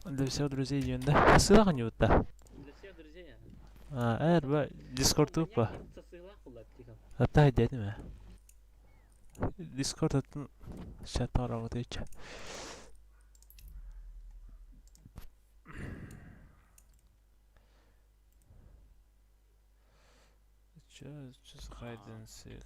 Для всех друзей диэн да. Сыах ньуутта. Для всех друзей. А, эр ба Дискорд тупа. Атта дедим э. Дискорд атын чат оромутыча. Just, just hide and seek.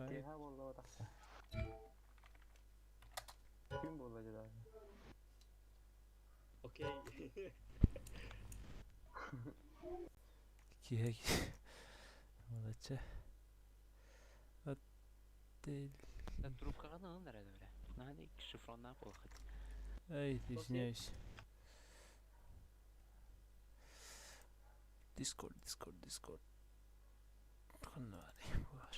Киэһэ буолла тахса. Күн буолла дьэ даҕаны. Окей. Киэһэ Молодцы. Отель. Трубкаҕа ылан эрэ бля. Наһаа шифроннаах буолуоххут. Эй, извиняюсь. Discord, Discord, Discord. Ханна баар.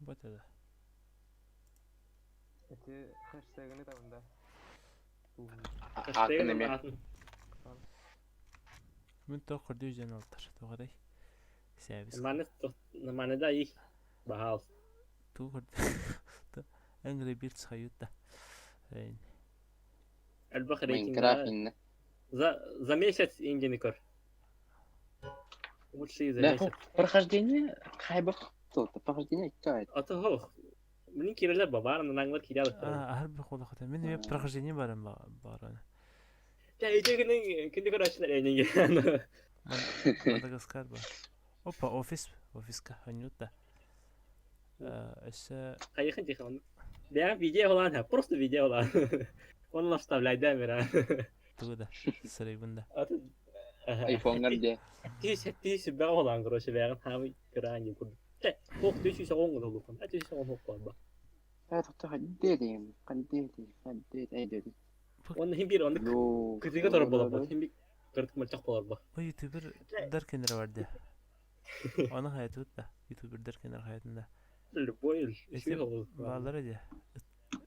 Вот это. Ити хэштегini табында. Аатын эмиэ. Мин тоқ көрдүү дьэн алтар. Тоҕодай. Сээбис. Маны маны да их баһаал. Туу көрдүү. Angry Birds хайутта. Элбэх рейтинг. Майнкрафт иннэ. За месяц индини көр. Лучшие за Да, месяц. прохождение хайбах то прохождение чай. А то хох. Мин кирелер бабар, нанглар кирел. Ахар бу холохота. Мин эме прохождение барам баран. Я иде күнүн күндү көрөчүлөр энеге. Мадагаскар ба. Опа, офис, офиска, анюта. Өссө Хайыхын тихон. Бя видео олан, просто видео олан. Он вставляй да мира. тугу да, сырайбын да. Айфонгар де. Тис тис бә олан короче бәгын хамы грани кур. Ох, ты сүйсө оңгон олукун. А ты сүйсө оңгон ба. Э тохто хаддеди, хаддеди, хаддеди, айдеди. Он хим бир он кытыга тор болор ба. Хим бир кыртык мылчак болор ба. Бу ютубер дер кенер барды. Оны хаятыбыт да. Ютубер дер кенер хаятында. Любой Эти балалар эди.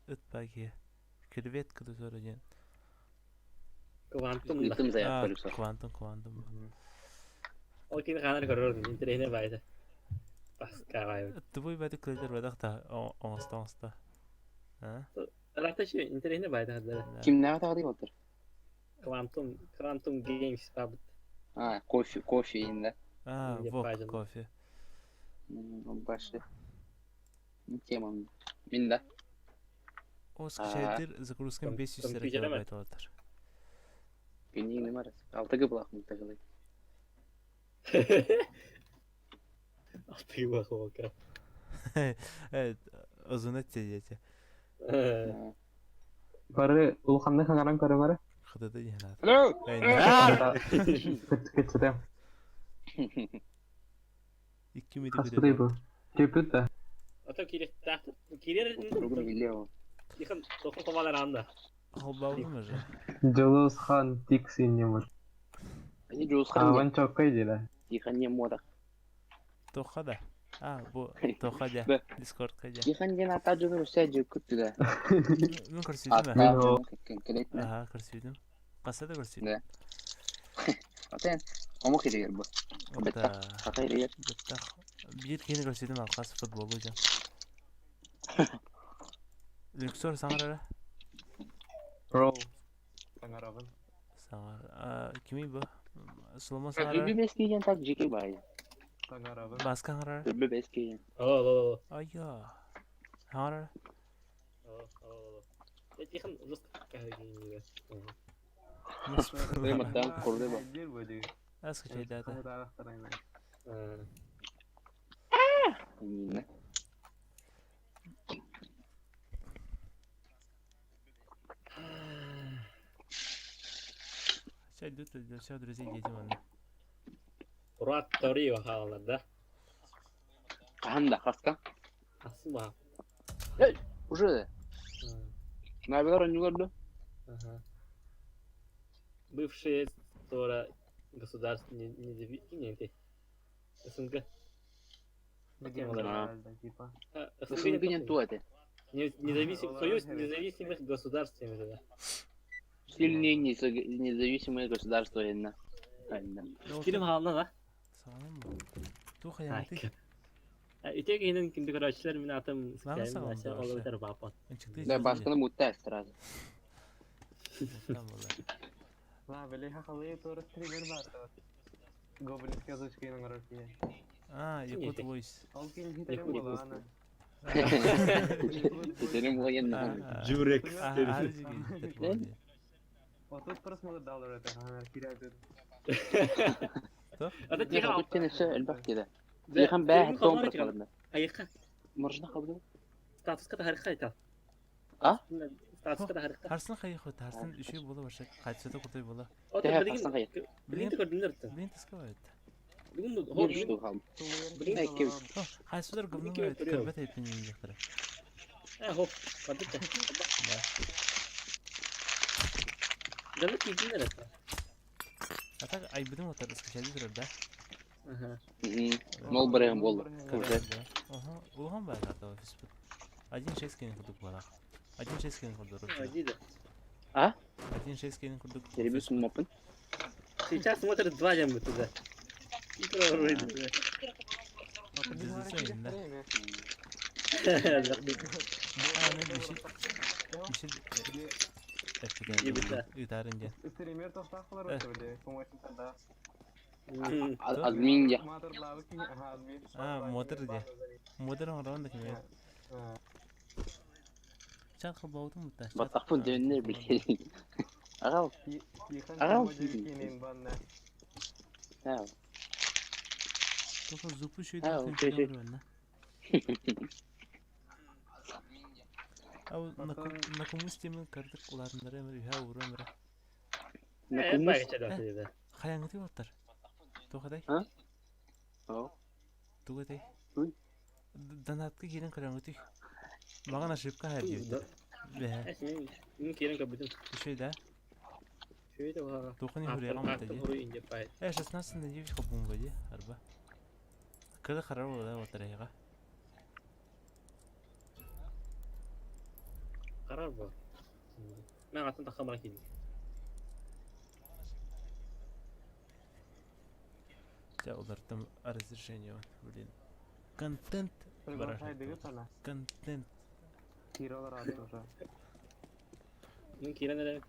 Ыт баки. Креветка да диэн. Квантум. Ыытым заявка люксор. Квантум, квантум. Ол кини ханар көрөр, интересне байда. Баска Тубуй бәті клейлер бадақ та оңыста оңыста. А? Рата ши интересне байда хаддар. Кимнәгә тагы дип отыр? Квантум, Квантум Games бабыт. А, кофе, кофе инде. А, вок кофе. Башы. Тема. Мин да. О, скачайдыр загрузкам 500 килобайт алатар. Күннең нема Алты гыблах мутагылай. Алты гыблах волка. Озуна тедете. Бары улаханны ханаран көрө бары. Хыдады дихнат. Алло. Кытчытым. Икки метр. Хаспыдай бу. Көпүт да. Ата кирек тахты. Кирер. Бүгүн миллион. Ихан тохон комалар анда. Холбаулы же. Жолус хан тиксин немыр. Они Жолус хан. Аван чоккай дила. Ихан не мода. Тоха да. А, бу Тоха да. Дискорд кайда. Ихан ден ата жонор үсә көттү да. Мен көрсөйдүм. Ага, көрсөйдүм. Каса да көрсөйдүм. Да. Атен, ому кирер бу. Бетта. Хата ирер. Бетта. Бир кени көрсөйдүм алкас футбол жан. Люксор саңарара. Рол. Саңарабын. Саңар. Кими бу? Соломон саңарара. Бүбү бескейен так жеке бай. Саңарабын. Баска саңарара. Бүбү бескейен. Алло, алло, Айя. Саңарара. Алло, алло, алло. Я тихон жестко Маттан корды ба. Аска чайдата. Инне. Чайдут для всех друзей детям анда. Урат тори вахалар да. Каханда хаска. Асма. Эй, уже. Набилар ойнулар да. Ага. Бывшие тора государств независимые. СНГ. Типа. СНГ не то это. Независим, Союз независимых государств. Сильные независимые государства. Кирим хаална да? Саҕанан бу. Туох хайаҥытый? Ити киһинэн кинди көрөөччүлэр мин атым олорутар баапан. Да, басканы мутта сразу. Ла, били хахалы туора стример бар. Гоблинская озвучка оҥорор киһи. А, Якут Voice. Ол киһи хитерим буолаана. Хитерим буолаана. Журек. Отут просмотр далар это, ана кирәдер. Ата тиха Күттен өссө элбэх киһи. Тихан бää том просмотр. Айыка. Можно хабды? Статуска тахарха айта. А? Статуска тахарха. Харсын хайы хот, харсын үшүй бола баша, кайтсада кутай бола. Билин көрдүнөр. Билин таска бар. Билин Билин Хайсылар гымны көрбөт эпин жактара. Э, хоп, бардык. Дәле кидинер это. А так айбыдым отар скачали турар да. Ага. Мол барыгым болду. Уже. Ага, улган бар ата офис бут. 1.6 кенен курдук бара. 1.6 кенен курдук. А? 1.6 кенен курдук. Теребис мопын. Сейчас смотрит два ямы туда. Стример тохтахлар өтөдө, помощница Админ я. А, модер де. Модер оңорон да кеме. Чат кылбаутун бутта. Баттахпын дөннөр биле. Агал. Агал. Тоха зупу шөйдө. Ау накумус темен кардык уларындары эмир үһә уру эмир. Накумус. Хаяңыты оттар. Тохадай? А? О. Тугатай. Донатка кирен көрөңүтүй. Маған ошибка хэр диэбит. Бэһэ. Мин кирен көрбүтүм. Үчүгэй да? Үчүгэй да буһаҕа. Тухани хуруйаҕа мата дии. Э, 16 на 9 хобун дии, арба. Кыда харар буолла батарейга. Харар буолар. Мен атын тахха баран киирдим. Чэ, улартым разрешение, блин. Контент. Контент. Киралар аты Мин киирэн эрэ.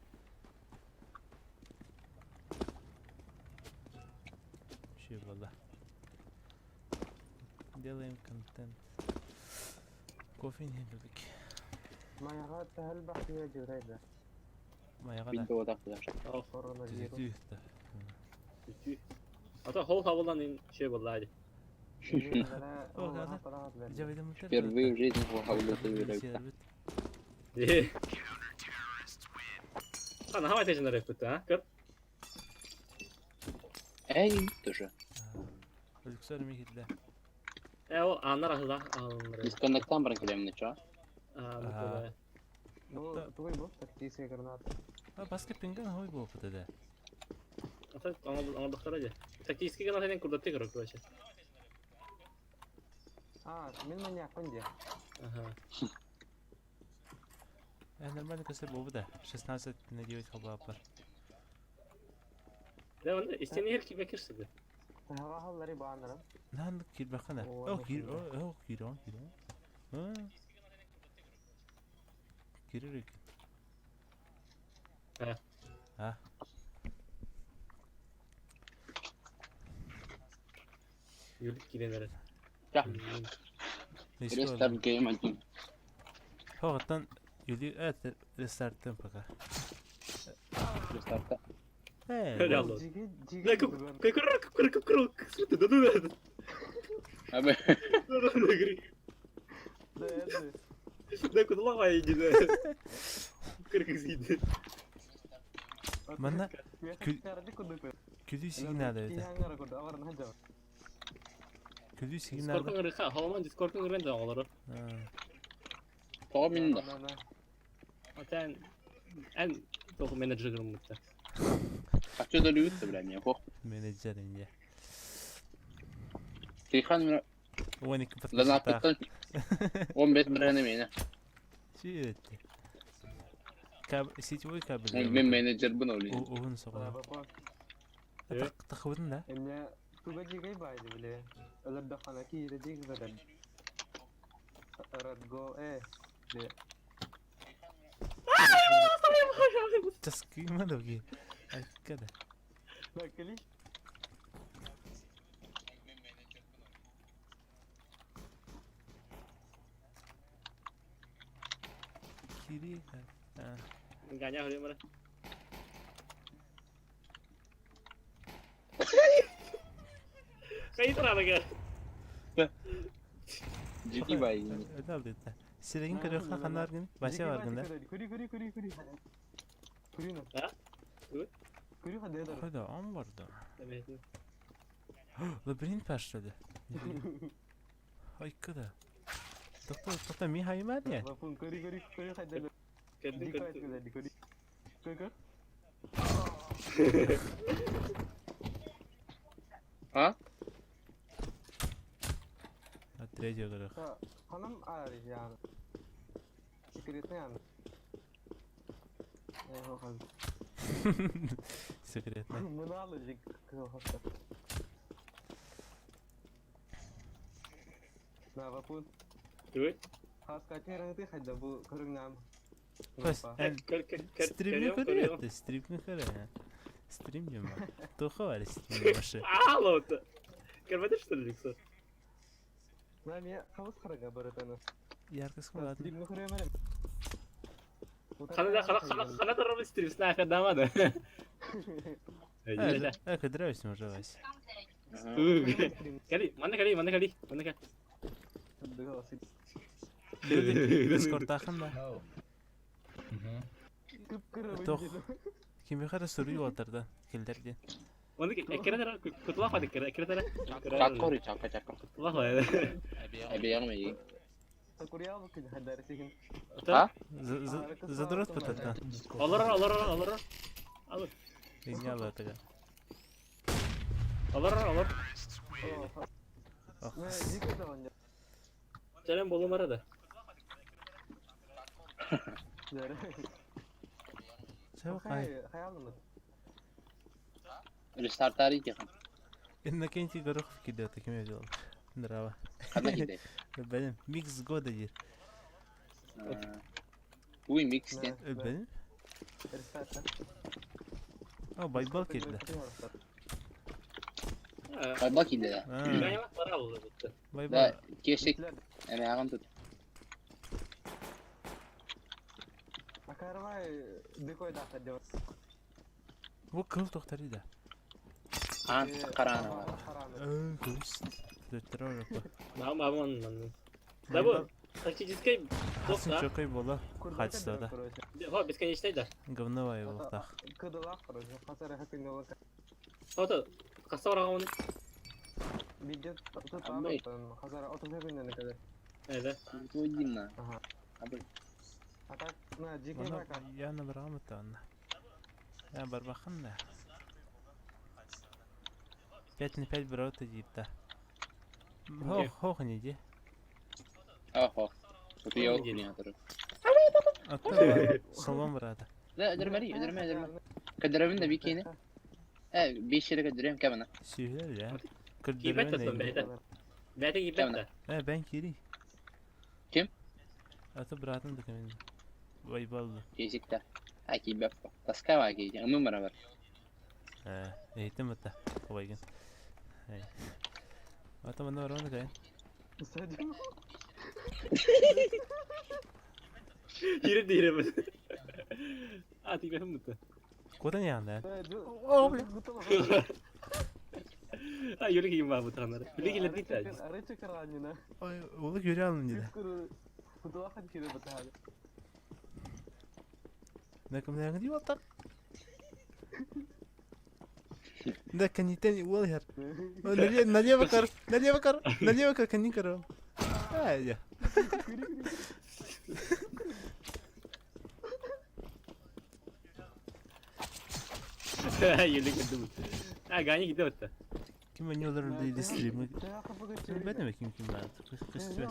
Үчүгэй буолла. Делаем контент. Кофе не любик. Майаға тәһәл бахтия журайда. Майаға да. Видео да. Түзүтүү да. Ата хол хабылдан ин şey болла ди. Впервые в жизни хол хабылдан Ди. Ана хавай тежин репут, а? Көр. Эй, тоже. Өлүксөр ми килде. Э, ол аннар ахыла алыныр. Дисконнекттан баран келемин ча. А, Бу тугай бу тактическая граната. А баска пинган хой бу опыты да. Ата аңа ди. Тактический граната ден курдатты көрөк вообще. А, мин маньякпын ди. Ага. Э, нормально көсөр бу да. 16 на 9 хабар бар. Да, онда истен эр кибе кирсиди. Хавахаллары баанырым. Нан кирбахана. О, кир, о, кир, кир. А. Кирер А. А. Юлик кирен эрэ. Да. Рестарт гейм один. Хоғаттан Юли э рестарттан пока. Рестарта. Э. Реально. Да, как как как как да да да. Абы. Да да да. Да куда лава иди да. Кыргыз иди. Манна күлүү сигналы өтө. Күлүү сигналы. Дискордун ырыха, холомон Дискордун ырын да олору. Тоҕо мин да. Отен эн тоху менеджер мутта. Хаччы төлүүбүт да бля миэхэ суох. Менеджер иньэ. Тихон мин 12 подписчиктаах. Ланааппыттан 15 бырыһыана миэнэ. Сүүрэтти. Каб сетевой кабель. Мин менеджербин ол иһин. Уһун соҕус. Бапа, Тахыбытын да? эмне туга дьигэй баайды биле. Өлөрдөххөнө киирэ дигбеден. Радго э. Де. Таскыма да Айкада. Бакали. Кири. Ганя говорим, бра. Кай туралыга. Дьики баайгын. Это Сирегин көрөххө ханна баргын? Вася баргын да? Күри күри күри күри. Күри на. А? Күри хадэ дар. Хода, он барды. Лабиринт бар что ли? Айкада. Доктор, доктор, ми хайма не? Бапун күри күри күри хадэ. Көрдүм, Дикой көрдүм. күри. Күри күри. А? Третий көрөх. Ханам ар яны. Секретный яны. Э, хохан. Секретный. Мыналы жик кылхаста. На бапун. Түгү. Хас катер ты хадда бу көрүң нам. То есть, Көр, көр, көр. стримни көрүөттэ, стримни көрө. Стрим дем. Тоха бар стрим башы. Алло. Көрбөдө что ли лицо? На ме хабыс харага баратаны. Яркость ладно. Стримни көрөмөрөм. Хана хана хана хана тарабы стрим сна хадамада. Э, кыдырабыз уже Вася. Кали, манна кали, манна кали, манна кали. Дискордтаахын да. Тох. Кимиэхэ эрэ суруй уолтардан киллэр диэн. Оны эккере кутулах бады эккере эккере. Чакка чакка чакка. Кутулах бады. Эбиэҕим эйигин. А? Задрот бытаттан. Олор олор олор. Алыр. Инья алатыга. Олор олор. Ох. Жален болум арада. Чабы кай. Рестартары тихон. Иннокентий Горохов кидет такими делал. Здраво. Ханна кидай. Блин, микс года дир. Уй микс диэн. Блин. О, байбал кидде. Байбал киирдэ да. Ганя бара болду бутта. Байбал. Да, кешик эмээҕин тут. Бу кыл тохтары да. Аан хараана бар. Э, көс. Дөттөр оропа. Мам мам мам. Да бу тактический Хасын тоқта. чокой бола. Хачса да. Хо бесконечный да. Говно болтах. Ото каса бараган оны. Эде. Туйдинна. Абы. Оны я набрал это. Я барбахан да. 5 на 5 брат иди да. Хох, хох не иди. Ахо. Утуйа не турар. Ата салон брата. Да, өдөрмөри, өдөрмө, өдөрмө. Көдөрөбүн да бикини. Э, беш жере көдөрөм кэмана. Сүйler ya. Кийбет Кырдырын тон бәйте. Бәйте кийбет да. Э, ben кири. Ким? Ата братым да кем. Байбалды. Кесикте. Аки бэп. Таскава аки. Ымы бар. Э, эйтим ата. Байгын. Эй. Ата манда бар оны кай. Ире дире. А ти бэм бутта. Куда не анда? А юры кийим бар бутаннар. Биле келе бит. Ой, улы көрө алын диде. Накым не дип атар? Да канитен уол хер. Налево кар, налево кар, налево кар, кани кар. Ай, я. Еле көрдүм. А, Ганя киде бітті. Ким они олар или стримы. Билбэтим ким ким баар. Көстүбэт.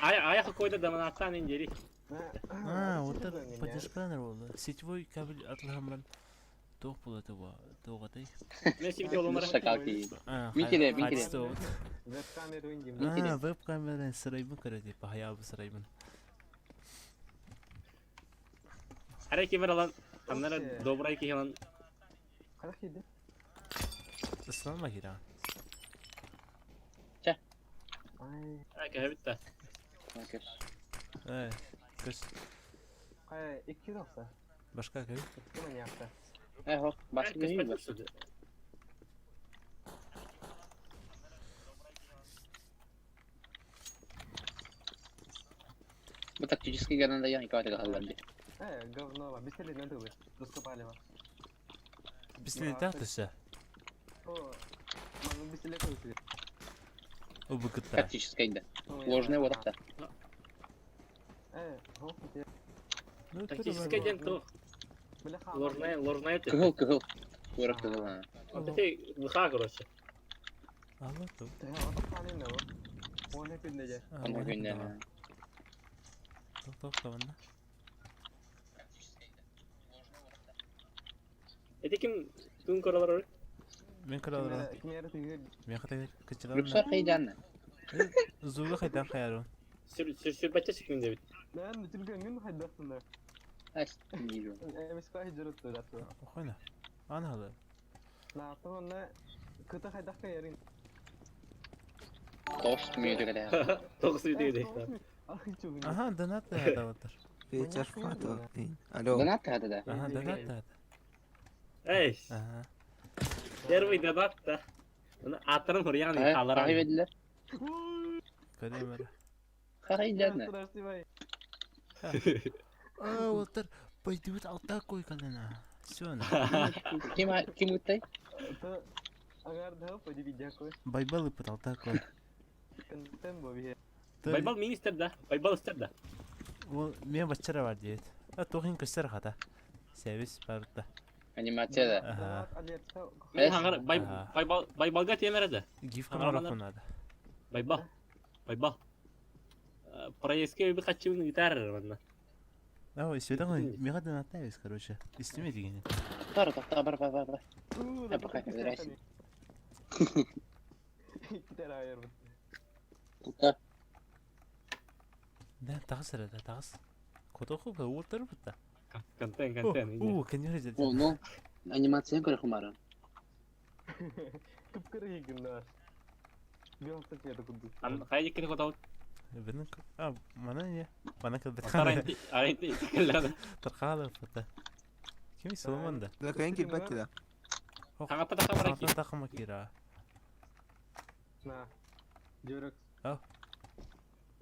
Ая какой-то домонаттан индери. А, вот это поддержка буолла. Сетевой кабель атлаһамран туох буолла туга тугатай. Мен симте оломара. Шакал кии. Мин киле, мин киле. Веб-камера индим. А, веб-камера сырайбын көрө типа хаябы сырайбын. Арай кемер алан, аннара добрай киһи Хайдах киирдэ? Ислам кира. Ай, алан. Кэбитта. Э, көс хайа, икки тахса. башка кабель. Икки маньякта. Э, хоп, баскы Көспөт бар. түсүдү. Бу тактический гранада да ян каваты халлар ди. Э, говно, беселинен тылы. Доскопалева. Пистолет төсө. О, маны беселе көйсү. Убыкытта. Тактический да. Ложная вот так. Э, хоп, те. Ну, Тактический ден то. Бля, ха. Ложная, ложная ты. Кыгыл, кыгыл. Кура кыгыл. а. Вот это ВХ, короче. Ала ту. Ты вот халин да. Он хепинде же. Аны күннә. Тох таванна. Это ким түн коралар Мен көрөлөр. Кимер тыгы Мен хатар кычылар. Люксор хайдан. Зуга хайдан хаярун. Сүр сүр сүр бача чыкмын деп. Мен бүтүлгөн мен хайдасында. Ас, нижу. Эмес кай жүрөт да. Охойна. Ана халы. На, то на кыта хайдах кайрын. Тост мүйдүгә. Тоғыз үйде де. Аха, донат да таваттар. Вечер фото. Алло. Донат хада да. Аха, донат да. Эй, Аха. первый донат да. Оны атырын хурьян Хай халар. бедлер. Көрөм. Хайдан. А, олтар пойдут алта кой калына. Всё. Ким ким үттэй? Агар да поди видяко. Байбалы пыт алта кой. Контент бо бие. Байбал министр да. Байбал истер да. Ол мен бачара бар дейт. А тохин көстөр хата. Сервис барда. Анимация да. Аха. Мен хаңар бай байбал байбалга темере да. Гиф камера надо. Байбал. Байбал. Проездке bir kaçımın gitar манна. А, сюда мега донаттайбыз, короче. Истеме деген. Тар тохта бар бар бар бар. А пока здрасте. Китер айыр. Тохта. Да, тагыс да, тагыс. Котоху ба ултыр бутта. Контент, контент. О, конечно. О, ну анимация көрө хумара. Кыпкыры гындар. Бион сетмedi куду. Ан кай жекке котау. Бенин а мана не? Мана кыл Арайнти, арайнти келләде. Таркалы фото. Ким Соломон да? Да, кайын килбетти да. Хаңата та камара ки. Хаңата тахама кира. На. Жөрөк. А.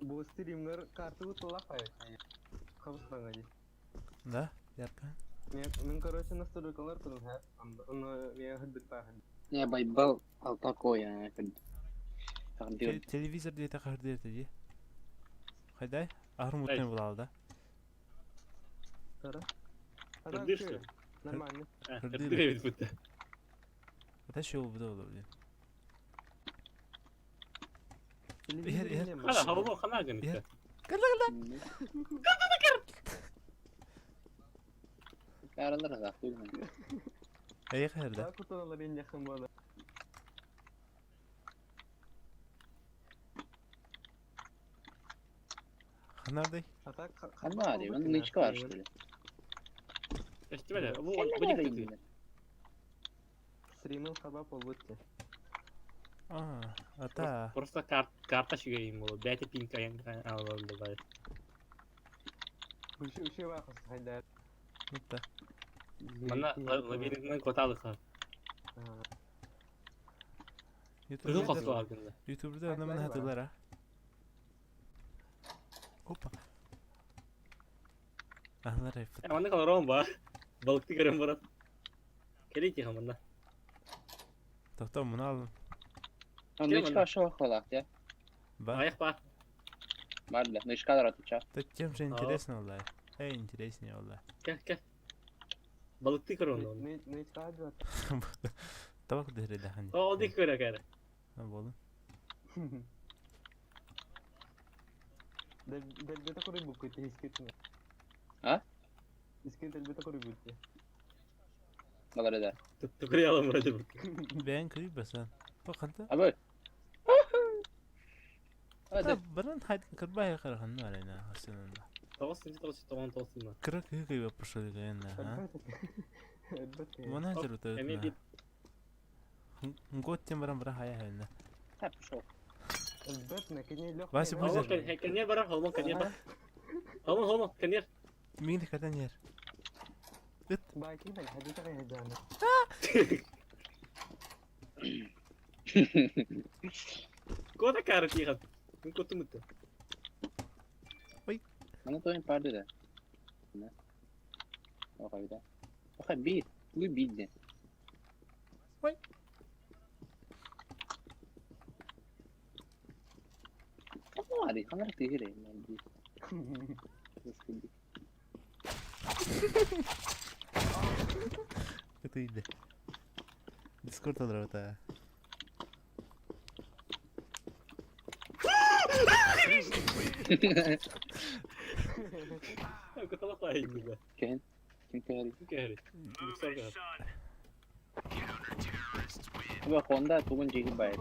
Бу стримнер карты утла пай. Хабыстан ди. Да, ярка. Мен мен короче настройкалар кылым ха. Аны мен хыдык та. Не байбал алта коя. Телевизор дейт ахыр дейт. Хайдай? Ахыр мутный булалы да. Тара. Кырдыр Нормально. Кырдыр бит бутта. Это шоу буду блин. Ер, ер. Хана хабы хана гын. Каралар да. Эй хайрда. Куталар эң жакын болот. Ханардай. А так Ханма ди, мен нычка бар что ли? Эстимеде. Бу бу Стримин хаба болбутте. А, ата. Просто карт карта шигейм болот. Бәте пинка яң алып бар. Үше үше бакыс хайдар. Нутта. Мана лабиринттен коталык. Кызыл косу алдында. Ютуберда аны мына хатылар а. Опа. Ахлар айф. Мана каларон ба. Балыкты көрөм барат. Келейт хамында. Тохто муну алым. Нычка шо халак, я. Ба. Аяк ба. Бар бля, нычка да ратыча. Так тем же интересно улай. Эй, интереснее буолла. Кэл, кэл. Балыктыы көр онно. Табак дэһэрэ Ол дик көрө кэрэ. Буолун. Дэлбэтэ көрүйбүккүт искитин. А? Искин дэлбэтэ көрүйбүт. Балар да. Tukuriялым вроде бы. Бэйэн кырыйбасан. Бу ханта? Абы. Та баран хайд кырбай караханна арена асынында. 9 9 9 Кыра кыһы кыйба пошел а? Мона жер Эми өтө. Гот тем баран бара хая хайна. Так, пошел. Вася Холмон будет. конер барар, холмон конер бар. Холмон, холмон, конер. Мин катан ер. Кода кары тихан. Мен котум үтті. Мана тоин парды да. Да. Оха бита. Оха бит. Туй бит де. Ой. Камари, камара тигре, мен бит. Это иди. Дискорд алрата. Котала хайгы. Кен. Ким кери? Кери. Аба хонда тугун жеги бай.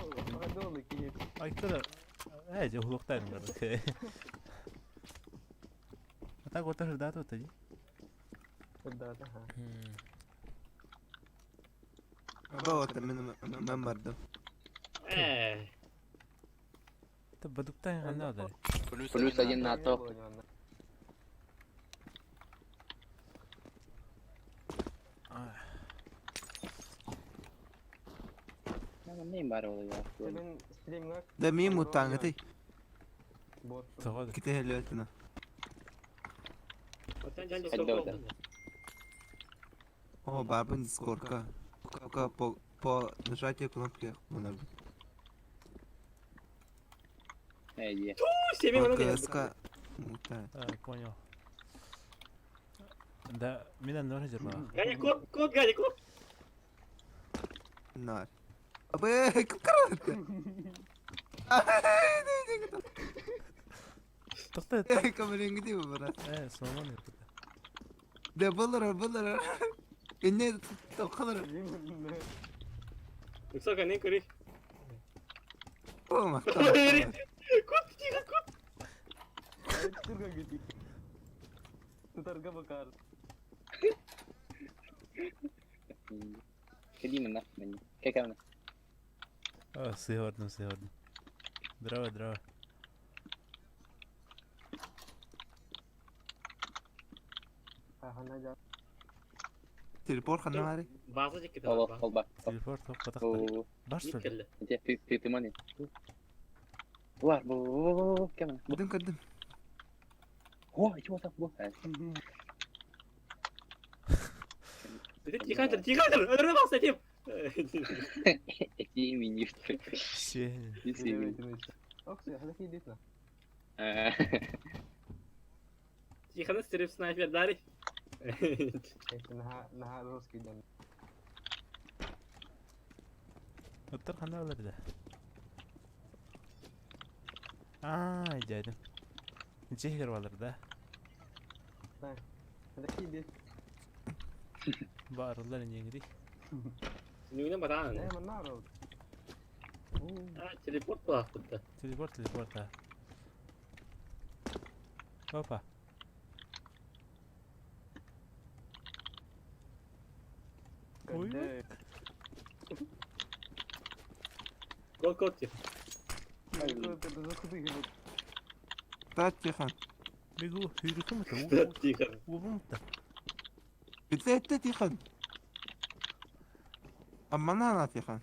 Айкара. Э, же хулуктайм бар. А так вот тоже дату тоді. Вот мен мен бардым. Э, Та бадуктайн гана да. Плюс один на то. Не бар ол я. Да ми мутангаты. Тоҕо Ките хелетина. Хайда О, бабын дискордка. Ка по по нажатию кнопки мына. Э, е. Семен По КСК мута. А, понял. Да, мен нор жер ба. Ганя, кот, кот, Ганя, кот. Нар. Абы, кып Тохта. Камереңги дип бара. Э, сомон это. Да булар булар. Инне токалар. Высоко, не кури. О, ма. Кот, тихо, кот. Тутарга бакар. Кеди мына, мен. Кекамна. А, сыгордым, сыгордым. Здраво, здраво. Телепорт ханна мари. База жеке Ол, ол ба. Телепорт топ катакта. О, Бар что ли? Де, ты ты ты мани. Бар, бу бу бу бу кемна. Кырдым кырдым. О, чего так бу? Тихо, тихо, өлөрө баса тип. Эти министр. Все. Тихо, стрип снайпер дари. Оттар ханна олар да. А, дядя. Жехер балар да. Баарылар неңри. Нүгүнө батаан. А, телепорт булаактыпты. Телепорт, телепорт, а. Опа. Ой, ой. Кот, кот, тихо. Та тихан. Бегу, хүйрүкүм это. Тихо. Убум та. Битетте тихан. Аммана на тихан.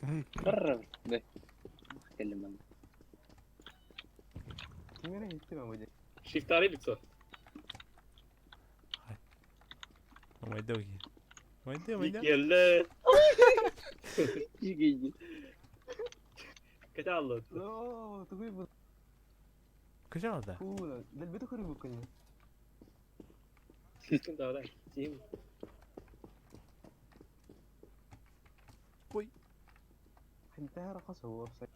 Кай. Бр. Да. Келем. Шифтари лицо. Майдоги. Майде, майде. Келе. Жиги. Кете алды. Кыжа алды. Сискин даҕа сиим. Ой. Хинтээр хас уопсай.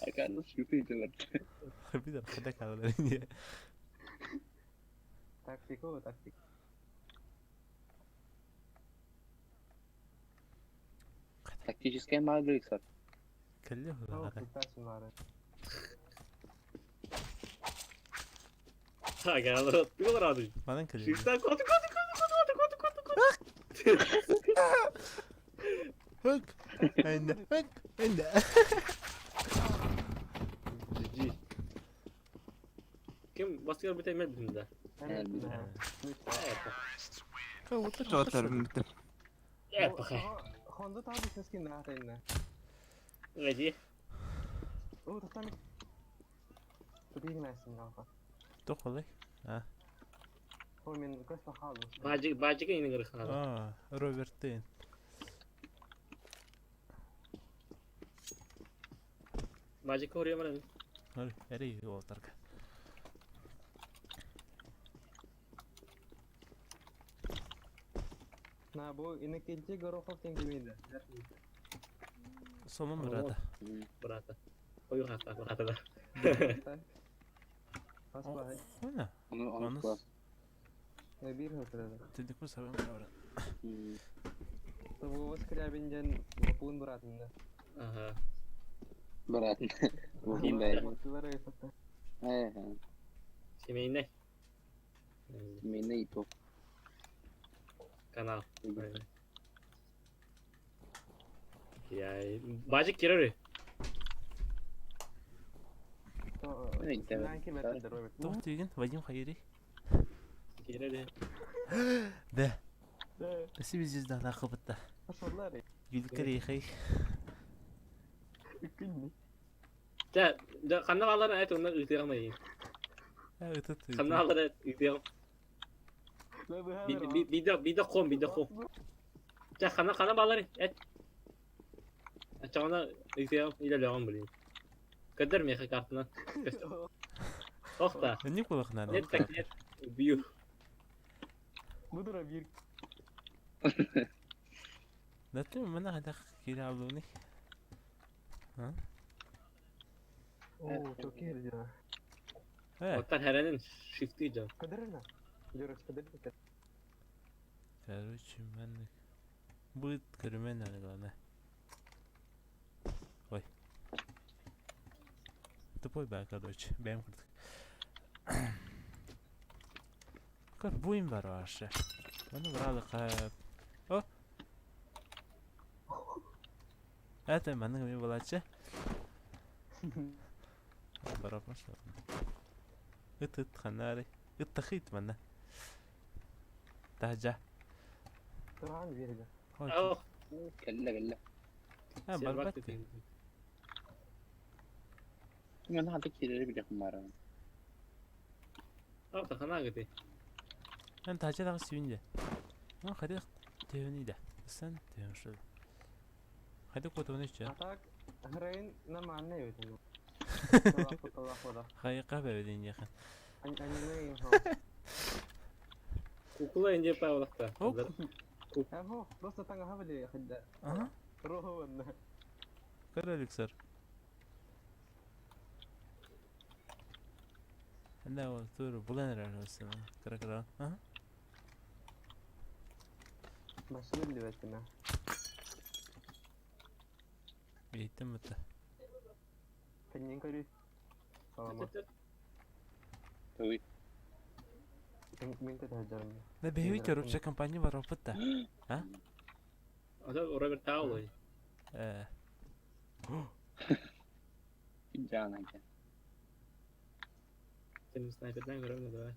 Акааны сүүтэ бар. Видер хадак алар. Тактика о тактика. Тактическая магия. Кэллэ Оо, хада. тутааччылары. Агалар тыгалар. Манан кэллэ. Шистан коту коту коту коту коту коту коту. Хөк. Энде. Хөк. Энде. GG. Ким баскар битэ мел бинда. Чотар мүттім. Э, паха. Хонда таа бизнес наатайна. Эди. Оо, тутан. Тутин найсын нааха. Тохолай. Хоо мен көс хаалу. Бажик бажик ини гырхана. А, Роберт Тейн. Бажик хория маран. Ой, эри уолтарга. На бу инекенчи Горохов тенгимейди. Сомон брата. Брата. Ой хата брата да. Бас бай. Хона. Onu onu Онус. Бир хөтөрөдө. Тедик сабын брат. Бу Скрябинден бапуун братында. Ага. Брат. Бухин бай. Мотилар өтөтө. Э, Семейный. Мени то. Канал. Я бажик кирери. Тох тиген Вадим Хайри. Кирери. Да. Спасибо звезда на хопта. Юлькари хай. Да, да канна алар эт онна ыйтыгамай. Этот. Канна алар эт ыйтыгам. Биде биде ком биде ком. Да канна канна балар эт. Ачана ыйтыгам иле лягам блин. Кадыр меха картына. Тохта. Не кулахна. Нет так нет. Убью. Будура бир. Да ты мана хадах кире алуни. Оо, чокер жа. Э, Оттан хәрәнен шифти жа. Кадырна. Жорок кадырна. короче, мен будет көрмен әлі главное. Ой. Тупой ба, короче, бэм курдук. Көр буйм бар вообще. Маны бралы кап. О. Это маны мен булачы. Барап машла. Ыт ыт ханары. Ыт тахит мана. Тажа. Туран бирге. Ох, Кэллэ кэллэ. А, барбат. Мен хата кирири биле хумара. Ох, тахана гыты. Эн тажа дагы сүйүндө. Ну, хайда тевни да. Сэн тевшил. Хайда котуны ча. А так хрен нормально өтө. Талах Хайка бебедин яхан. Аниме инфо. Кукула инде павлакта. Оп. Ахо, просто танга хабали хадда. Ага. Рохован. Короликсер. Анда ол тур булан рарасы. Кара кара. Ага. Машина лебетина. Бейтим бит. Кенен көрү. Салама. Той. Мен көтө жарым. Да бейви короче компания бар опытта. Ата Роберт Таулой. Э. Жана экен. Сен снайперден көрөм давай.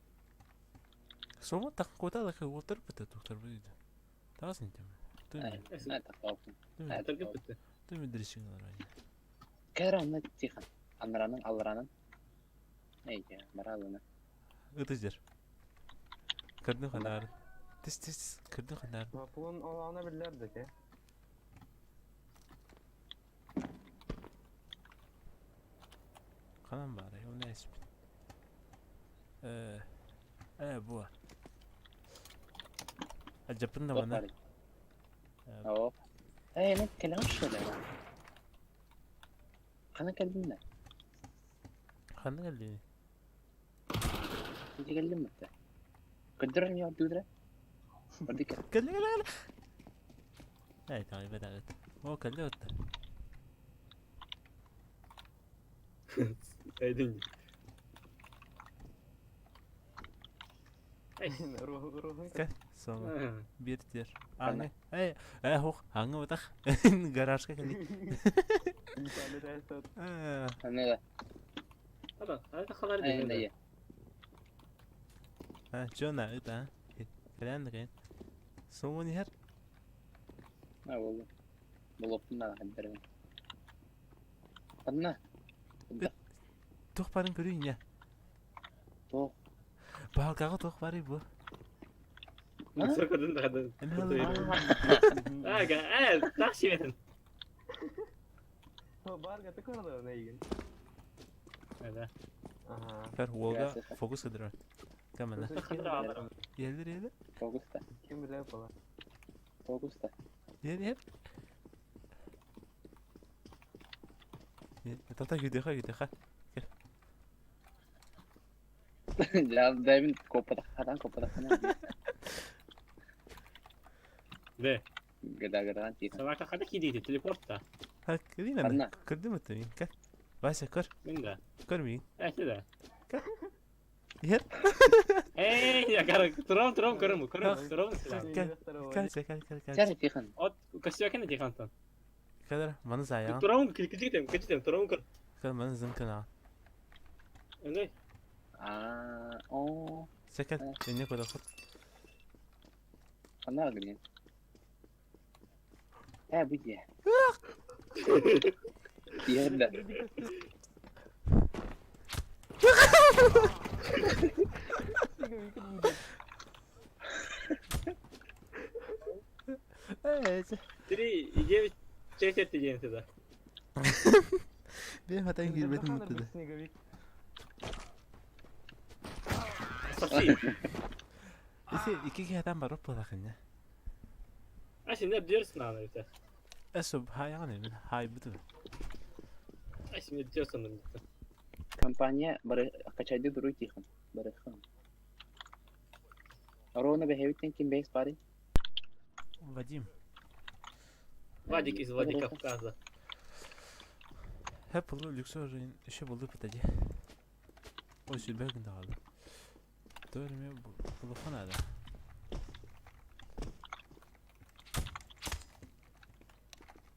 Сомо так кота да отыр бит доктор бу диде. Тагсын тем. Ты Э, тахталсын. Атыргып битти. ты медришин алар. Кэр онно тихан. Анраның алраның. Эй, баралыны. Ытызер. Кырдын ханар. Тис тис тис кырдын ханар. Мапун олана биллерди ке. Канан бар, оны эсп. Э, э, бу. Алдьаппын Туох даҕаны. баарый? Оо. Ээ, эн кэлэҕин что ли? Ханна кэллиҥ да? Ханна кэллиҥ? Ити кэллим бытта. Көрдөрөн не ордуудра? Ордика. Кэллэ кэллэ кэллэ. Эй, таҕай бэдэгит. О, кэллэ бытта. Эйдин. Кэл, сома. Биир тиэр. Аңы. Эй, э, хух, аңы бытах. Гаражка кэлли. Э, Ханна да? Ада, ада халар Ай, дии. да. а, Джона, ыт, а. Кэлэн да кэлэн. Сома нихер. А, болду. Болоптун да хаддырын. Ханна? Туох барын көрүй не? Туох. Баалкаҕа туох барый бу? Сокодун да хада. Эмэ Ага, э, так сиэтин. Барга ты көрдө нейген. Ада. Ага. Көр, уолга Грация. фокус кыдырар. Кэмэнэ. Елер елер. Фокуста. Ким биле була. Фокуста. Ер ер. Тата күдеха күдеха. Дэвин коппатахадан коппатахана. Бе, Гада гадаан тиихан. собака хада кидийди, телепорт та. Ха, кырдым Ханна? Кырдым өттү Көр. Вася, көр. Мин да. Көр мин. Эти да. Ер. Эй, я кара, турам, турам, көрөм, көрөм, турам. Көр, көр, көр, көр, көр. Сэр тиихан. От, костюканы тихантан. Көр, маны заян. Турам, кичитем, кичитем, турам көр. Көр, маны зынкына. Эндей. Аа, оо. Секет, эне көрө хот. Ханна гынын. Ээ, бу дии. Тиихэн да. Э, 3 9 6 диэн сюда. Бен хатан кирбетин мутту. Снеговик. Сasi. Ити ики хатан барып болакын. А сен дерсин аны бите. Эсо хайган эми хай буту. А сен дерсин аны бите. Компания бары качайды дуруй тиихан. Барыхан. Рона бэхэбиттен ким бэйс бары? Вадим. Вадик из Владикавказа. Хеп булу люксор еще булду битади. Ой, сүлбә күндә калды. Төрме булу ханада.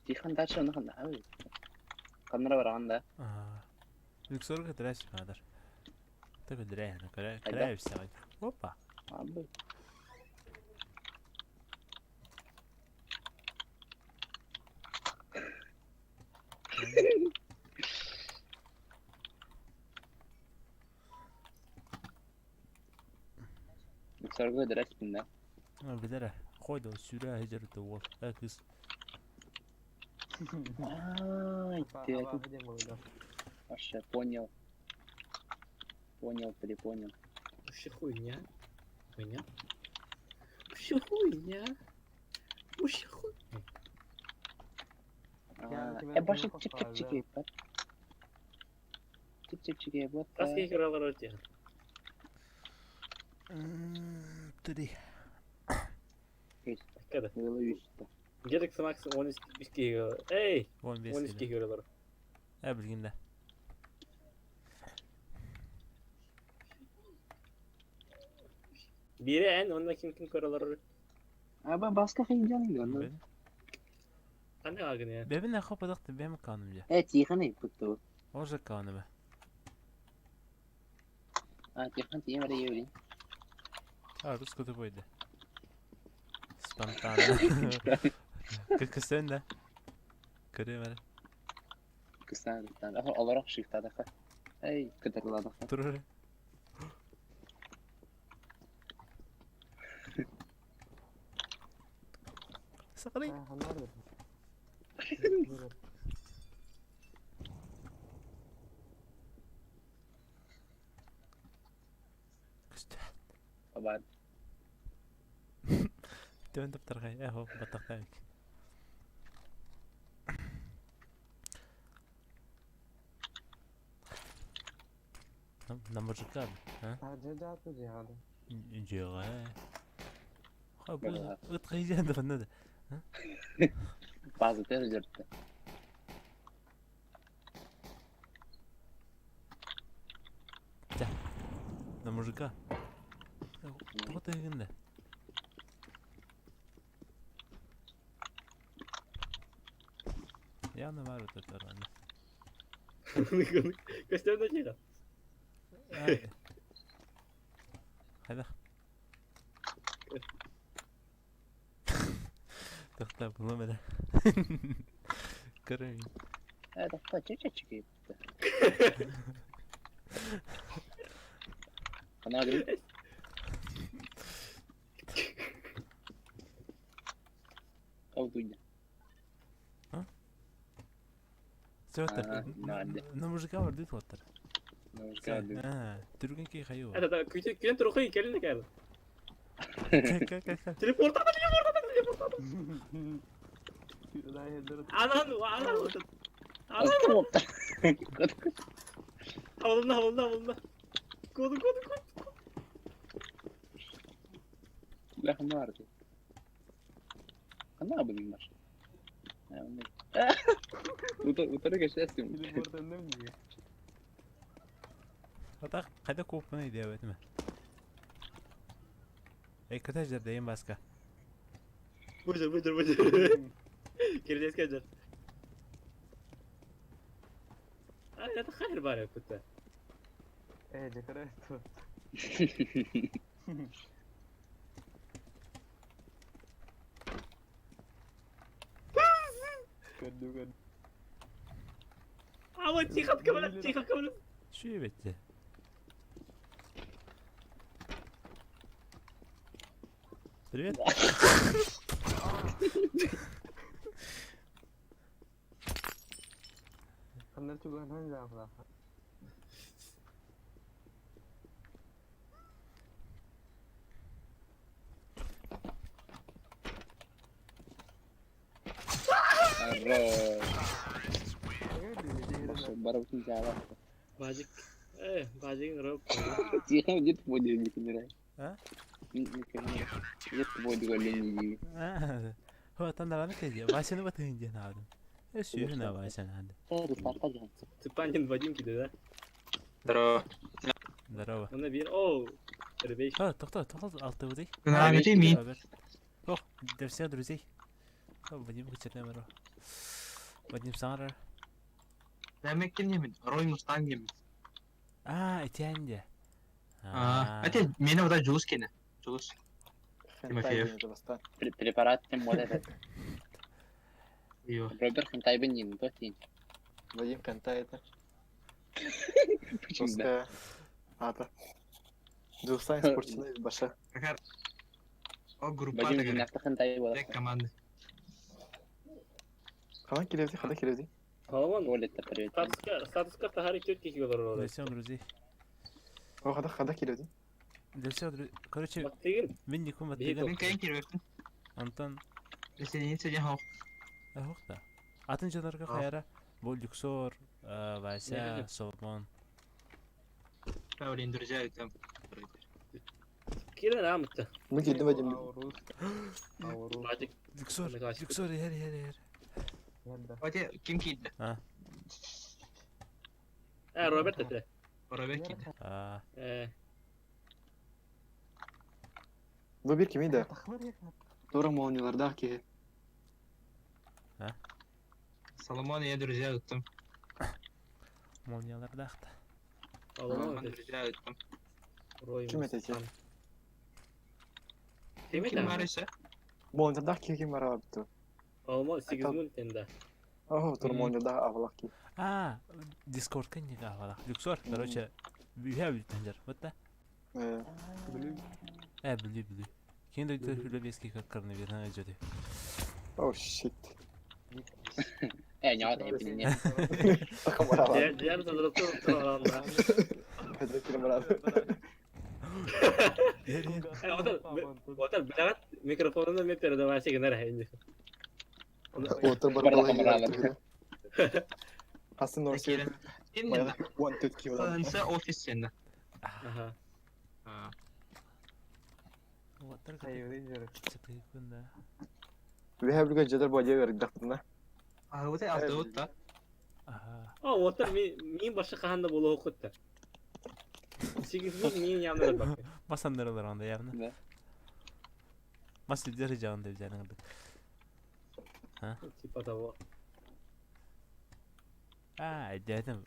Тиихан дальше оны ханна. Ай. Ханнара бараган да. Аа. Люксорга дрәс мадар. Тәбе дрәйне, көрә, Айда. көрә все. Опа. Абы. Люксорго дөрәс да. Биләр. Койду сүрә һиҗр уол. Э кыз. Ай, ты вообще понял. Понял, перепонял. Вообще хуйня. Хуйня. Вообще хуйня. Вообще хуйня. Э, башы чип-чип чики бат. Чип-чип чики бат. Тас кекер өте. Три. Када. Было үстә. Герик максимум 13 киге. Эй, 15. 13 киге көрөлөр. Э билгин да. Бире эн онна ким ким көрөлөр. Аба баска хыйдан инде аны. Кандай агын я? Бебин ахы падакты бем каным я. Э, тихан эй буту. Ожа каным. А, тихан тиен бара йөрин. А, русский бойды. Спонтанно. Кысен да. Көрө бер. Кыстан, кыстан. Аха, аларак шифтада. Эй, кыдырлады. Тур. Сакрый. Төбөн таптархай. Э, хо, баттахтаабыт. На мужика, а? Дьиэҕэ. Ха, бу ыт хайдьаан да ханна да. База тоже дьөртө. Чэ, на мужика. Тоҕо тыһыгын да? Явно бар вот это рано. Көстөр да дьиэҕэ. Хайдах? Тохтоо, булуом эрэ. Көрөйүн. Э, тохтоо, чэ-чэ-чэ Ханаа гын. Ол дуйда. Сөттер. На мужика бардыт оттар. На мужика бардыт. А, түргэн ки хайы. Это күтө күн турухуй келин кэл. Телепортата, телепортата, телепортата. Анан, анан. Анан. Алынна, алынна, алынна. Коду, коду, коду. Ләхм бар. Ханаа билин бар. Утары кэшэсим. Ата кайда коппун диэбэтим. Эй, кытаждар дейин баска. Быжыр, быжыр, быжыр. Кирдеске жыр. А, это хайр бар кутта. Э, декорация. Көрдү, көрдү. А вот тихо, кабалас, тихо, кабалас. Şu эбетти. Привет. Ханна чуган хан жаахла. Барабытын жаала. Бажик. Э, бажик роб. Тихо, где ты бодишь, не кидирай. А? Где ты бодишь, голень Хо, тандараны кези. Васяны батын диэн аадым. Сүйүн Васяны аады. Цыпанин Вадим киде, да? Здорово. Здорово. Оны бир, оу. Ребей. О, тохто, тохто, алтыбыдый. Нравится ми. Ох, для всех друзей. Вадим Кутернемеро. Вадим Сара. Демек ким Рой Мустанг ким. А, Этянде. А, это меня вот Джулс кине. Джулс. Тимофеев. Препарат тем вот этот. Йо. Роберт хентай бенин, то тин. Вадим хентай это. Почему да? Ата. Джулсан спортчыны баша. О, группа Вадим жинакта хентай бола. команда. Хана келевди, хана келевди. Халаван. Туалетте привет. Статуска, статуска тахари төрт киши олар. Для всех друзей. О, хада, хада келевди. Для всех друзей. Короче, Баттыгын. мен никум Бейт баттыгын. Мен кайын келбеппин. Антон. Присоединиться ден хоқ. Ох да. Атын жыларга хайара. Бу Люксор, Вася, Соломон. Блин, друзья, там. Кирен амытты. Мы келдим, Вадим. Бажик. Люксор, Люксор, ер, ер, ер. Оте, ким кийди? А. Э, Роберт это. Роберт кийди. А. Э. Бу бир ким иди? Тура молнияларда ки. А? Соломон, я друзья там. Молнияларда ахта. Соломон, друзья там. Ким это ти? Ким Ким бар ise? Молнияларда ки ким бар абты. Соломон Сигизмунд тенда. О, тура молнияларда авалак ки. А, Дискорд кенник авалак. Люксор, короче, бүйә бүйтәнҗер. Вот да. Э. Э, бүлү бүлү. Кин дойду хүлө бески коронавирус өжөдү. О, shit. Э, не надо, я не. Такам барабан. Diğer sanırım. Hadi кирем барабан. Отар билэҕит микрофонун эмиэ передавайся гынар эһэ Уоттар барбалай. Хасын норсер. One two кило. Кылынса офис сенна. Аха. Уоттар сытыыкпын да. Үһэ бүгэ жедер бодия бердахтына. Аһыбыт алтыбыт да. Аха. О, уоттар мин башы хаһан да буолуох куттар. Сигизбит мин явно да Бас андыралар онда явно. Да. Бас илдер жагында бизәнең. Типа того. А, дедим.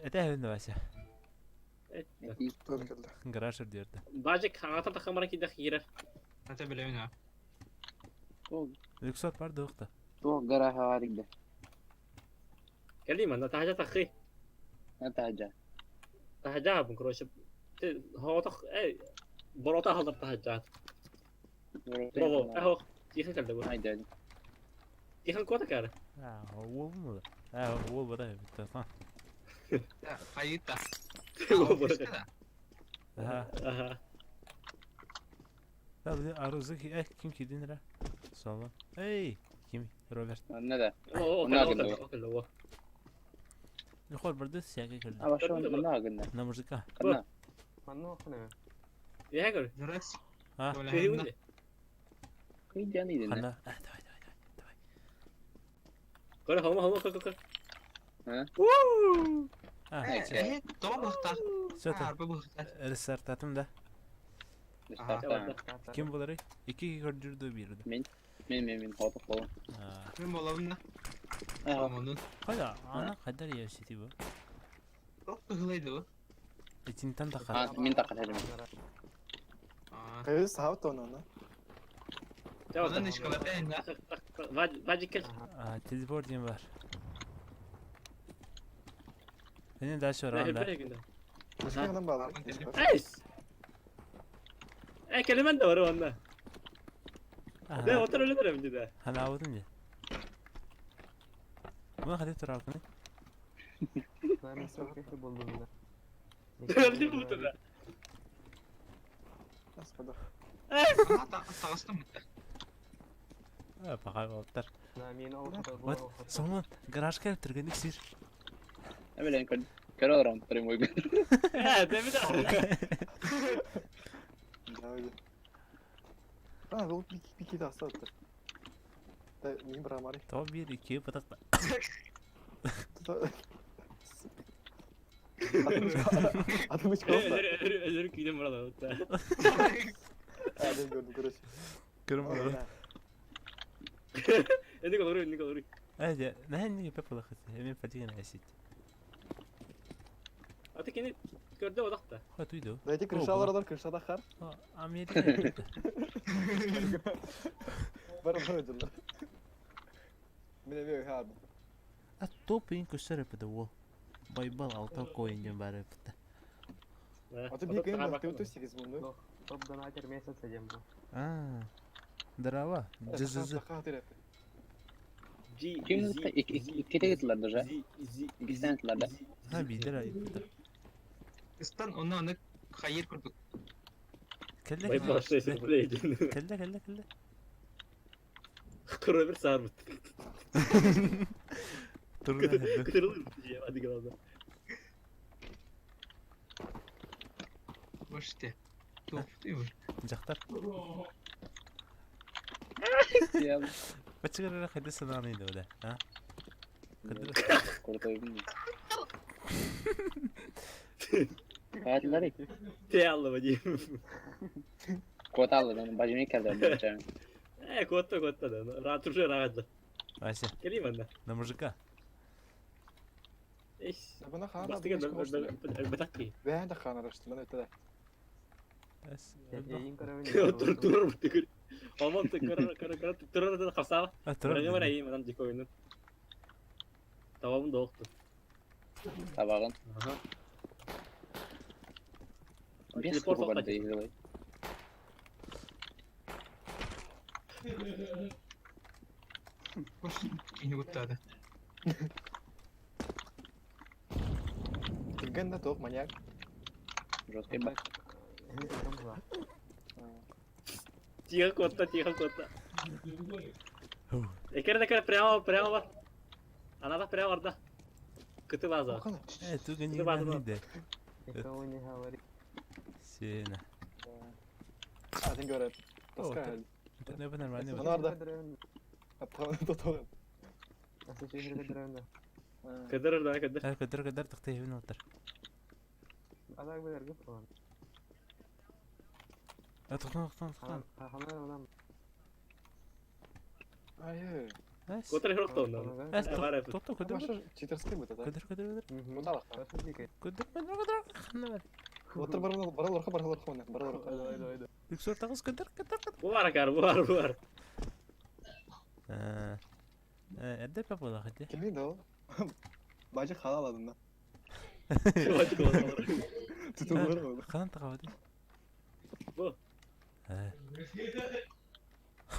Это хәбин Вася. Только Гараж үрдүрдө. Бажик хаңата тахамара кидах кирер. Ата билебин а. Люксор бар дуқта. Туох гараха варик да. Калима, на тахажа тахи. Натаджа. Тахажа бун короче. Хоотох э борота халдар тахажа. Браво. Ахо, тихан калда бу. Айда. Тихан кота кара. А, ол му. А, ол бара битте. Хайыта. Аха. Аха. Аха. Да, бу арузы ки э ким кидин ра? Соло. Эй, ким? Роберт. Онна да. О, Онна о, гынна. о, о. Нихор барды сяке кирди. А башы онна гынна. На мужика. Канна. Манна охна. Я говорю. Зрас. А, Ты Кыйдан идин. хана. А, давай, давай, давай, давай. Көр, хома, хома, көр, көр. А? А, Э, тоба бухта. все то. Арба бухта. Ресартатым да. Ким булары? Ики көрдүрдү бирди. Мен мен мен хотох болом. А, Мен болабын да. Аа. Амонун. кайда? Ана кайдар яшити бу? Ток тыгылайды бу. Итинтен А, такар. мен такар Аа. Кайы саап тонана. Онан ишкалата энна. Вадик кел. А, телепорт бар. Менен дальше барган да. Машинадан бала. Эйс. Э, келемен да бар онда. Да, отыр өлө берем диде. Хана абытын же. Мына хатып тура алкыны. Өлдү бу тура. Господа. Тагыстым. А, бага болуптар. Вот. Сонун гаражга кирип түргендик сир. Эбелен көр. Көр олором прямой. Э, деми да. Да. А, бұл пики да астады. Да, мен бір амари. То бир iki бытак. Адам үч қалса. Өлөр өлөр күйдөн барат. Адам көрдім, короче. Көрүм болот. Эни колору, эни колору. Э, нәһән ни пеп булак. Эми патиган әсит. Аты кени көрдө одакта. Хой туйду. Дайте крышалардан крышада хар. Америка. Бар бар жылы. Мен эме хар. А топ ин көсөр эпеде ол. Байбал алта коин бар эпеде. Аты бик эми ты 8 муну. Топ донатер месяца дем бу. А. Дрова. Жз. Ким икките гытлар даже. Икистен гытлар да. Ha бидер айыптыр. Кыстан оны аны хайыр көрдүк. Келле. Байбал шейси булейди. Келле келле келле. Кыры бир сарбыт. Турда. Кырылып же, hadi глаза. Боште. Топ ты. Жактар. Я Бачыгара хайда санааны да. А? Кыдыр. крутой. Катлары. Те алла дейм. Коталы, бажыми келди. Э, котта котта да. Рат уже рагады. Вася, Келейм анда. на мужика. Эш. Бына хан. Бастыган батакки. Бән дә хан арашты, мен өтә. Эс. Тур тур бутыгыр. Алмам тыкыр кыр кыр тур да капсаа. А тур. Бирге бар айым анан дикойнун. Табабын да окту. Табагын. Аха. Бес Телепорт бар алып дейди. Бош кини буттады. Түрген да тоқ маньяк. Жесткий ба. Тихо, котта, тихо, котта. Экер, экер, прямо, прямо бар. Анада прямо барда. Кыты база. Э, туга не Кыты база бар. надо. Никого не говори. Сена. А, ты говорят. О, Таскай. Это нормально. Анарда. Кыдыр да, кыдыр. Э, кыдыр кыдыр тахты хивин отыр. Э, тохтон, тохтон, тохтон. Ай, Э, Котыр хроктон. Э, Бар, тохто, кыдыр, Маша читерский будет, да? кыдыр, кыдыр, кыдыр. Ну да, лаха. Кыдыр, кыдыр, кыдыр. Ханна бар. Отыр бар бар лорха бар лорха бар лорха. Люксор тагыз кыдыр, кыдыр, кыдыр. Бу бар, кар, бу бар, бу бар. Э, э, эдде папа хати. Кимин да ол? Бажы халадым да. Tutulur mu? Хан тагабы. Бу. Э.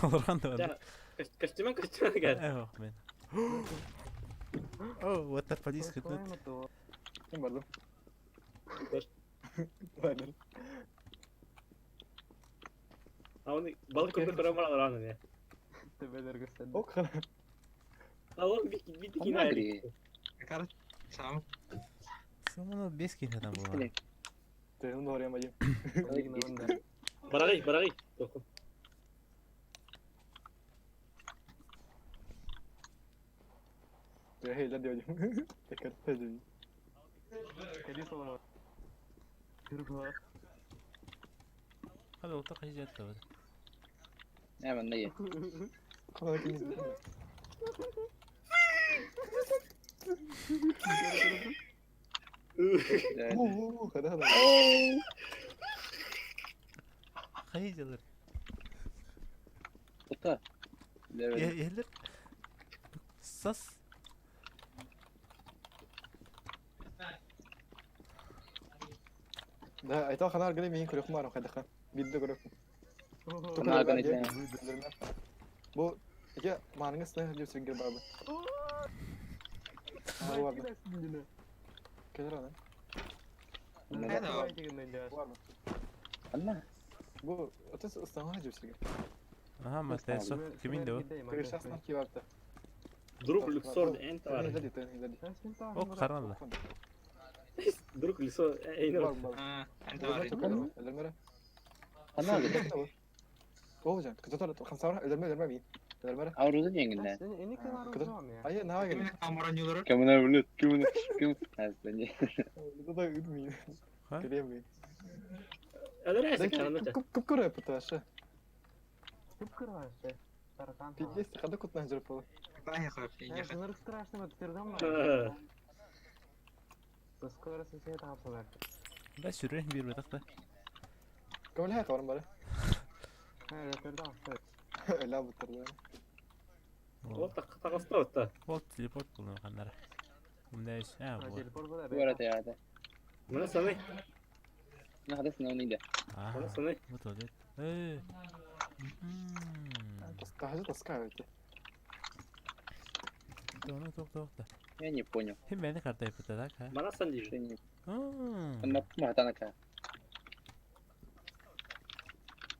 Олорхан да. Костюмен, костюмен, кар. Э, ох, мен. О, what the police кыдыр. Kim vardı? Dur. Vardı. Ауны балык көтөр көрө бар алар аны. Ок. Алар бик бик Ханна гри. Короче, сам. Самано бес кин адам була. Тегин doğru yamacı. Барагай, барагай. Току. Heyler diyor. Tekrar edeyim. Hadi orta kaçacak da. Э, манна е. Kolay gelsin. Oo, hadi hadi. Хайдалар. Тохто. Елер. Сас. Да, айта ханар геле мин көрөх марым хайдаха. Бидде көрөх. Ханар геле. Бу ике марыңы сына деп сингер бабы. Бар. Келер ана. Бар. Ханна. Бу отыз ыстаңа деп сингер. Аха, матесо. Кимин да? Көрүш ки барты. Друг Люксор энт бар. Тегин иди, тегин иди. О, каранла. Друг Люксор эйне. Бар, бар. А, انت عارف. Öldürmere. Ханна гри. Olacak. Kıza хамсара öldürme öldürme mi? Öldürme. Аурузу диэнгиннэ. Айы наа гэн. Камера Кэмэнэ блядь, кэмэнэ, кэм. Астани. Да үдми. Ха? Кэлэми. Алар эсе каранды. Кып көрө пыташы. Пиздец, хада кутна жырпалы. Бәс сүрен бир бетакта. Кемле хай кабарым бары. Эла бутырды. Ол тагыста отта. Ол телепорт булган каннар. Умдайс. А, бу. Буора яата. Мына саны, На хадас на унида. А. мына саны. Бу туалет. Э. Тахажы таскай өте. Тоно ток ток та. Я не понял. Хим мени карта ипата да ка. Мана сан Что дейби. не. М. Ханна махтанака.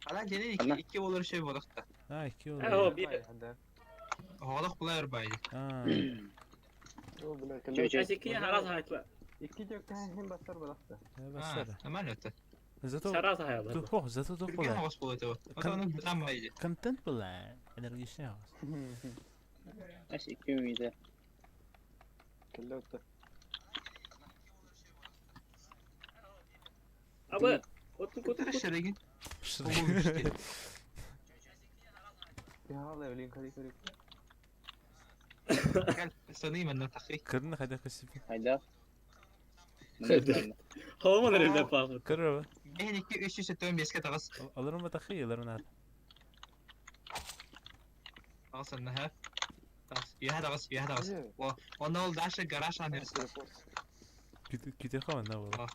Ала gene Ана. iki, iki olur şey bodakta. А, ики Э, ол. о, би. Оғалақ бұлай ырбайды. А. О, бля, Чё, кэлэ. чё? Эсики харас хайла. Басара. Нормально это. Зато Харас хайла. Тох, зато тох Түрген була. оғыз болады ол. Ата оның бұдан байды. Контент була. Энергичный оғыз. Аш икки унида. Кэлэ өтө. Абы, оттун кутун. Шереген. Саный мен тахи. Кырны хайда кысып. Хайда. Холман реле папы. Кыры. Мен 2 375-ке тағыз. Алырым батахы, алырым ат. Тағыз анна ха. Тағыз. Яха тағыз, яха тағыз. Онда ол дашы гараж аны. Күтө хаван да була.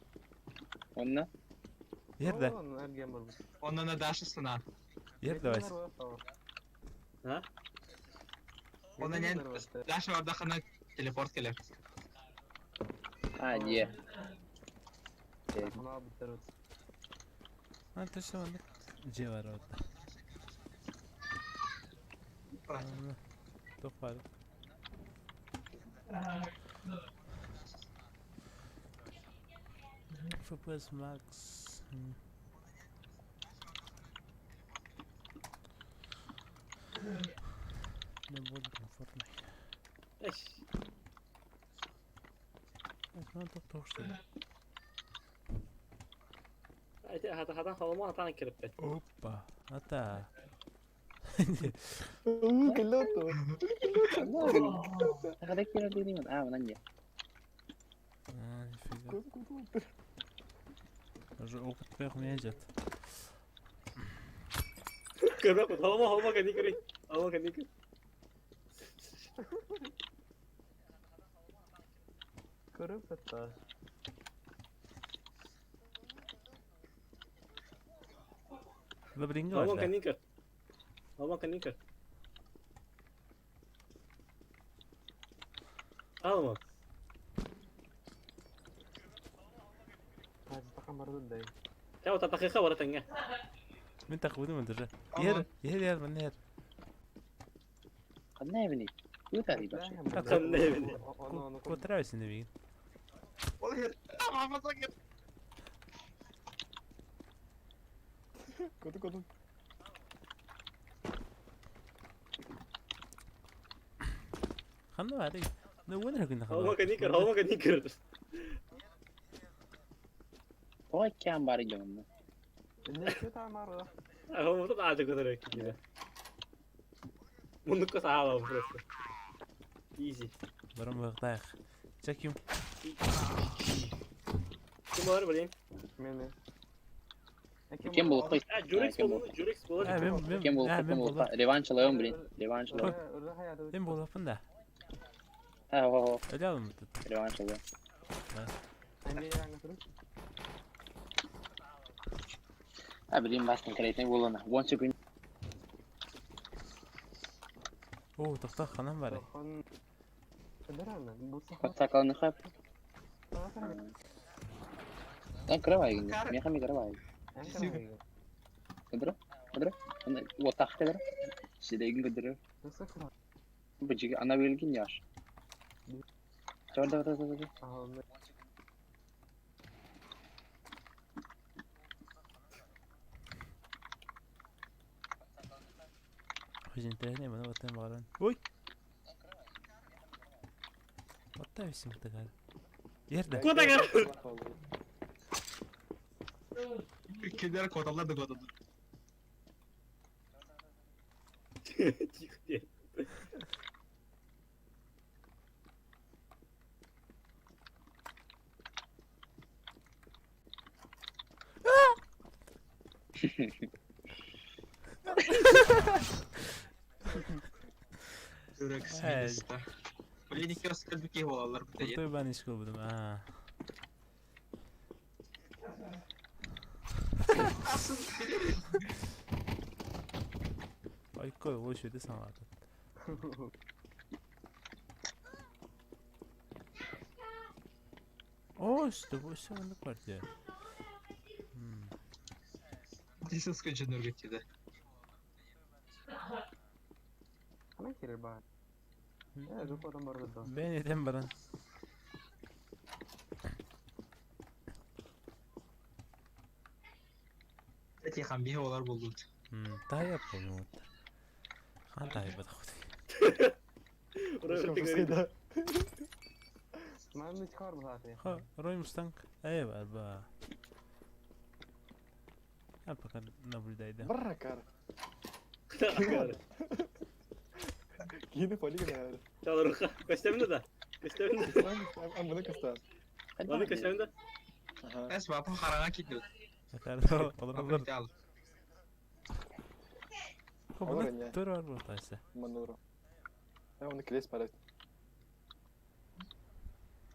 Онна. Ерде. Онда на дашы сына. Ерде вась. А? Онда нен дашы бардақына телепорт келер. А, де. Антон маннык дьиэ баар эбит. Туох баар? FPS Max. Не буду там Fortnite. Эш. Хатан холомо хатан кириппет. Опа. Ата. ¡Uh, qué loco! Хада кира дии А, мынан дии. А, нифига. Уже опыт бэх меня идет. Көрбөк холомо холомо кэнни көрүй. Холомо кэнни көр. Көрөп Лабринга Холомо бар. кэнни көр. Холомо кэнни көр. Алма. Чао татахыха бара тэҥҥэ. Мин тахбыным даже. Ер, ер, ер, мен ер. Ханна эбини? Кута дии баш. Ханна эбини? Кутрайся на вин. Куда, куда? Ханна бар. Ну, вон рагын Холомо кэнни көр, холомо кэнни көр. Тоҕо иккиэн баар дьоҥно. Холомо тут аажа көтөрө киирэ. Муннукка саала просто. Easy. Барам бактайх. Чеким. Ким бар блин? Кем булуқпай? А, Журекс болуну, Журекс болуну. А, мен мен Кем а, булуқпай? мен Кем болдум. булуқпай? Реванш алайым, блин. Реванш алайым. Мен болдум да. А, о, Öyle alın тут. реванш алайым. А, блин, бастың кірейтін болуна. 10 секунд. О, тохта ханам бар. Подсакалны хап. Там кровай гин. Меха ми кровай. Кыдыра? Кыдыра? Ана отақ кыдыра. Сидегин кыдыра. Бу жиги ана белгин яш. Давай, давай, давай, давай. Очень интересно, мен вот там баран. Ой. Вот там всем такая. Ерде. Куда көр? Кинилэр куоталлар да куоталлар. Тихо диэн. Журекс Эй. минуста. Блин, икки раз кэлбит киһи буолаллар бу Крутой баночку будем. А. Ой, кой, лучше ты сама тут. О, что вы все на квартире. Десятка дьоннорго тиийдэ. Бен этем баран. Эти хамбиһи олар буоллут. Тая помню. Хан тая бадахут. Ха, Рой Мустанг. Эй, ба. А пока наблюдай, да. Барра кар. Киһини полигон Чалырга. Көстөмүнэ да. Көстөмүнэ. Аммына кыстан. Аны көстөмүнэ. Аха. Эс бапа хараҥа киирдибит. Олар. Ал. Олар эмне? Тур бар бу тайсы. Мануро. Я оны клес парат.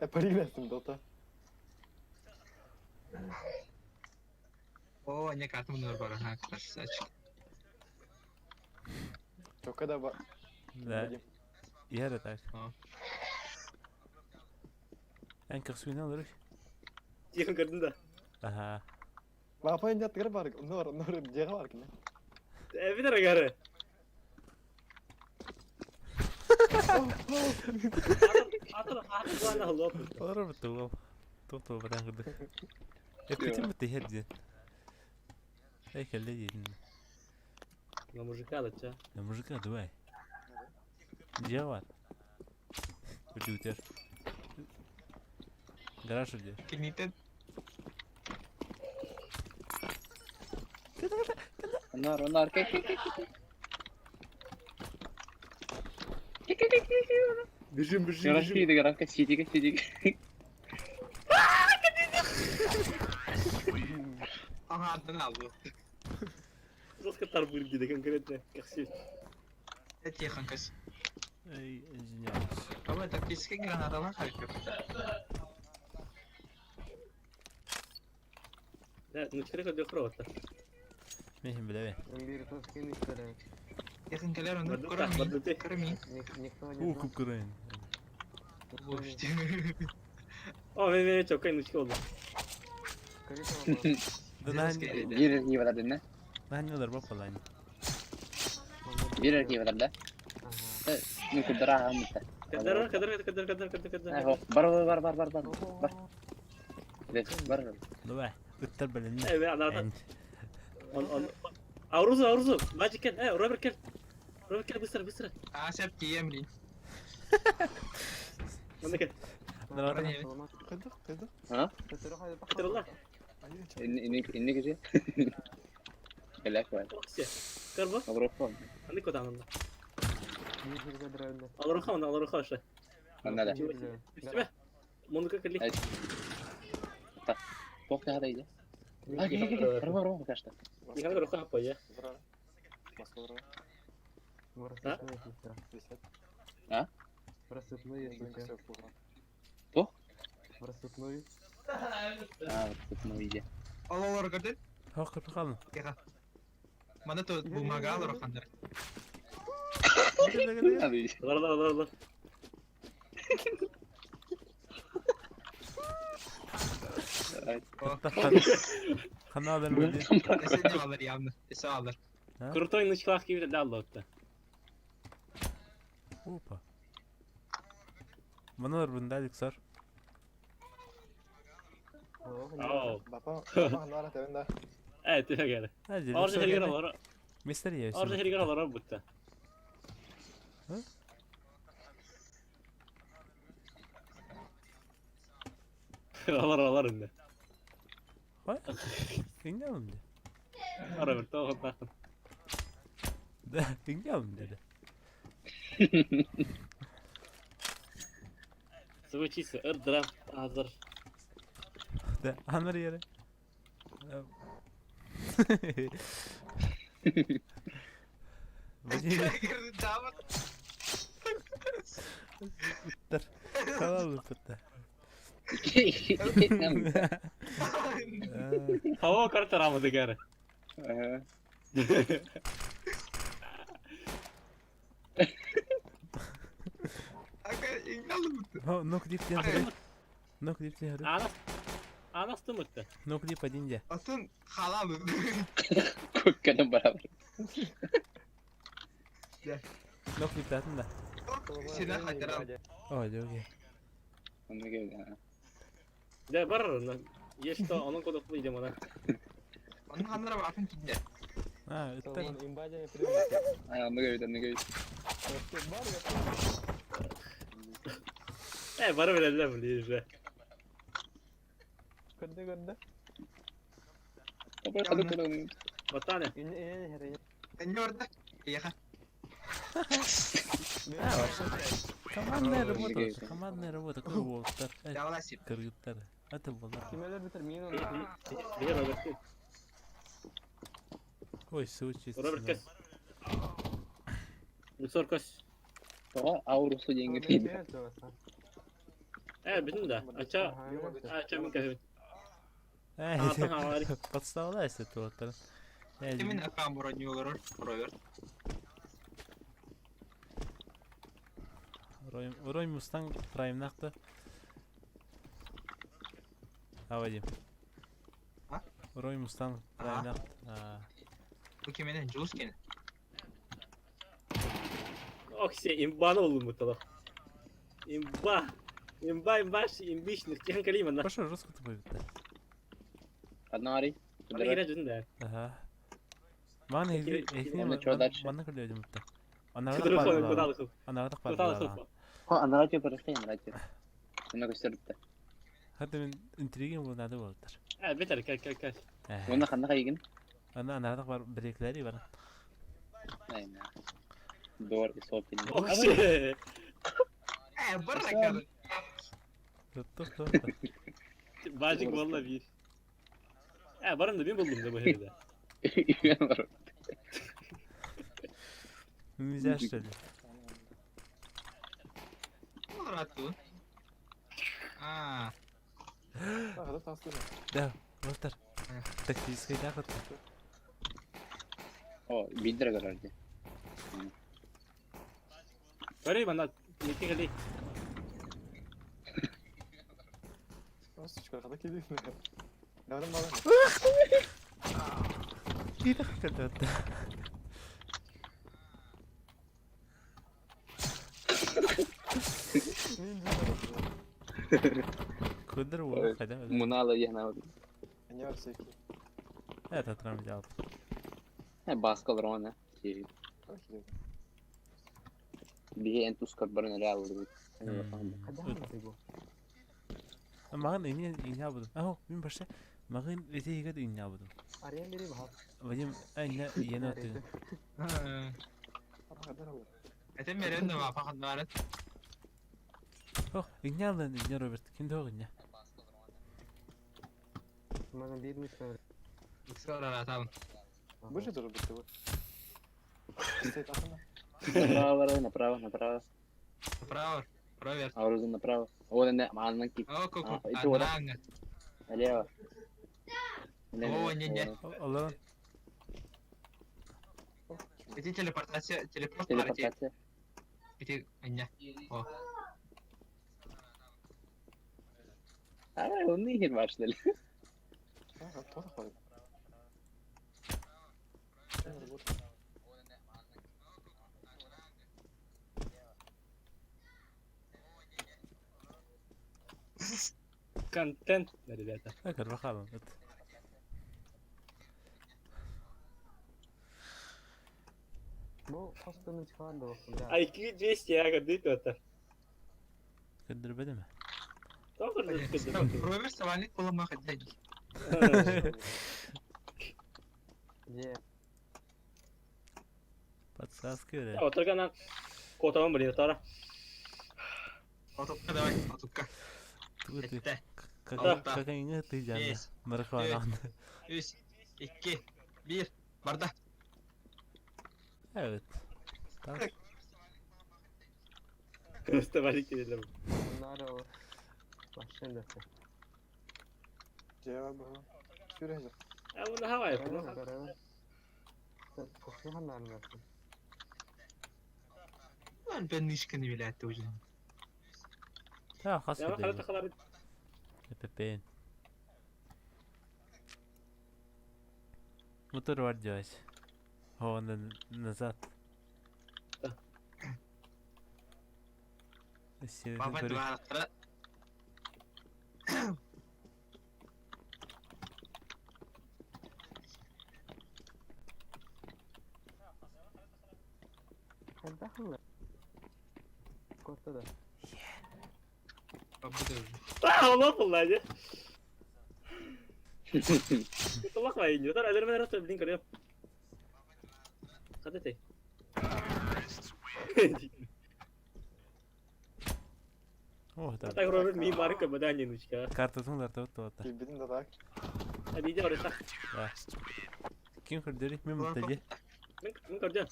Э, полигон дота. О, не картым нөр бар. Ха, красавчик. Чока да ба. Да. Яра так. А. Эн кырсуйна алыр. Тихо көрдүм да. Аха. Баапа инде аттыгар бар, онно бар, онно бар, дьиэҕэ бар кини. Эбитер агары. Олорор бутта уол. Туох туох батан курдук. Эппитим бутта иһэр диэн. Эй, кэллэ диэтин. На мужика да ча. На мужика давай. Дьиэ бар. Үрдүгүтэр. Гараж үрдүгэр. Киниттэн Онор, онор, кэ кэ кэ кэ. Кэ кэ кэ кэ кэ. Бежим, бежим, Гараж бежим. киирдэ, гаражка сиитигэ сиитигэ. аҥаардан алды. Жестко тарбыр диде конкретно. Как все. Тихон көс. Эй, извиняюсь. Баба тактический гранаталар характеры. Да, ну чекай, как хрота. Мехин билэбэ. Имбирь тоскин история. Тихон кэлэр онно Бардыта, көрөмин. бардыта. Көрөмин. Никто не Уу знал. куп-курын. Никто не- О, мен мен чокай ну чекай. Скажите вопрос. Да на Биир эргии барар дэнэ. на олор баппалаан. Биир эргии барар да. Ага. Мин курдара аҕаммыта. Кадар, кадар, кадар, кадар, кадар, кадар. Бар бар бар бар бар бар. Бар. Давай. Ыттар бэлэмни. Э, мен ана он он Аурузу, Аурузу, Magic кел, э, Роберт кел. Роберт кел, быстро, быстро. Аа сеп тием лин. Онда кел. Кайдах, кайдах. Кадар Инник инник же. Кэлэк бар. Оксе. Карба, Аврофон. аны кода анда. Аларуха, он аларуха ше. Анна да. Үстүбэ. Мунука кели. Туох да иде. А, кэ кэ кэ. Бар бар бар кашта. Никак руха поя. А? В рассыпную, если чё. Туох? В рассыпную. Аа, тут ну иде. Ол олор көрдүн. Хок кырпы қалын. Тиха. Мана то бумага алар хандар. Лар лар лар лар. Хана алар мөлде. Эсе алар явно. Эсе алар. Крутой нычклах кибит да лотта. Опа. Маналар бында Алексар. Ау. Бапа, бапа ханара тебен да. Э, ты гәре. Hadi Оржы хергер алар. Мистер я. Оржы хергер алар бутта. Алар алар инде. Кинге алым де. Роберт, тоғытта. Да, кинге алым dedi. Звучится ырдрафт азыр. Да, анар yere. Халал бутта. Хава карта рамады гәрі. Ну клип тен. Ну клип тен. Анас Анас тымытты. Ну клип один де. Атын халал. Көккәнен барабар. Ну клип татын да. Сена хатырал. Ой, окей. Онны кел. Да бар, есть что, onun kodu идем она. Onun хандар атын кинде. А, это Аа, онны кел, онны кел. Э, бар билелер биле. Көрдө, көрдө. Бапа хады көрөм. Батаны. Энне орда. Яха. командная работа. Командная работа. Кыргыттар. Яласип. Кыргыттар. Это было. Кимелер битер, мин оны. Биле Роберт. Ой, сучи. Роберт кес. Мусор кос. Тоҕо аурусу диэҥҥэ тиийдэ. Э, бүтүн да. Ача, ача мен кәһүн. Эй, Атын авари. подставляйся тут. Кимин акам броню олорор Роберт. Рой Мустанг Прайм нақты. А, Вадим. А? Рой Мустанг правильно. Бу киминэн Джуз кини. Окси, имбаны булдум бу Имба. Имба, имба, имбишник. Тихан калима на. Пошел жестко ты будет. Одна ари. Ана кирэ жүн да. Ага. Ман эхни Онно чё дальше? манна көрдөөдүм бутта. Кыдыры Анарада хону бар. кудалы Анарада бар. Кудалы хып. Хо, анара тебе просто анара тебе. Много сөрүттэ. Хатта мен интригим бу нады болдур. Э, бетер, кел, кел, кел. Уонна ханна хайгин? Ана анарада бар биреклери бар. Айна. Door is open. Окси. Э, барра кар. Туттук туттук. Бажик валла бир. Э, барым да мен булдум да бу жерде. Үйен бар. Нельзя что ли? Олар А, А, когда там стоит? Да, вот Тактический заход. О, бидер көрөрдү. Бары мана неке кали. А, сучка, когда кидаешь? Давай, давай. Кире көрдөөдү. Көдөр уу хайда. Мунала яна. Не всякие. Это трам взял. Э, баскал рона. Бие энтускар барна реал. Маған ине ине абыдым. Ахо, мен башта маған эте егет ине абыдым. Арен бери бахат. Вадим, айна ине аты. Это мерен ва фахан барат. Ох, ине алын ине Роберт. Ким тог ине? Маған бермейсің. Сора там. Больше тоже быть его. Стоит охрана. Направо, направо, направо. Направо. Роберт. А вроде направо. О, не, манна ки. О, ку-ку. А, это вот. Ананга. Налево. О, не, не. Олар Эти телепортация, телепорт партия. Телепортация. Эти, не. О. А, он не хер ли. А, тоже хватит. Контент, ребята. Так, рахабам. Бу хостаны чыгарды болсын да. IQ 200 я көрдүк это. Көдөр бедеме? Тоже көрдүк. Роберт савалник буламак эден. Е. Подсказки бере. Отырган котамын блин, тара. Отукка давай, отукка. Тугы Этте. Как как ине ты жана. Бес. Мархван. Үс, икки, бир, барда. Evet. Так. Просто келем. Нары ол. Машина. Жева Сүрәҗә. Ә буны һава. Lan ben nişkini bile etti hocam. Та хас Я кеде. халар. Пепен. Мотор бар делать. О, назад. Да. Баба два Хайдахлы. Котта да. А, ол булла же. Тулак бай, тара элер менен блин көрөм. Кадете. О, да. Так Роберт ми марка бадани нучка. Картасын ларта вот вот. Килбидин да так. Аби жа орта. Да. Ким көрдөрү? Мен мутади. Мен мен көрдüm.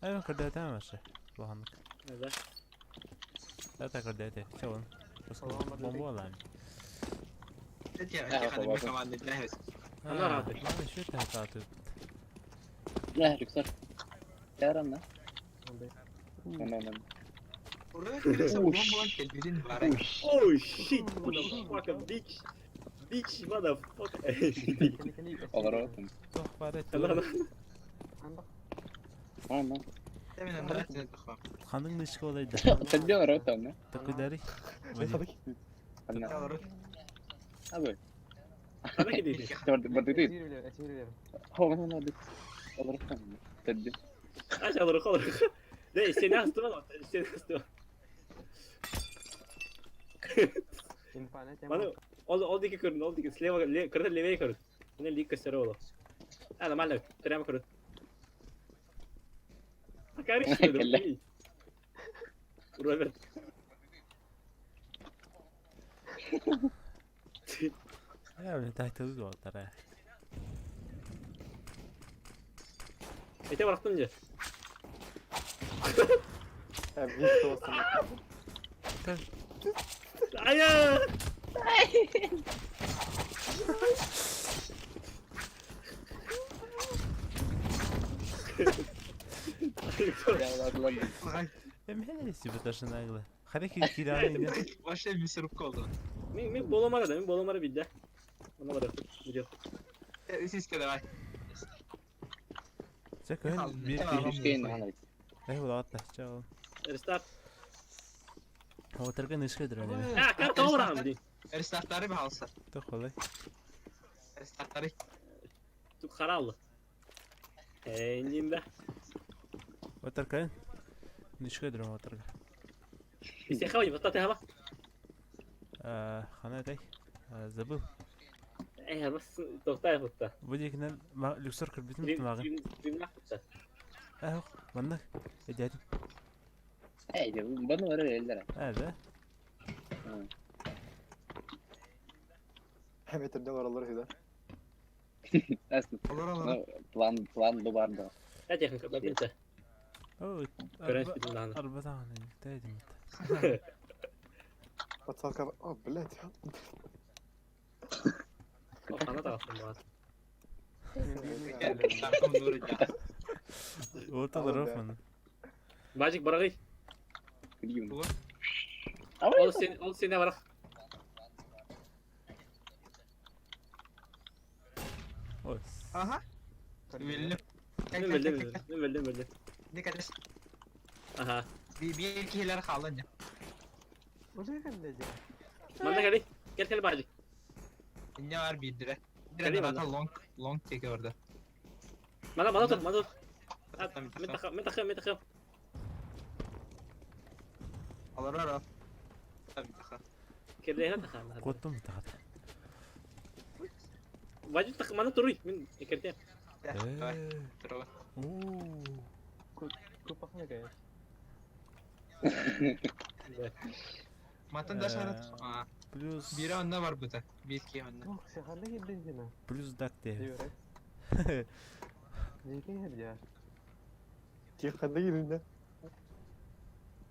Ай, мен көрдө тамаша. Боханык. Да. Да, көрдө. Чоон. Бомба алам. Эти эти хады команды для Ана рады. Мана шүү таатаа. Да, рюкзак. Ярам, да? Нормально. Роберт бомба келбидин бар. Oh shit, motherfucker bitch. Bitch, motherfucker. Кели кели. Олоротум. Туох баар Ана, этэ. ана. Ана. Мен анда тохо. Ханын нышка олайда. Тәдде олоротум. Такудари. Ана. Олорот. Абы. Ана кеди. Бардыды. Әсир әсир. Хо, ана бит. Олоротум. Тәдде. Аш алыр алыр. Не, сeni astım ama seni astım. Инфанет. Bana ол ол дике көрүн, ол дике слева кырда левее көрүн. Мына лик көстөрө боло. А, нормально, прямо көрүн. Акари Кэллэ. Роберт. Я блин, так ты угол тара. Эте барактым же. Биир тоҕус. Ая! Эм хеле даже нагло. Харек кираны. Вообще мясорубка oldu. Мен мен боломара да, мен боломара бидде. Ана бар, видео. Сиське давай. Чак бир Үскейин ана. Эх, улаатта. Чао. Рестарт. Отерген нышка дөрөнө. А, карта орам ди. Рестарттары баалса. Тох олай. Рестарттары. Тук хараллы. Энинде. Отерген нышка дөрөн отерген. Истеха бата теха. Хана дай. Забыл. Э, бас тохтай хутта. Бу дикнен люксор кырбитин тумагын. Димна хутта. Эх, манна. Эдәдим. Эй, баны бар элдер. Ә, да? Метрде баралар үһү да. Әс. Олор олор. План план бу бар да. Я техника бабинче. О, Көрәш битин аны. Арбадан тәдим. Подсалка. О, блядь. Ана тагын бар. Тартым нуры. Орталар офман. Бажик барагы. Күлүм. Бу. Ол сен ол сене барак. Ой. Аха. Билdim. Мен билдим, мен билдим, билдим. Ne kadar? Аха. Bir bir iki hiler kaldı ne? Уже кэллэ. Манна кели. Кел кел бажик. Ne var bir dire. Кели Bir манна. de long long teki orada. Мана мана тур, мана тур. Мен тахам, мен тахам, мен тахам. Олор олор. Tabii tabii. Келе тахам. Коттум тагат. Бажик тах мана туруй. Мен кертем. Давай. Туруга. Оо. Купахна кая. Matan da şarat. Aa. Плюс Biri onda var bu da. Bir iki onda. Ох, сахарна кэллэ жена. плюс дак те. Диорек. Жеке хердя. Тихо да.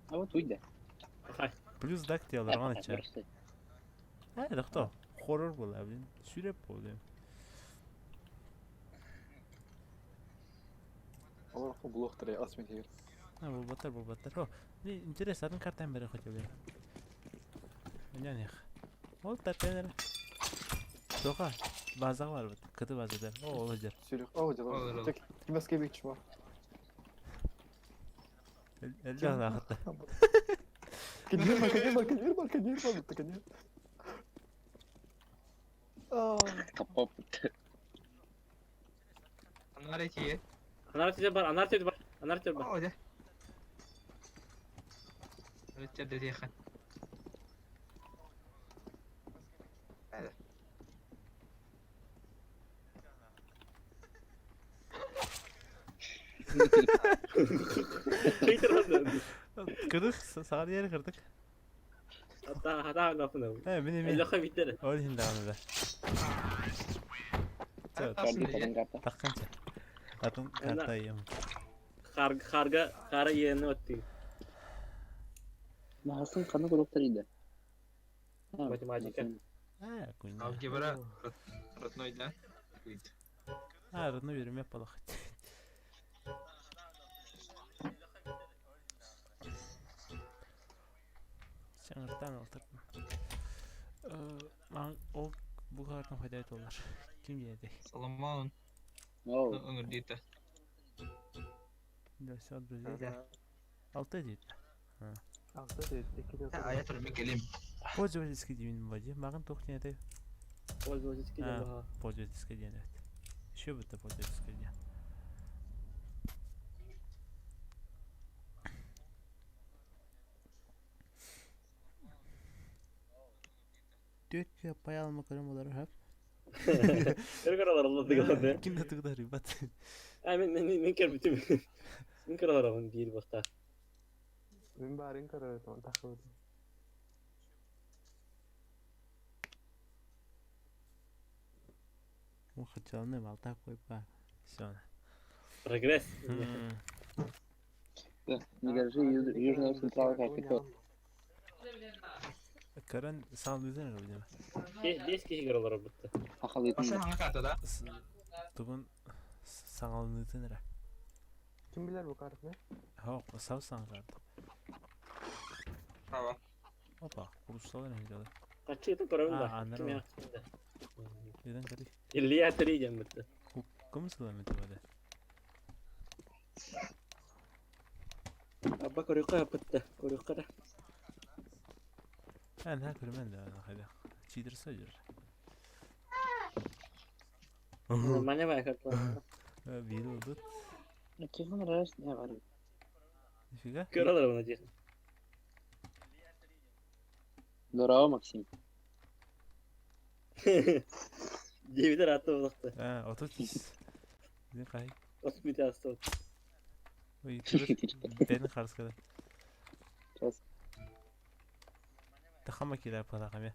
А вот уйда. Ахай. Плюс дак те аларган ча. Ә, дакта. Хоррор була, блин. Сүрәп булды. Олар блок тырай ас мен хер. А, бу батыр, бу батыр. О, не интересно, атын картан бере хотя бы. Меня них. Ол тартенер. Тоха, база бар бит. Кыты база дер. О, ол жер. Сүрүк. О, Olur, жала. olur. Тек кимеске бик чума. Элле ахытта. Каньер бар, каньер бар, каньер бар, каньер бар, битте каньер. Аа. Капап. Onlar iki. Анар бар, анар бар, анар бар. O da. Evet dedi yakın. Hadi. Хейтер Кырдык, сагар yeri кырдык. Хата хата гафына. Ә, мин Элле мин. хабиттер. Ол хинде аны да. Aslında Картан карта. Такканча. Атын карта ем. Хар харга хара йене отти. Маһасын каны көрөп иде. Математика. Ә, куйна. Алгебра родной да. А, родной берем я полох. Чаңыртан алтырдым. Маған ол Бу картам хайда олар. Ким диэтэй? Соломон Оу. ыҥырдыыта. Да, все, друзья. Алты дейт. Алты дейт, 2 де Айа тур мен келем. Пользовательский деймин ба дии. Маған туох диэн этэй? Пользовательский диэн баха. Пользовательский диэн эбит. Еще бутта пользовательский диэн. Түөрт пай алма көрөн болар хөп. Өр көралар алла Ким да тыгдар ребят. А мен мен мен көрбүтүм. Мен көралар алын биир бахта. Мен барын көрөр тахыбыт. Ну хотел малта койпа. Все. Прогресс. Не держи южного централа как это. Каран саалдыйдан видимо. Бес киһи көралар бутта. Хахалыйтын. Баса хаңа карта да? Тугун саңалынытын эре. Ким билер бу картаны? Хо, сау саңаларды. Bravo. Опа, курусталар эми жалы. Качы көрөм да. А, аннары Ким бар. яхшы. Деден кали. Илья три диэн бутта. Кум сылам это Абба көрүккө бутта. Көрүккө да. Эн ха көрмөн да хайда. Чидер сажыр. Маня бай карта. Бир oldu. Кихан раз не бар. Нифига. Көралар буну дии. Здорово, Максим. Дебитер атты булакты. А, отут. Не кай. Отут бите асты. Ой, Ден харскада. Сейчас. Тахама киля палакаме.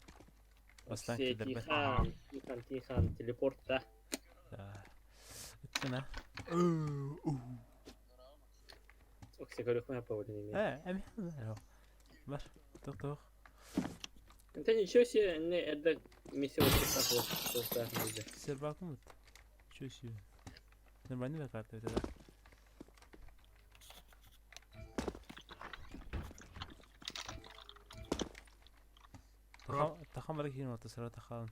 Бастан кидербе. Тихан, Тихан, Тихан, телепорт да. Да. Иттена. Оксе көрүккө апа болин эми. Э, эми. Бар. Тох тох. Это ничего себе, не это миссия вот так вот, так вот. Сербакум. Чё себе? Нормально карта это да. Тахам барак хин ота сара тахан.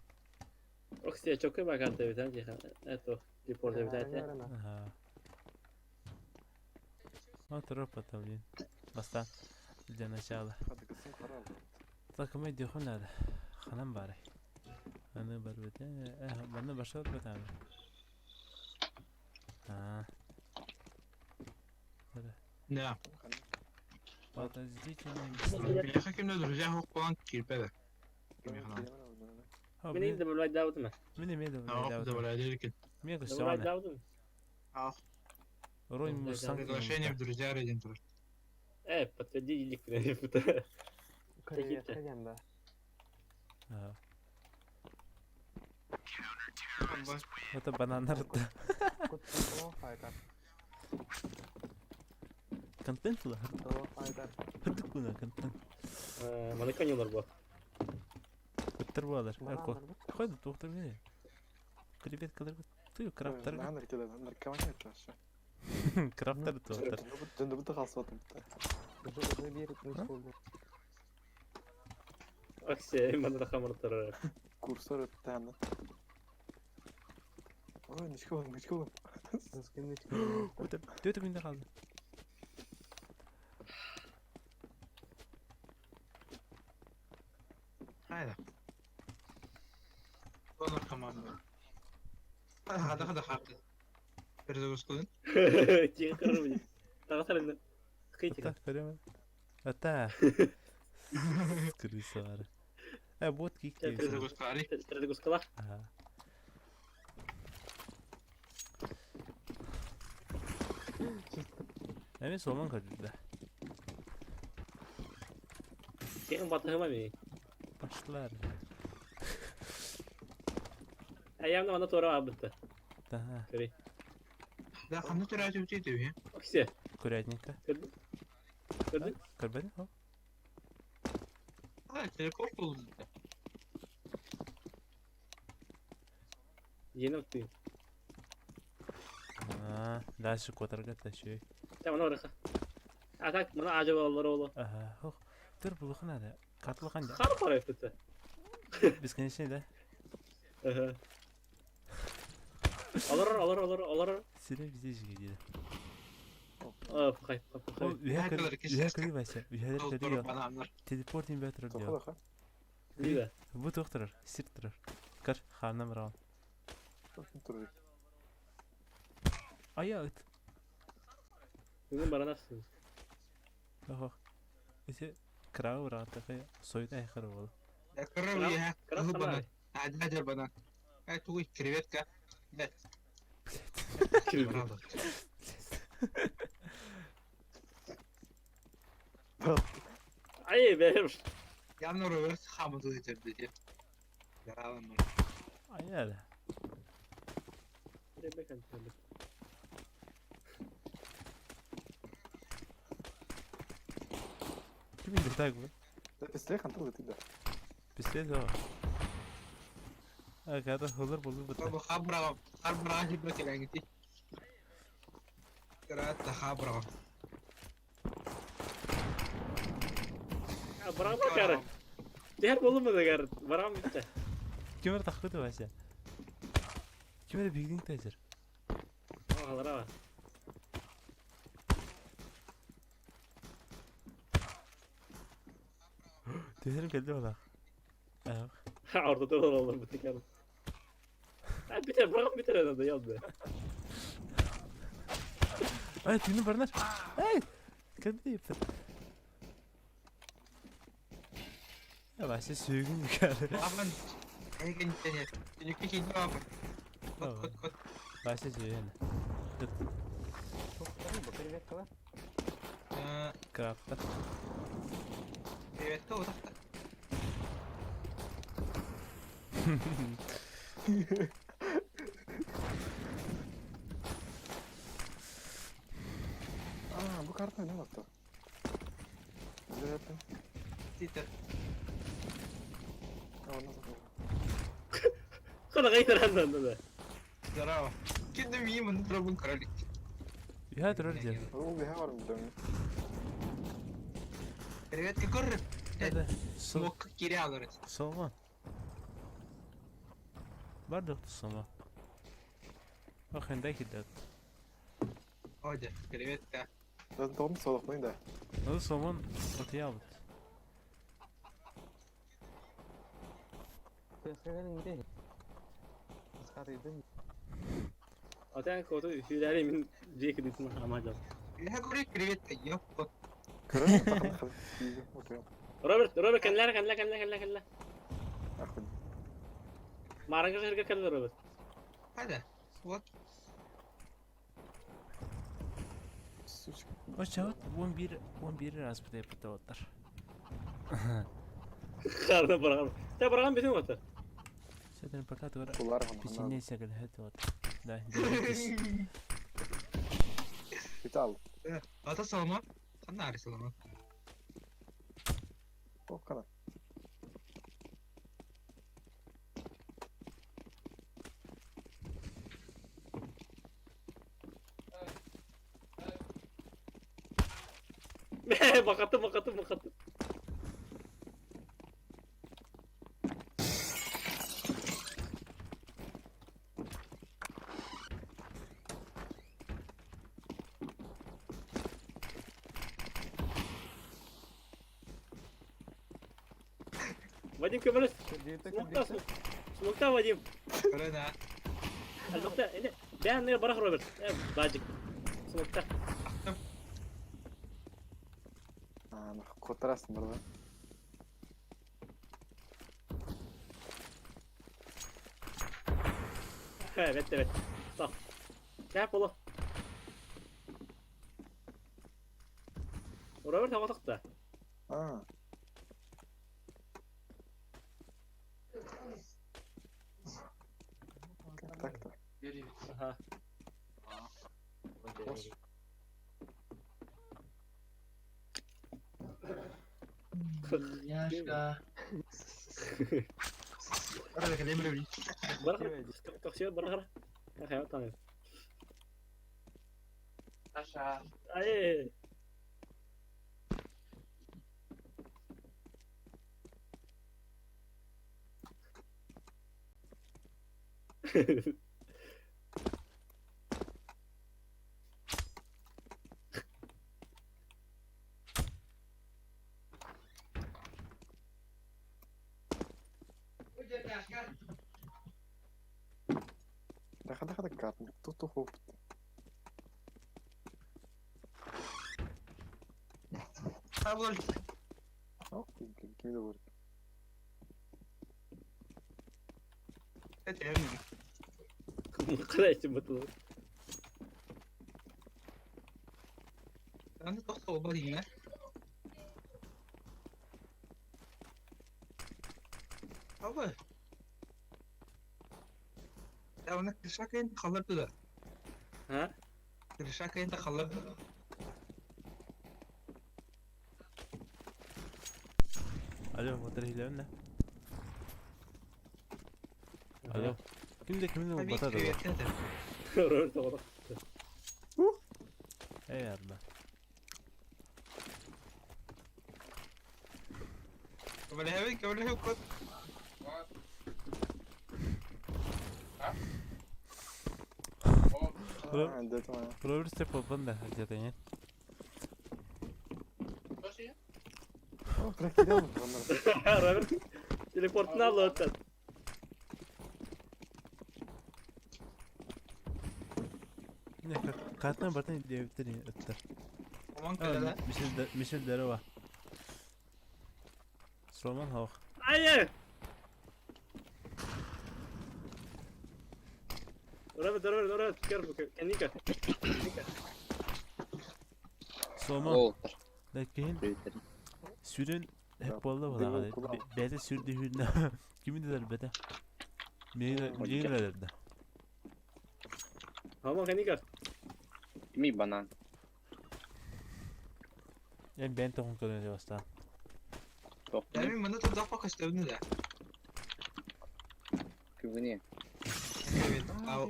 Оксе чокой ба карта бит, Тихан. Это телепорт бит это. Ага. Ну, тропа-то, блин. Баста. Для начала. Так, мы идем надо. Ханам бары. Аны бар бит. Э, баны башат бит аны. А. Да. Подозрительное Бляха кимде друзья хоқ болан кирпеде. Мен инде булай даудым. Мен эме да Ох, добавляли екен. Мен Булай гысяна. даудым. Ах, Рой мусан. приглашение в друзья один тур. Э, подтверди илик бит. Корея да. Ага. Это бананар да. Контент ла. Хыртык контент. Маны конелар бу. Ыттыр балар. Эко. Хойду доктор мне. Креветкалар. Ты крафтар. Наркомания это вообще. Крафтар доктор. Оксе, маны хамыр Курсор это Ой, ничего, ничего. Это төтө күндө калды. Хайда. Донор команда. Хада хада харды. Перезагрузка. Тихан көрүм. Тагы Кыйтык. Так, көрөм. Ата. Крыса. Э, вот кик. Перезагрузка. Перезагрузкала. Ага. Эми солман көрдү да. Тихан батыгыма ми. Башлар. Аямны мана тора абытты. Да. Көрей. Да, кандай түрі өтейді, Оксе, Курятника. көрдүң? Көрдүң? Көрбөдүң? А, телепорт болду. Жени уттуйм. А, дальше которга ташүй. Та мана орыха. А так мына ажабалар олу. Ага. Хох. Тур булух надо. Картыл кандай? Хар карай битти. Бесконечный да? Олорор, олорор, олорор, олорор. Сирэ бизе жиге дейді. О, пахай, пахай. Ол үһэ Үһэ көрүү Вася. Үһэлер көрүү. Телепорт инвертор Тоха диyor. да ха. Диде. Бу туох турар, сир турар. Көр, хааннан бараҕын. Турар. Айа ыт. Бүгүн баранарсың. Охо. Ити кырааҕы быраҕаттахы сойут айхар буолу. Краб Банан. Адер банан. Ай тугуй креветка. Нет. Ай, бэр. Явно Роберт хамы туй терди. Яраван. Айа да. Ким индир бу? Пистолет хантыл да. Пистолет о. Агада хылыр болу бутта. Бу хабра хабра хибра келеңти. Крат хабра. Барам кары. Дер болу му дегер. Барам битте. Ким тахыды Вася? Ким бигдин тезер? Алара. Тезерим келди ола. Ortada da olur bu teker. Biter, bırak biter herhalde yandı. Ay tüyünü barınar. Ay! Kendi yaptı. Ya Вася сүйгүн кары. Абан. Эген тене. Түнүккө кийин абан. Кот кот кот. Вася сүйгүн. Креветка Крапта. Креветка утакта. А, бу карта не лапта. Вероятно. Титер. А, она забыла. Кана гайтар андан да. Здорово. Кенде мийим дробун кролик. Үһэ турар диэн. Ол бэһэ бар бу. Креветка көрөр. Это сол Смок кире алыр. солма. Бар доктор солма. Ох, эндай кидат. Оде, креветка. Zaten тоғын солықмайын да. Ол сомон отыя албыт. Атан кото хүләри мин жеки дитин хамажа. Үһэ көрөр креветка yok кот. Көрөр тақын қыз. Окей. Роберт, Роберт кенлер кенлер кенлер кенлер кенлер. Ахуй. Мараңга жерге кенлер Роберт. Hadi. Вот. Сучка. Оча 11 11 раз бите бите оттар. Карны барам. Та барам битин ота. Сәтен пока тура Кулар ғана. печенье сәгел хөт от. Да, диабетис. Витал. Ата салма. Ханна ари салма. О, қана. Бакаты бакаты бакаты. Вадим көмөлөс. Смокта, смокта Вадим. Көрөн а. Албакта, эне, бән не барах Роберт. Э, бажик. Смокта. А, нах, котарасың бар да. Evet evet. Tamam. Кәп боло. Роберт хаватыкта. А, как так-то? Ага. Қош. Яшка. Барах. Тохсио барах. Хай таны. Саша. Ай. Даха карта. Тут уху. Табыл. Ох, ким да бар. Это Қалай бытылы. Аны тоқта оба дейін, ә? Абы. Я оны крышакайын қалдырды да. Ха? Крышакайын да қалдырды. Алло, вот да? Алло. Кимде кимде батады bu? Роберт оғыды. Ey Allah. Кабалехе кот. Robert step up да где-то нет? Роберт телепортын алды өттен. Не, картына бартын диэбиттер өттөр. Оман көлеле. Мишель Дерева. Сломан хох. Айы! Роберт, Роберт, Роберт, careful, Каника. Каника. Сломан. Ол Ләкин привет. сүрін hep bolda Devil була. Kula. Бәте сүрдү хүрнө. Кимин дер бәте? Мени дер. Хаман Каника. Ми банан. Мен бен тохон көрөнө бастан. Тоқ. Мен мында тұрдақ па көстөбүнү да. Күбүне. Ау.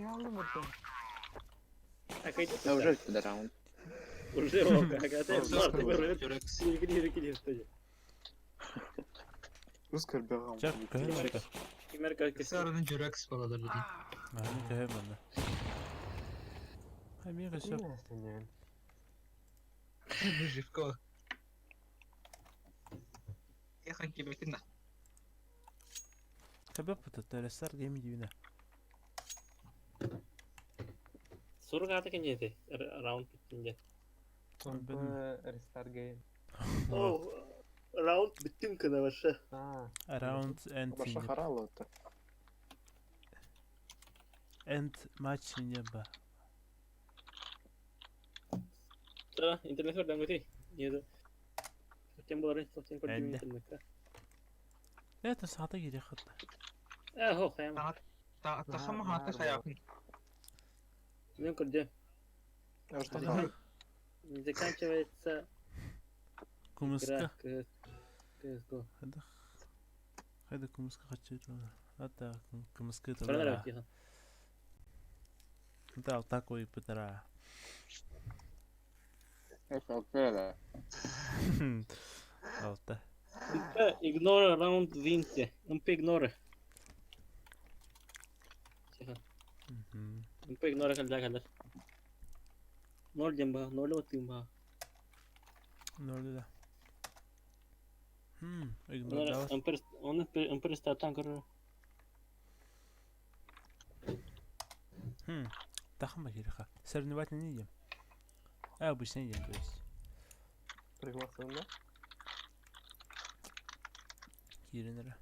Я уже өттү раунд. Уже ол, агата, Роберт. Жүрөкс. Кири, кири, кири. Үз көрбөгөн. Чак көһөн. Кимер кесе. Сарының жүрөкс боладыр дейм. Аны көһөн мында. Хай мен көсөп. Живко. Яхан кибетин да. Кабап бутат, гейм дибине. Сурук аты кенжети. Раунд биттинде. Рестарт гейм. О, раунд биттин кына вообще. А, Round end. Баша харалы өттө. End match не ба. Да, интернет көрдөн көтей. Не Тем болар, тем көрдüm Энде. интернетте. Это саата кире хатта. Э, хо, хаям. Тахама хата хаякын. Мен көрдüm. Что там? Не заканчивается Кумуска. игра к CSGO. Хада. Хада кумуска хочу. Ата кумуска Правильно, то. тихо. Да, такой пытара. Это алта. Алта. Ignore round 20. МП ignore. Тихо. МП ignore калда калдар. Ноль демба, ноль вот имба. Ноль да. Игнор. МП он МП статан көрөр. Тахма киреха. Соревновательный не идем. А, обычный день, то есть. пригласил, да? Киринера.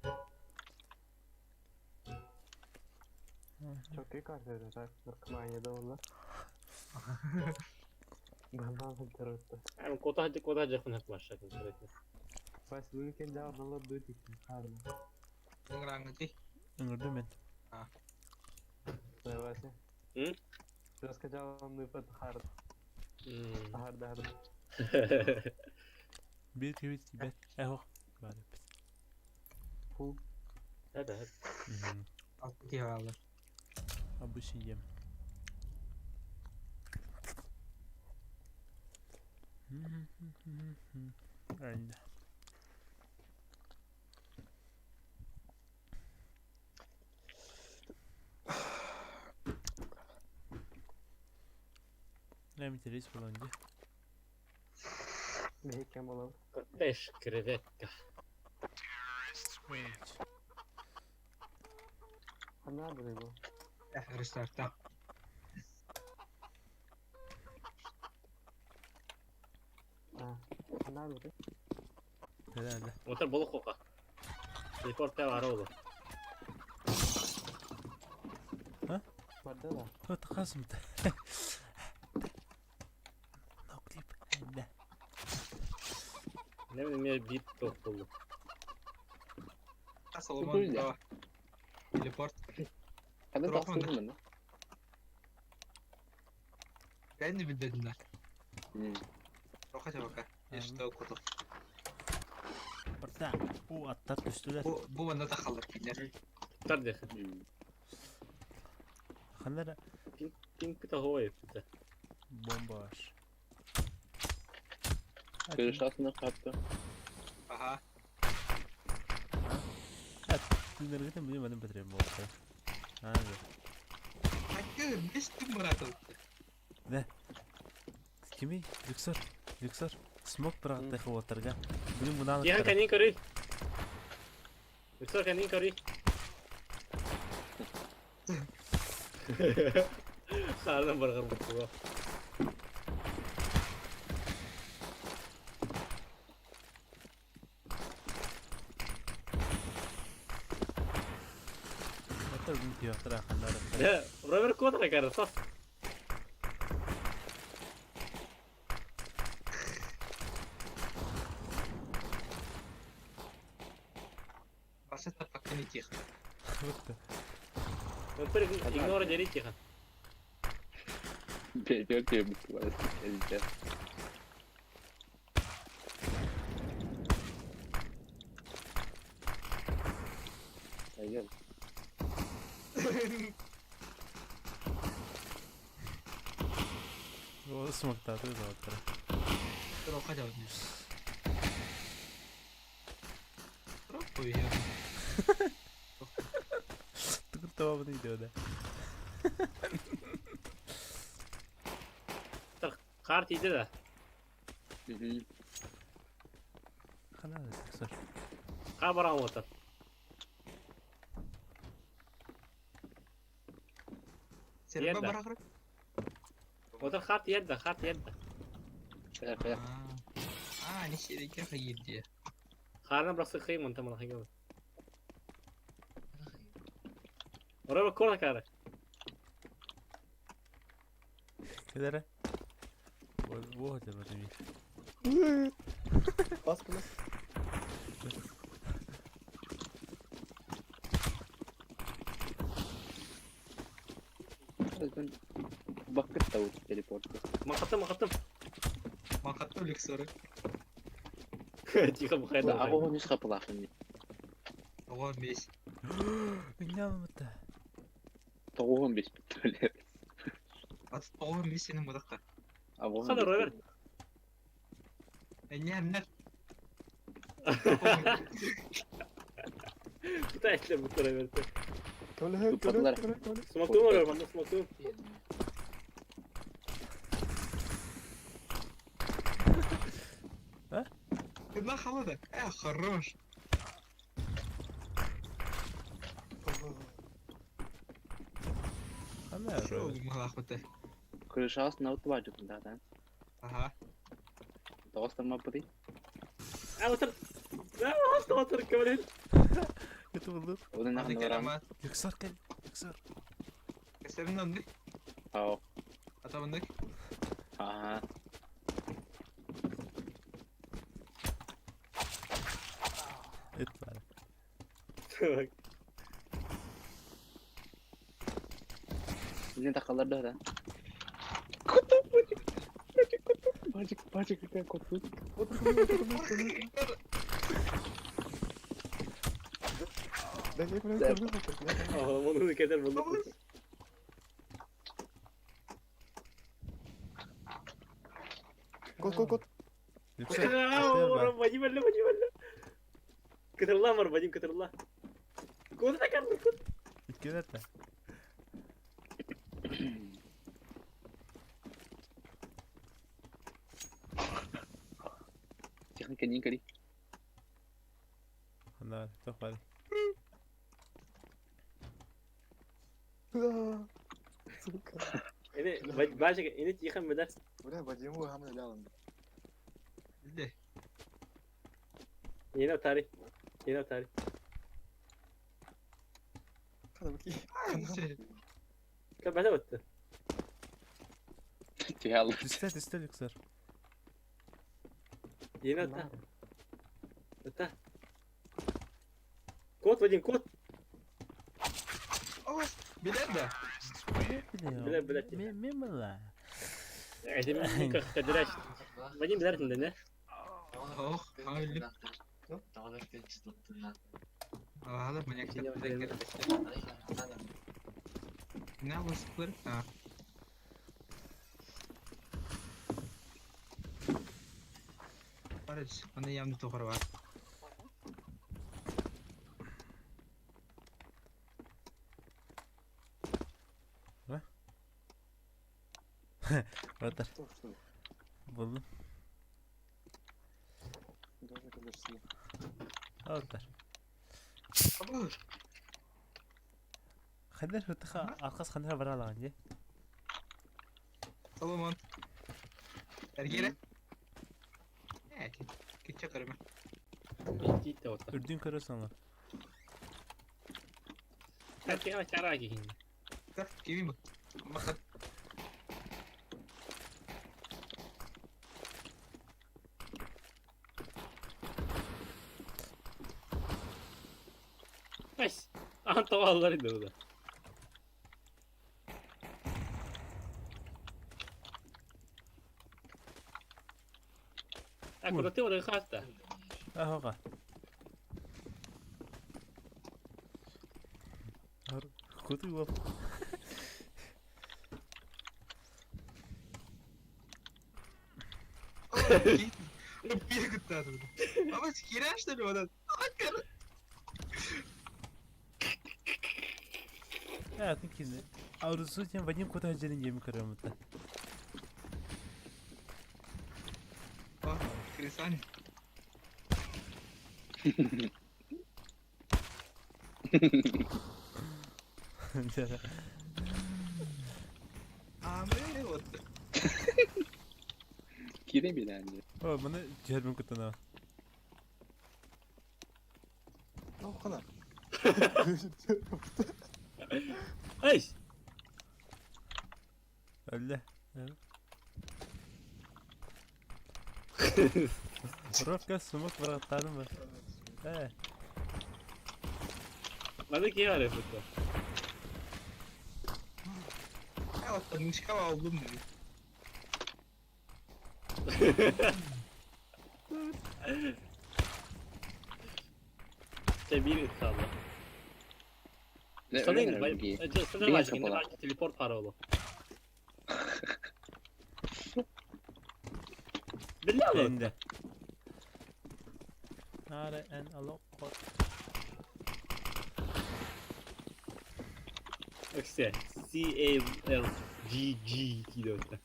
Çok iyi kart verir ha. Наркомания да олар. Банан өттү. Ам кота хаджы кота хаджы хунак баша конкретно. Бас бүгүн жаалар дүйт экен. Ыңраңы Ыңырды мен. Вася. М? Жеска жаалны пат хард. Хард хард. Бир кебит кибет. Эхо. Бары. Фу. Да, да. Алты кебалар. Обычный дем. And Эмитерис буолан дии. Биһиккэн буолабыт. Коттедж креветка. Ханна бу бу? Рестарта. А, ханна бу? Helal. Отар болук хока. Репорт бар оğlu. Барда да. Вот хасымта. No clip. Да. Ne bileyim ya bir top buldu. Соломон, да. Телепорт. Ханна Туруох тахсыбын маны. Кэнни билбэтиннэр. М. Тоха чабака. Ешто куту. Барда. У аттар түстүлэр. Бу бу манна тахаллар кинилэр. Tutar de. М. Ханара Pink bir hava yaptı. бомба бар. Крышасына хапты. Аха. Түнергетен билим адам бітірем болды. Ага. Хакы бес түн баратын. Кими? Люксор. Люксор. Смок бырағыттайқы отырға. Бүгін мұны Cihan алып kendini koru. Yoksa kendini koru. Sağdan bırakır bu. Отыр бүгін түйақтыр ақандар. Ya, Robert Kodra karı saf. Басы таппаккын итиэх. Öpür ignore deri Cihan. Бе буквально. Айгел. О, смоктады да отыр. Тоха чабака. Троппу я. Түгін табабын үйде да. Kart iyiydi de. Мгм. Қана Люксор. Kar baran otur. Сербе Ерді. барагыр. Otur kart yedi, kart yedi. Кая кая. А, не сереге хайырды. Karnına bıraksa kıyım onu tamam hangi Robert Kodra karı. Келері. О, деп отыр. Бас bunu. Бакыт та телепорт. Makattım makattım. Макаттı люксоры. Cihan bu kayda. Ага, он хапылахын. Ого бес. Үне алмыты. Тоғын бес бүттілер. Аты тоғын бес сенің будақта. Хана Robert. Әне әмнер. Bir tane bu Robert'e. Köle köle Tutmadılar. köle köle. Smoke'um var ormanda smoke'um. Кына халады. Э, хорош. Қана Шоу малахуты. Крышасына ұтып ажытын да, да. Ага. Тоғыстан бұды. Ha otur. Ne hasta otur köle. Это болды. Оның Аны ағын барам. керамат. Люксор кел. Люксор. Кесемин онды. Ау. Атабындык. Ага. Эт бар. Бізден тақалар да, да. Көтіп, бажик, бажик, бажик, көтіп. Otur köle otur köle. Ben köle köle köle. Onu keder bulduk. Kod kod kod. Люксор. Аттар бар. Вадим әллә, Вадим әллә. Кытырла бар, Вадим кытырла. Куда так код? Өткелер да. Тихон кэннин көрүй. Ханна туох баар? Сука. Ini бажик, ini Тихон билэр. Бля, Вадиму хамна лялын. Билде. Yine tarih. Yine tarih. Хана бу ки. Кабата бутты. Түһэ алла. Түстэ түстэ Люксор. Yine ta. Ta. Код, Вадим, код. Билэр да? Билэр, билэр. Мен мала. Кадыраш. Вадим билэр не? Ох, айлы. Ала маньяк. Не воспыр. А. Барыч, аны ямды тоғыр бар. Батар. Что, что ли? Булдум. Даже кадырсыз. Батар. Абы. Хандар хутха аркас хандар бара алаган же. Соломон. Эргере. Э, киче көрөмө. Тиите вот. Үрдүн көрөсүң алар. Кара кара кихин. Так, кимим бу? Бакат. Nice. Aha tavallar indi bu da. Аккураты оры хаста. Ахога. Куту бол. Бир куттады. Ама хираш что ли одан? Акар. Я атын кизне. Аурусу тем Вадим кута жерин жеми көрөм мутта. О, Крисани. Амы вот. Кире билэн. О, маны жербин кутана. Ну, хана. Ай! Әллә. Ровка сумок бараттадым бар. Э, Маны кие бар бу. Я вот мышка алдым диди. Чэ бир kaldı. Не Sana өлөн indi. эрэ Sana Бир бажик, сапала. indi бажик телепорт паролу. Биле алып. энде. Нара эн алок кот. Өксе. C A L G G диде өтті.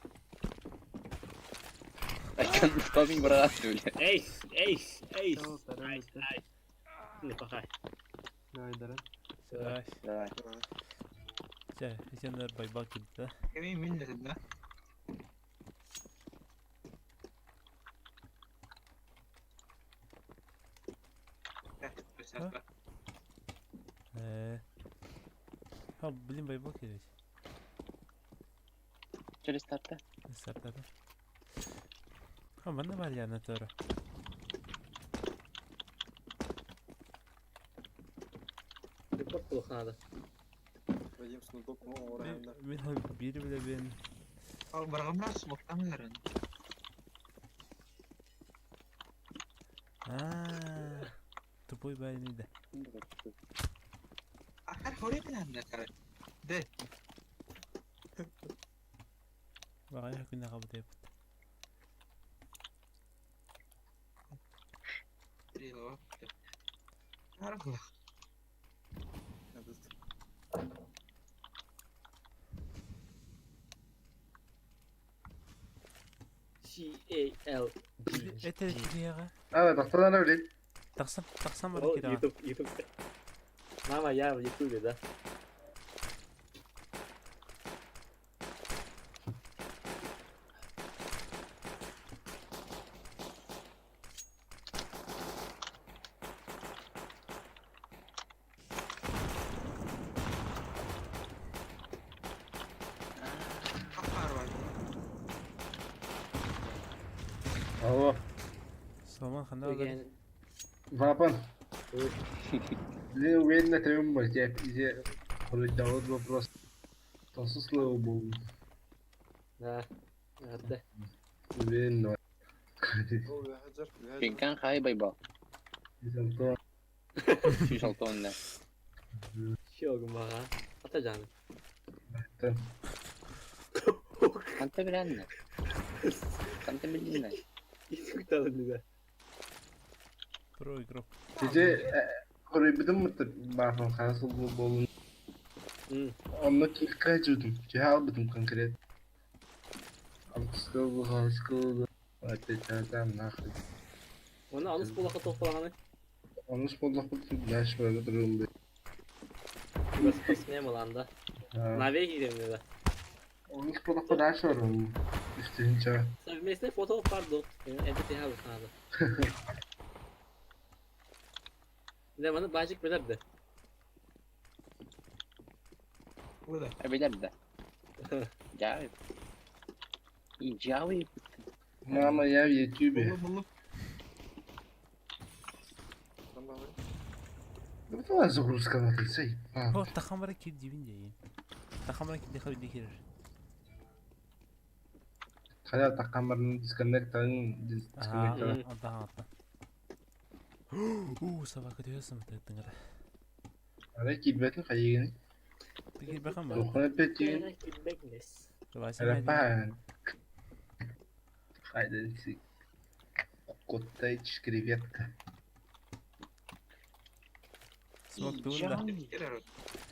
Айкан спаминг барат үле. Ace, ace, ace. Tamam, tamam, Ace, ace. Не пахай. Давай, давай. Давай. Давай. Чэ, сендер байбак китти. Кимим мин да? Так, Э. Ха, блин, байбак керек. Через старта. Стартады. Ха, маны бар яна төрө. Телепорт кылыхнады. Вадим сундук орайында. Мен хал бири биле бен. Ал баргамнар смоктан көрөн. А. Тупой байны да. Акар хоре билэн да кара. Де. Багая күнә кабы деп. Трило. Аргла. C A L Это А, тахсан ара билет. Тахсан, тахсан баран Ол киирэҕин. YouTube, YouTube. Мама, я в Ютубе, да? Хаппар бар. Алло, Соломон ханна олорор? Вапан. Блин, уверенно трем я где вроде вопрос. Тосу слава богу. Да. Да. Уверенно. Пинкан хай байбал. Сүүс алта. Чогум баҕа. Ата жаны. Ханта билэннэ? Ханта билиннэ? Исукталын да. Про игрок. Тиже хоруйбутум бафан хасыл болун. Онно килка жудум. Жиха албытым конкрет. Алпыскыл хаскыл опять нахуй. Оны алыс болақа тоқпалағаны. Онус боллах даш böyle durumda. Бас спортсмен боланда. Навеги демде да. Онус боллах даш var onun. Üstünce. Совместный фото пардон. Это ты хабы надо. Да, маны бажик билерди. Билэр да. Жави. И жави. Мама, я в Ютубе. Bu загрузка на лицей. О, тахсан баран киир диибин дии. Тахсан баран киирдэ хабы киирэр. Хайа такамарын дисконнект дисконнект. Ага, ата. Уу, собака төһөсүм тыттыңыр. Ара килбетин хайыгын. Тигир бахан ба. Тухна петин. Вася. Рапан. Хайда си. Коттейдж креветка. Смок туунда.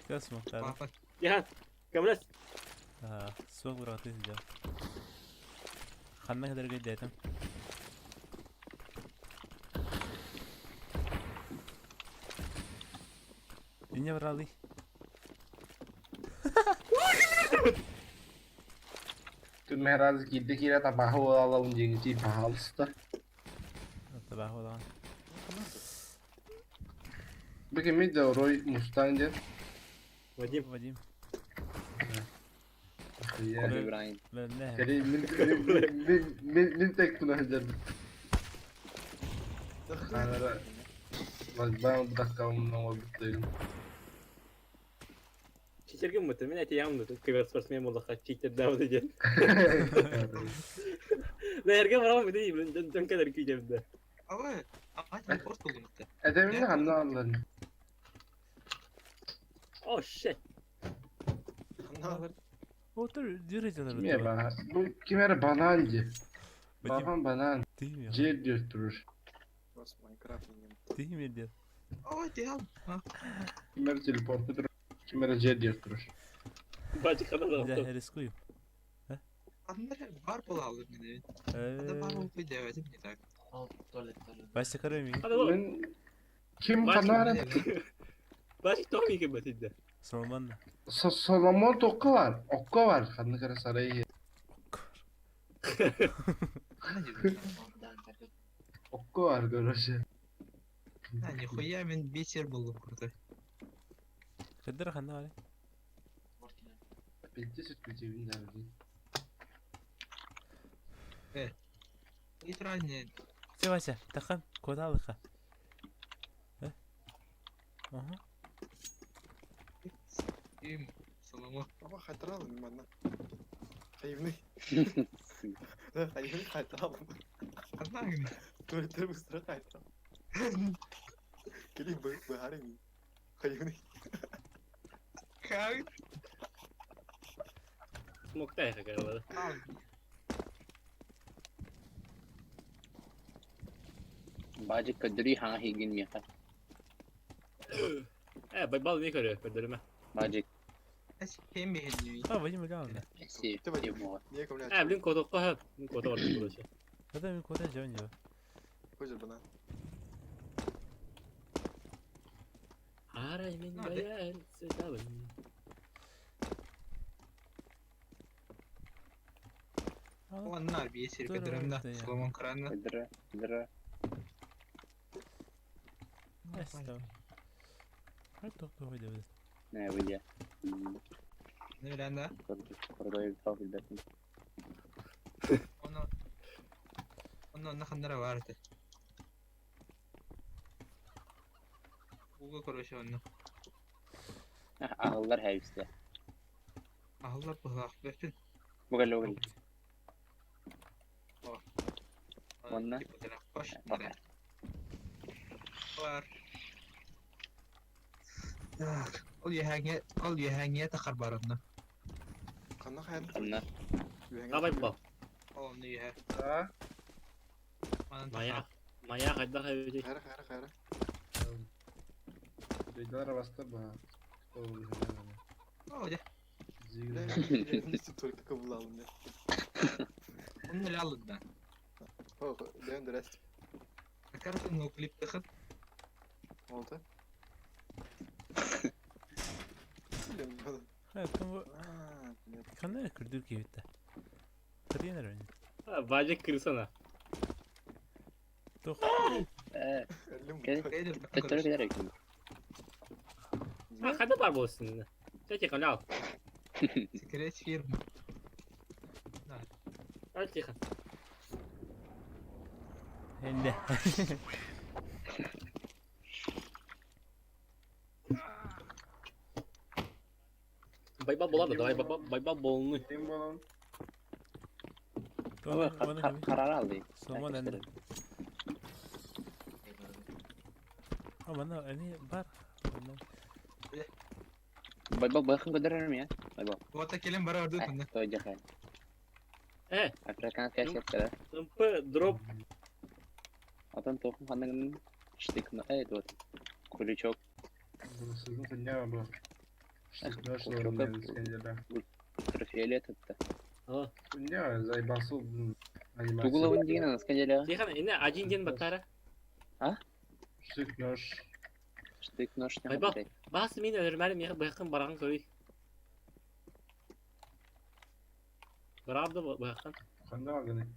Кö смок таа. Я, кемлес. Аа, смок бырагаты сидя. Ханна кадar дэтем. Ине брали. Тут мехраз килде кире табахы алалын жеңичи пахалыста. Табахы алан. Бу кими да Рой Мустанг ден? Вадим. Вадим. Kobe Bryant. Кери мин мин мин мин тек туна хеджер. Анара Бак бу dakika бутыгын. Читерген мыты, мен әте ямды, киберспортсмен болдаққа читер дауды ден. Нәрге барам бит, блин, жон кадar күйдемді. Ала, ага, телепорт болду мыкты. Эдемин ханна алларын. Oh shit. Отур дюрежелер. Киме бана? Бу кимere банан ди. Бахан банан. Тиме. Жер диyor durur. Тиме дер. Ой, ти ал. Кимere телепорт durur. Кимere жер диyor durur. Бачы кана Да, рискую. Аннары бар бола алыр мени. Анда бар болуп койду, не так. Вася көрөм. Мен ким канара? Бачы томи кем битде. Соломон. Соломон тоққа бар. Окко бар. Ханны кара сарайы. Окко бар короче. А, нихуя мен бесер болдум крутой. Кыдыр ханна бар. Бетте сүт күтебин да билин. Э. Нейтральный. Все, Вася, тахан, куда алыха? Э? Ага. Им, Соломон. Баба хайтыралым манна. Хайвны. Хайвны хайтыралым. Однако. Туалеттер быстро хайтыралым. Кели быхарым. Хайвны. Как? Смоктай хагар. Бажы көдүрүй хаңа хигин миха. Э, байбал не көрө, көдөрүмө. Бажы. Кем бехин А, Вадим Ильяновна. Си, Не Э, блин, кодокко хөп. Мин кодо бар короче. Это мен куда жон жо. Көзір бұна. Арай мен Надо. баян сытабын. Онна бие сирге дөрөмдө. Соломон Краны. Дыры, дыры. Эстэ. Хай тоқ деп. Не, выйдя. Не билен да. Кордой тау билбетим. Оны Оны онна хандара бар эте. Уга короче онно. Ағылар хәйбісті. Ахыллар быһаах бэппин. Бугал бугал. Онна? Кош. Бар. Так, ол яһаңа, ол яһаңа тахар бар онно. Қанна қайын? Анна. Давай бал. Ол онно яһа. А? Манан Мая. тахар. Мая қайда қайда. Қайра, қайра, қайра. Бейдара басты ба. О, дя. Только қабыл алдым. Онно эле алды да. О, бәйін дөрәст. Карта ну клип тахат. Oldu. Bilmiyorum bana. Хай тон Aa, нет. кандай күрдүр кебитте. Кырдыйнар мен. Бажы кырсана. Тоқ. Э, Elim Gel. Кейдер төттөрү кедер экен. А қайда бар болсын? Тәте қалял. Секрет фирма. Ал тихо. Энде. Байбал болады, давай байбал, байбал болны. Ким болон? Оны Карар алды. Сомон энде. Амана эми бар. Байбал байхын көдөрөр я. Байбал. Вот келен бара орду тунна. Той жакай. Э, Африкан кәсеп МП дроп. Атан тохум ханның штык на э вот. Куличок. Сызын хуйня бу. Ультрафиолет это. А, Хуйня, заебался. Тугуловын деген анаскан тихо, ине один день батара. Штык нож. Штык нож. Байбал. Басы мен өлөрмәлі мех байқын барған көрей. Барабды байқын. Ханда алганы.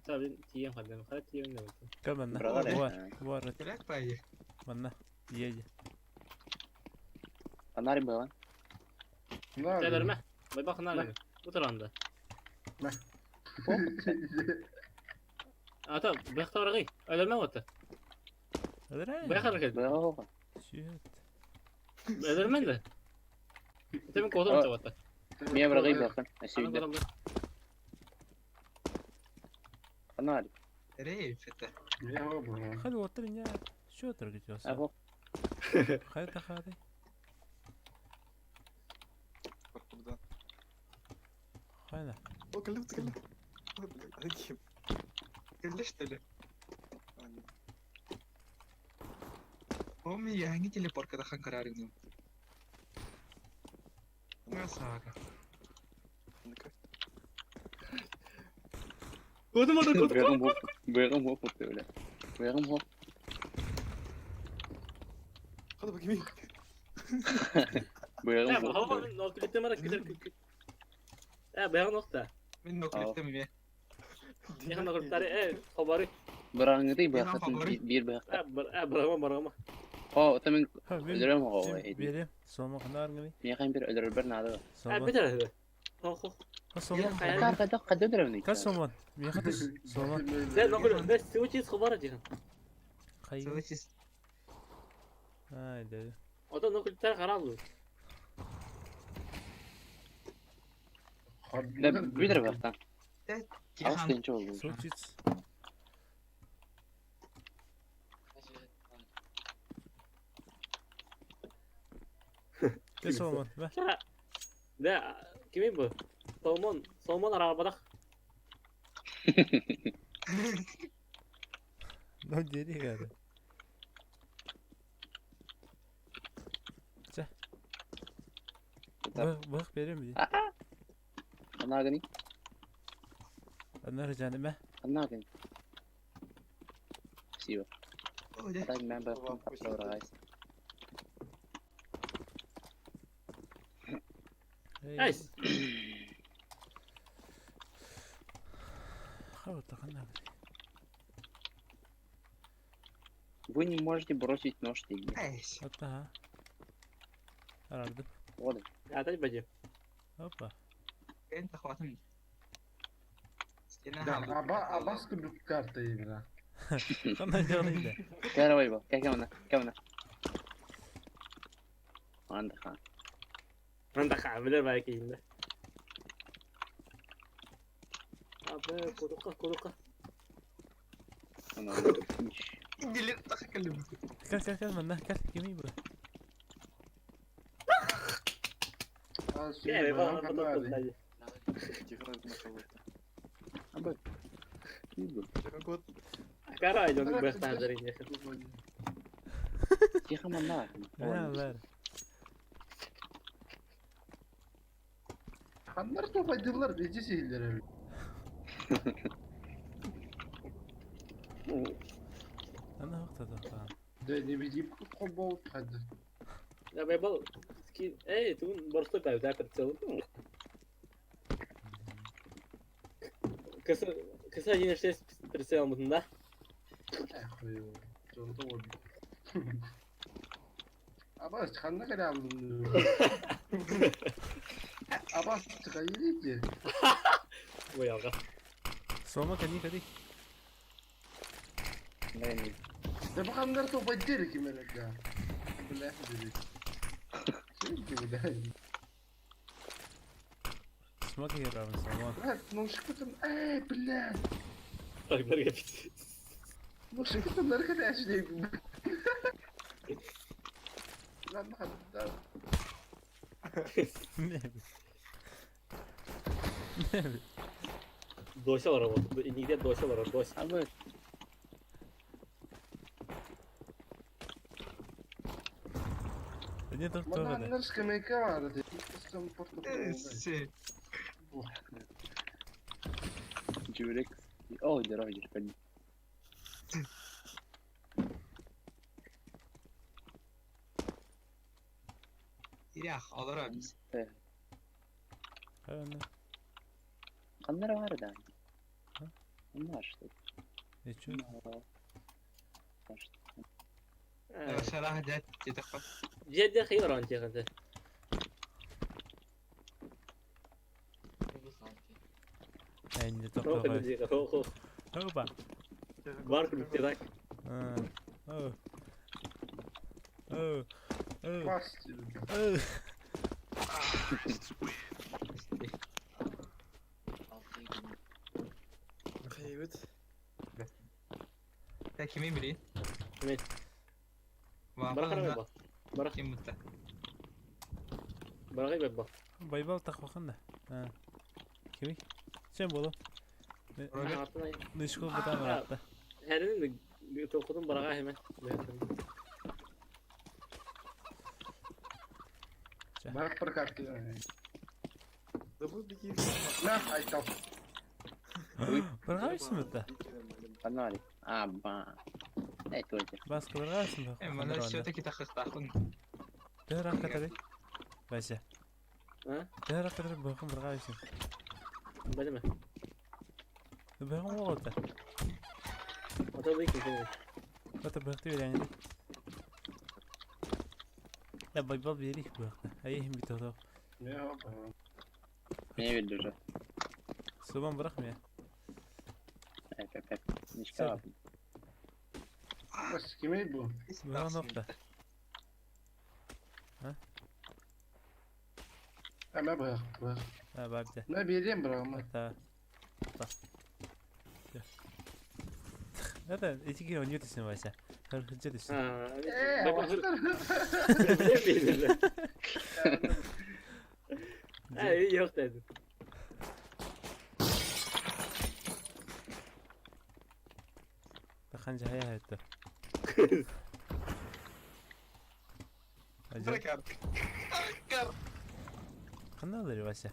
Та мен тием қадам, қара тием деп. Кәмәнна. Бралар. Бар. Бар. Керек байы. Манна. Еди. Фонарь было. Өлөрмә. Байбал хана. Утыранда. Ата, байқта барғай. Өлөрмә оты. Байқар кел. Было. Шүт. Өлөрмә дә. Темен кодом табата. Мен бір ғайып бақын. Аны Әсүйді. кодом. Фонарь. Рей, фете. Я бу. Хай отыр не. Шү отыр кетесің. Ағо. Хай тахады. Bak buradan. Хайна. O кіліп кіліп. Hadi kim? Келдеш теле. Hani Оми яһаңа телепортка тахан карарыгым. Красава. Кодом отыр, кодом. Бүйрім хоп. Бүйрім хоп өте өлі. Бүйрім хоп. Hadi bakayım. Бүйрім Ә, хоп. хава ноклипте мара кидер. Ә, баягы нокта. Мен ноклиптем ме. Яхын ноклиптары, э, хабары. Бұраңыды Бүйрім бүйрім хабары. бір бүйрім. Ә, бар, ә, барама, барама. Хо, ота мен Ха, мен өлөрөм хо. берем. Сома ханар гыны. Мен қайын бір өлөрөр бір нады. Ә, Сома. битер. Хо, хо. Сома. Қар қайда қайда өлөрөм Ка сомон. Мен хатыш. Сома. Дә, ноклип, дә, сучис хабары дигән. Хай. Сылычис. Ай, да. Ата ноклиптар каралды. Да бүдір бақтан. Алыс Тихан. тенче oldu. Сучиц. Те сомон. Ба. Дә, кем бу? Соломон, Соломон арабадак. Ну дери гады. Ча. Бах берем би. Анагыны. Анар жаныма. Ханна Спасибо. Так, мен Nice. Вы не можете бросить нож нигде. Ага. Арардым. Вот. Атай бадья. Опа. Да, аба абас курдук карта игра. Ханна дьоҕун Кэ бу, кэ кэмна, кэмна. Анда Анда билер бай кейинде. Абы курукка курукка. Кэл кэл кэл манна кэл кимий бу? Кэ ба ба Абы. Карай дьон бэхтаадарын Тихо манна. Бар. Ханнар тоқайдылар везде сейлер. Ана хохта Да не видим қобол қады. Я байбал ски эй туун борстой пәу да прицел. Кысы кысы 1.6 прицел мутун да? Эх, Абас ханна калам. Абас чыгайы Ой алга. Сома кани кани. Да бахандар то баддер кимерек. Бля, дери. Ким Смоки герам сома. Брат, ну что там? Эй, бля. Так, бит. Ну что там наркотяч не. Ладно, да. Дося работа. Нигде дося работа. Дося. Абы. Не тут Мана тоже. нарскамейка бар. Джурик. О, дорогий, ходи. Ирях, алар biz. Ханнар бар да. Бар что. Ничего. Шарах дәт тетақпа. Жеде хыйыр ан тегенде. Энди тоқтоға. Опа. Бар күлүктө так. О. О. О. Бас. Та кими били? Мен. Барахара ба. Барах. Ким мутта. Барахай ба. Байбал тахваханда. Кими? Чем болу? Нышкол бутан баратта. Хәрин токудун барага хеме. Барах прокатки. На, айтал. Баргайсың бит. Панали. Аба. Эй, тоже. Баска баргайсың ба? Э, мана все-таки тахықтақын. Дөрак катары. Бася. А? Дөрак катары бахым баргайсың. Бәлеме. Бахым болот. Ата бик икән. Ата бахты берәне. Я байбал берих бахты. Айым бит ото. Не, Не видел уже. Субан бирак ме. Эп, эп, эп. Ничка. Бас кимей бу? Бирак нокта. Ама бах, бах. А, бабда. На берем бірақ. Ата. Та. Это эти герои не Вася. Хөрхөжөд өсөн. Аа. Э, Эй, yok dedim. Тахан жая хайта. Ханна алыр Вася.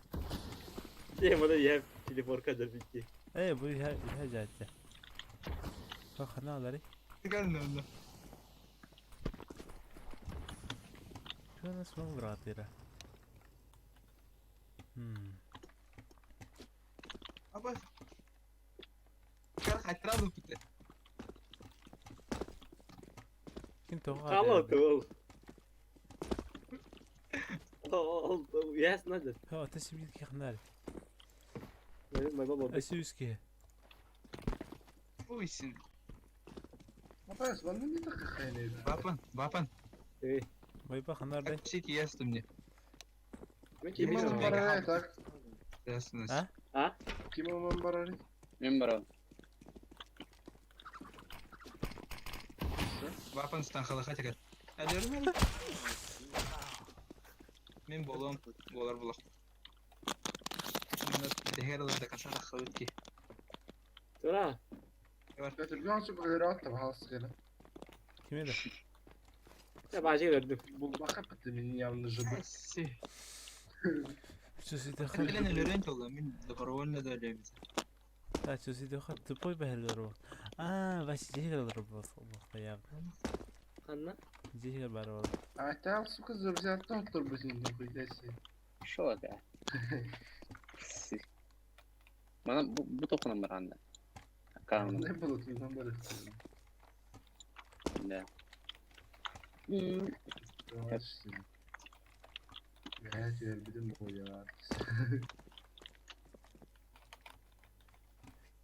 Şey bana yep teleporka da bitti. Ээ, бу иһэ иһэ дьаачча. Ханна аларый? Кэлнэ. Туона суон быраатыра. Аба. Кар хайтра бите. Ким тоҕо Хаалла ол. Ол яс надо. Ха, ата сибил ки ханар. Май баба. Өсүс ки. Уйсин. Матас, ванна не так хайнет. Бапан, бапан. Эй. Байба ханар бай. Сити ясно мне. Ким он барарай так? Ясно. А? А? Ким он барарай? Мен барабын. Бапан стан халаха тегер. Әдерім Мен болом, болар булах. Тегер алар да касара халыт ки. Тура. Götürgen şu böyle attım halsı Ким еді? Я бажы көрдүм. Бұл бақа бітті менің явно жыбы. Чусиде ха. Мен өлөрөн толла, мен добровольно да өлөм. Та чусиде ха тупой бәһелер ол. А, васи жегер бол я. Ханна. Жегер бар ол. Айта сука зурзяттан турбузин нахуй Шо это? Мана бу тохунан барганда. Аккаунт. Не было ты номер. Да. Я тебе бидим боя.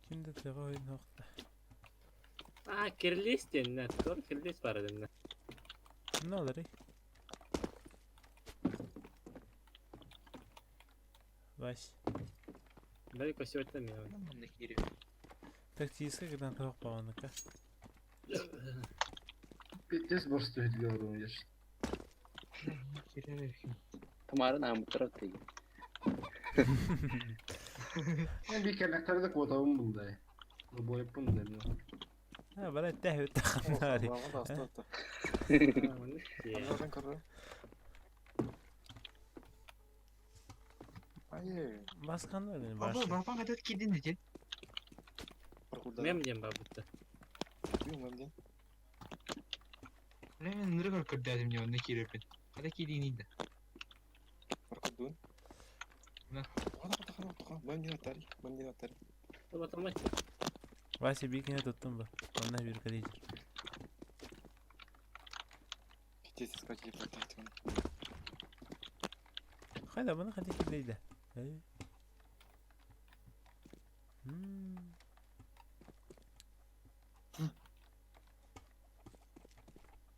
Кимде тыга ойын нокта. А, кирлис денне. Тор кирлис бар денне. Не алар? Вась. Бәй көсөттөн мен. Тактический гранат бағаныка. Пиздец борсту говорю, я ж. Тамара нам бутырат. Ben bir kere de kuotavım buldu. Bu boy yapın da. Ha, бара тәһ өтә ханнари. Баскандар мени Аба, башы. бапан кадат кидин деди. Мем дем бабытты. Мен ныргар көрдәдим не онны кирепин. Када кидин инде. На. Вася бикине туттум ба. Онна бир кадейдир. Хайда буну хати килейде.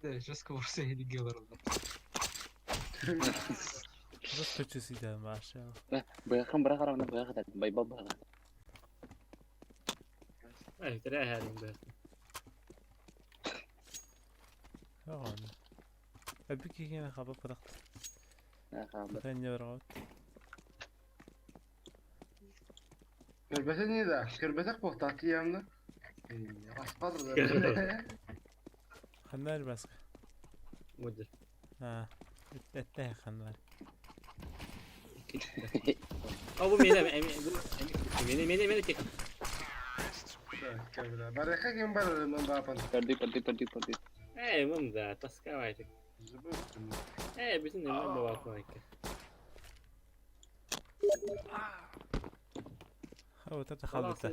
Жестко борса еди гелар. Просто чусида маша. Быяхан бара караганда быяха байбал быяха. Ай, тирә хәлин бе. Ягон. Әбики генә хабы пырак. Аха. Тәнне бар Körбете не да? Körбете qo'xtatdi yamni. Asqar. Ханнар баска. Мудир. А. Әттә ханнар. А бу мене bu мене мене мене тек. Бараха ким бар мен бапан. Перди, перди, перди, перди. Эй, мында таскавай. Эй, бүтүн неме бабатын айка. Ха, вот это халбыта.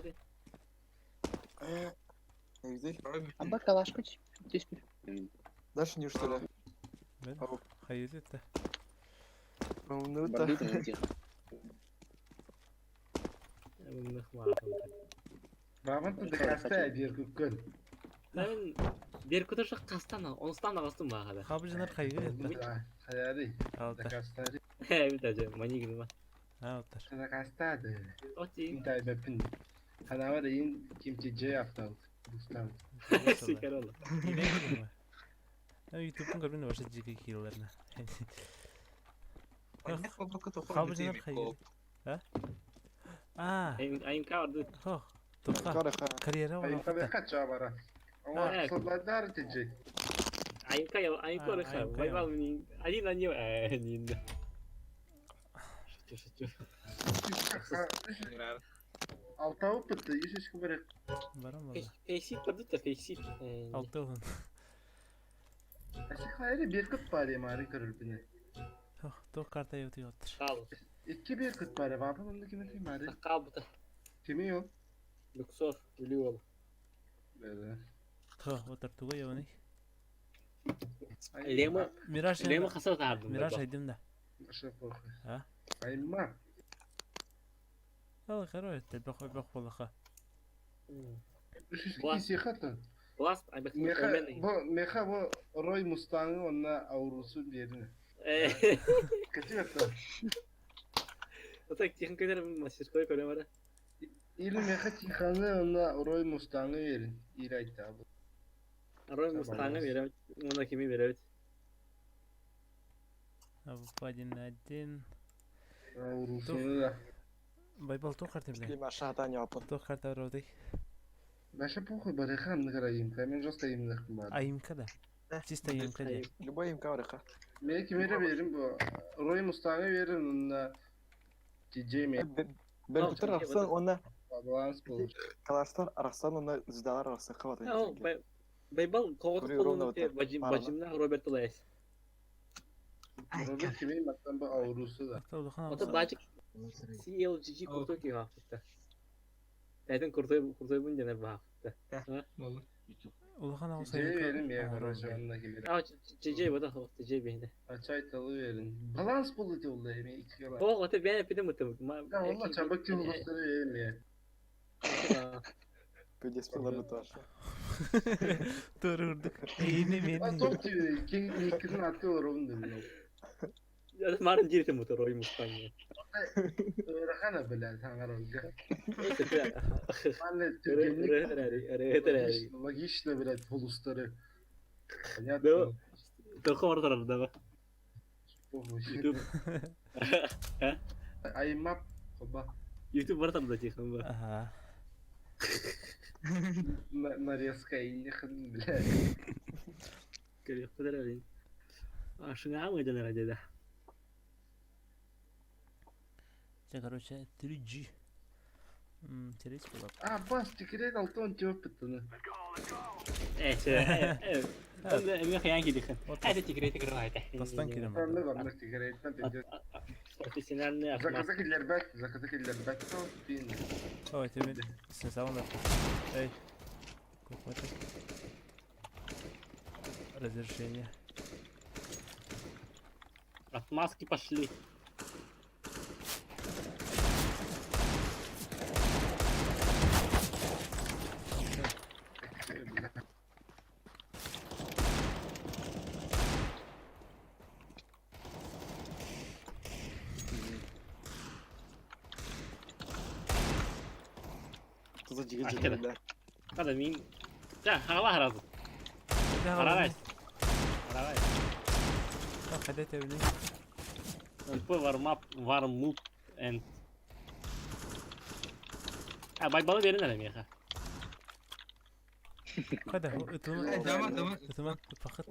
Аба калашку түспү. Дальше не что ли? Хайыр это. Ну это. Бабан ты каста бир күккөн. Мен бир күтөр кастан, онстан агастым багада. Хабы жанар хайыр это. Хаяри. Алта. Кастари. Э, бит ажы, мани гима. Алтар. Кастады. Оти. Интай бепин. Ханава да ин кимчи же автал. Бустал. Сикер ола. Ютубтан көрбүн башы жеке килерне. Хабы жанар хайыр. А? А. Айым карды. Хо. Тоқа. Карьера Айым кабе кача бара. Ама сладар тижи. Айым кай, айым корыха. Байбал мин. Один на него. Э, нин. Шучу, шучу. Алтабы бытты, үс үскэ барык. Баран буолла. Фейсит бардыта, фейсит. Алта уһун. Әсі хайры bir кыт бар емары көрүлбүнэ. Туох карта ютуйоттар. Хаал. Икки bir кыт бар, вапын онда кими кимари? Хаал бута. Кими yok? Люксор, Бүлүү ол. Бэдэ. Туох, отар туга яваны. Лема, Мираж Лема хаса таардым. Мираж айдым да. Аша похуй. А? Айма. Ал короче, бөх бөх болаха. Үс үскэ сихата. Класс, айбек. Меха, бу, меха бу Рой Мустангы онна аурусу берини. Кати это. Ата тихан көтөр мастерской көрө бара. Или меха Тиханы онна Рой Мустангы берин. Или айтта бу. Рой Мустангы берет, муна кими берет. Один на один. Аурусуну да. Байбал туох карта биле. Им ашаатан япын. Туох карта роды. Наша похуй барыхан награимка, мен жестко имнах бар. Аимка да. Чисто аимка де. Любой имка барыха. Мен кимере берин бу. Рой Мустангы берин онна DJ ме. Беркуттар арахсан онна Баланс болуш. Калаштар арахсан онна звездалар арахсан кабат. Байбал когот Көрүү ровно колун вот бажим барана. бажимна Роберт Лайс. Роберт кимей маттан бу аурусу да. Ата бажик CLGG куртой ки хафта. Әйтен куртой куртой бун дене бафта. Болду. Улахан DJ берин я, короче, онна кимере. А JJ бата хо JJ бейде. Ачай талы берин. Баланс болду те олда эме iki кала. О, ата бен пидем мутым. Да, онна чабак ти улустары эме. Пүдеспелер буташы. Турурдук. Эйни А мен. топ ти кинг никин аты орун дем. Я марын жирте мутыр Рой Мустанг. Рахана блядь, аңаралга. Мане Ре Логично, блядь, полустары. Понятно. Тоқы бар да. Похуй. YouTube. Аймап, хоба. YouTube бар да тихан ба. Ага. Нарезка и нехын, блядь. Көрөк көдөр алин. Ашыңа мы ден ради да. Це, короче, 3G. Терес была. А, бас, тикрет алтон тёп бітіні. Э, э, э. Мен хаян кидихан. Айда тикрет тикрет айта. Тастан кирем. Анны бармак тикреттен пиздец. Профессиональный ахмат. Заказы киллербек, заказы киллербек. Пин. Ой, ты мен сен да. Эй. Какой-то. Разрешение. Отмазки пошли. Туза жиги Ашкеда. жиги. Када мин. Да, хала харазы. Харагай. Харагай. Хадете бини. П warm up, warm up and А, байбалы берин әле миха. Када ытыма. Жама, жама. Ытыма пахыт.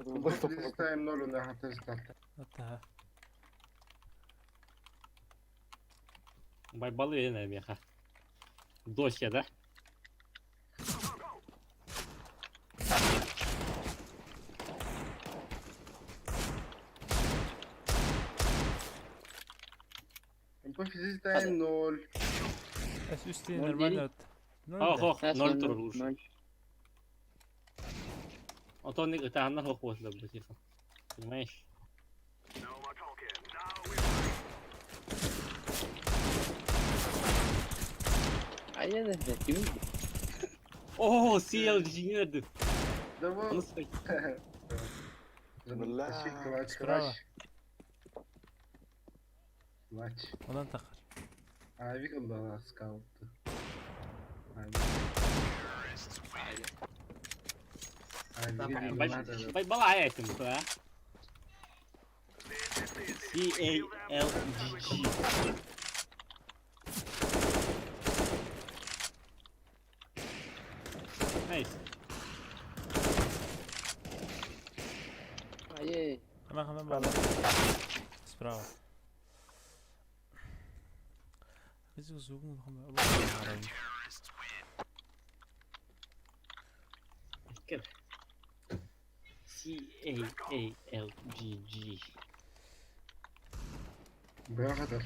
Ставим ноль на хатыр старта. Ата. Байбалы берин әле миха. Досья, да? МП физик ноль. Эс үсти Ноль нормально. Ох, ох, ноль тур уж. Ноль. А то не это она хох возле тихо. Понимаешь? Ай, я не знаю, О, CLG nerede? Да вот. Nasıl? Бля. Клач, Справа. клач. Клач. Онан тахар. Авик да скаут. Авик. Байбала этим, да? C A L G G. Nice. Ай, Ама хама бала. Справа. Біз звук хама. C A A L G G. Быраҕатар.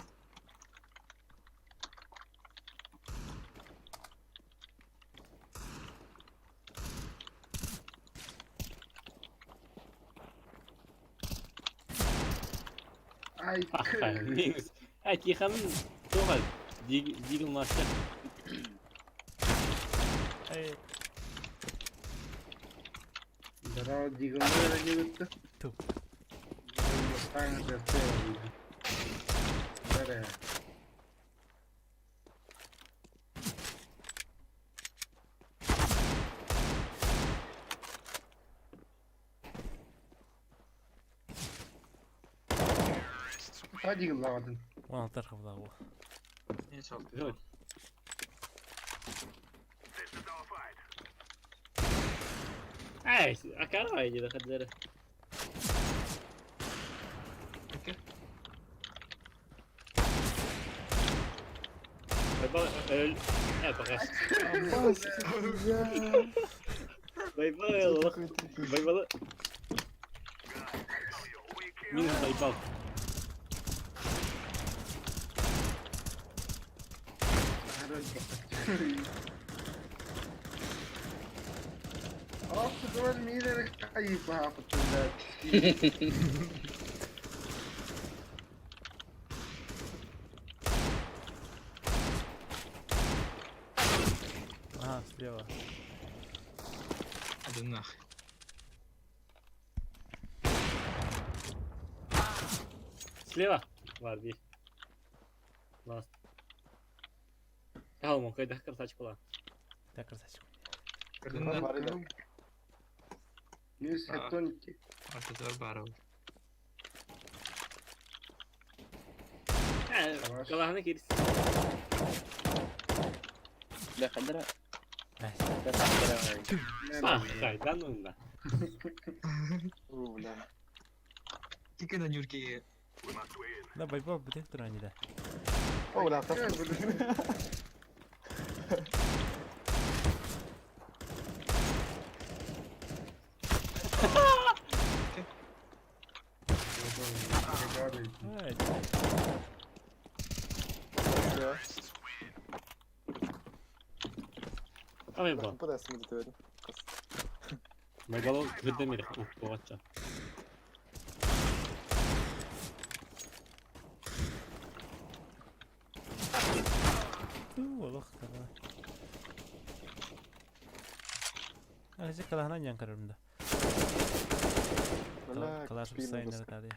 Ай, Минус. А, Тихон, туох Дигл мастер. Эй, Здорово, Дигл диэбитте. Ту. Мустанг дэртэ. Бэрэ. Та Дигллаҕатын. 16 хабылаа. Не сол. Good. Ай, акара иди хадзера. Окей. Байбал, багаш. Аббас, я. Байбал, байбал. Минус байбал. After мире хайпа Ага, слева. Один нах. Слева. Бар bir. Last. Талмон, кайда красавчик была. Так, красавчик. Көрдүн Бар иде. Минус хептоники. Ортодор бар ол. Калаханы кирс. Бля, хадара. Найс. Бля, хадара. Ах, да ну на. У, бля. Тики на Нюрки. Да, байбал бүтек туран да. О, бля, тап. Ай, А байбал. Подасың деп едім. Байбал кирде мир. Ух, боғатча. Ту, олох кала. Ай, калахынан ян карырымда. Бля, Калаш сайнер тады.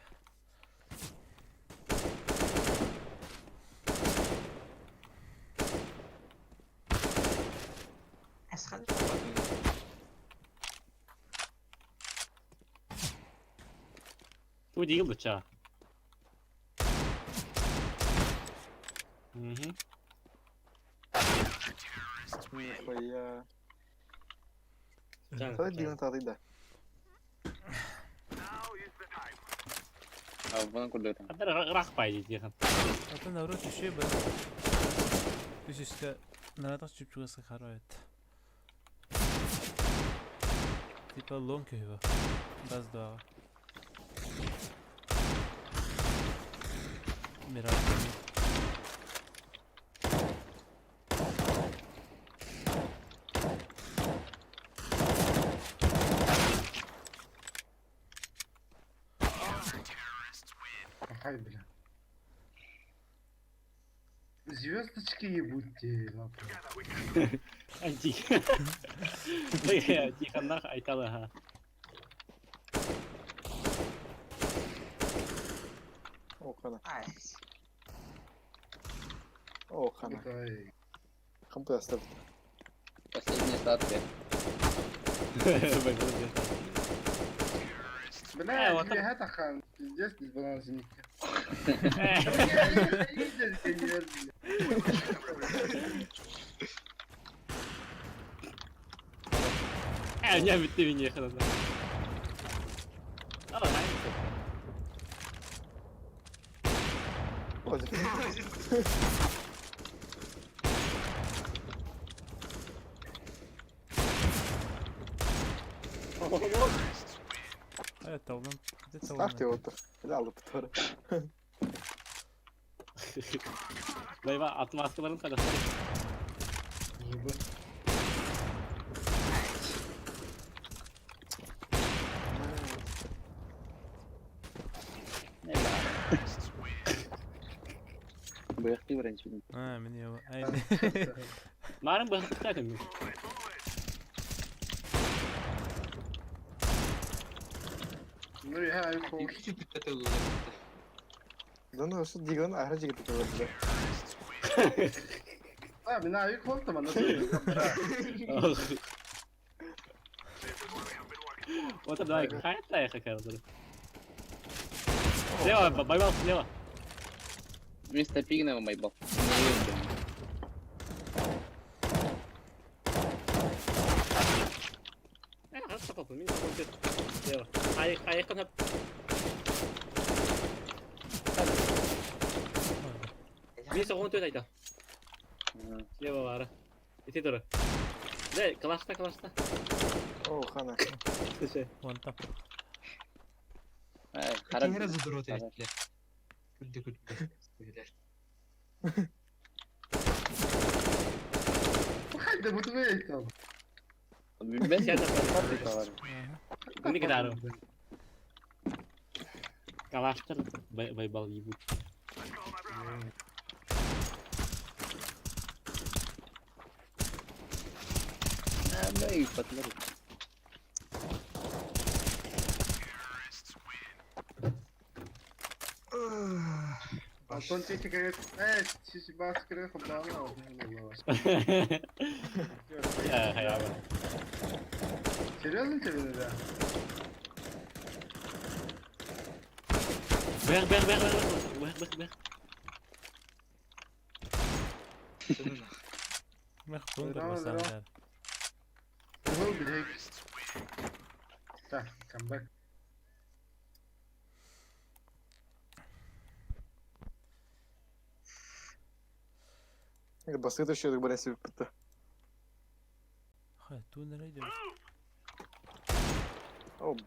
Асхан. Ту дигил дуча. Угу. Нихуя. Жан. Қалай дигін тады да. А, вон куда там. Хадара рах пай дихан. Ата наоборот еще бы. Үсүскө наратах чүпчүгөсө карабайт. Типа лонг көйбө. Баз дуага. Мираж. Ай, бля. Звездочки ебутте. Анти. Тихоннах айталы ха. О, қана. Ай. О, қана. Ай. Кім подастырды? Последняя статуя. Байбал дихан. Бля, вот там- это хан. Пиздец, дисбаланс. Не битти меня хана. А, О, Хайа толлон, ити Ставьте толлон. вот. Да, лупторы. Байба отмазкаларын хадаштар. Быйакты баран А, мен его. Ай. Марын быһыттар ким. Ну я айфон. Да ну что диган ахра жигит көрдү. А, мен айфон там ана. Вот давай, хайта я хакер. Слева, байбал слева. Вместо пигного майбал. Хас сапап, мин сапап слева. Ай, ай, канап. Мин соғын төт айта. Слева бары. Ити туру. Да, калашта, калашта. О, хана. Слушай. Вон там. Ай, хара. Кеңре задурот эттилер. Күлдү күлдү. Хайда бу твей там. Билбен. Мин кидару. Калаштар байбал ебут. Ай, патлар. Антон тихо говорит, эй, сиси бас кире хабдана. Хайа. Серьезно тебе да? Бэх, бэх, бэх, бэх, бэх, бэх, бэх. Мэх бунгар басандар. Кыл билек. Так, камбэк. Басты еще баран себе пытта. Хай, туннель идет. О, блин.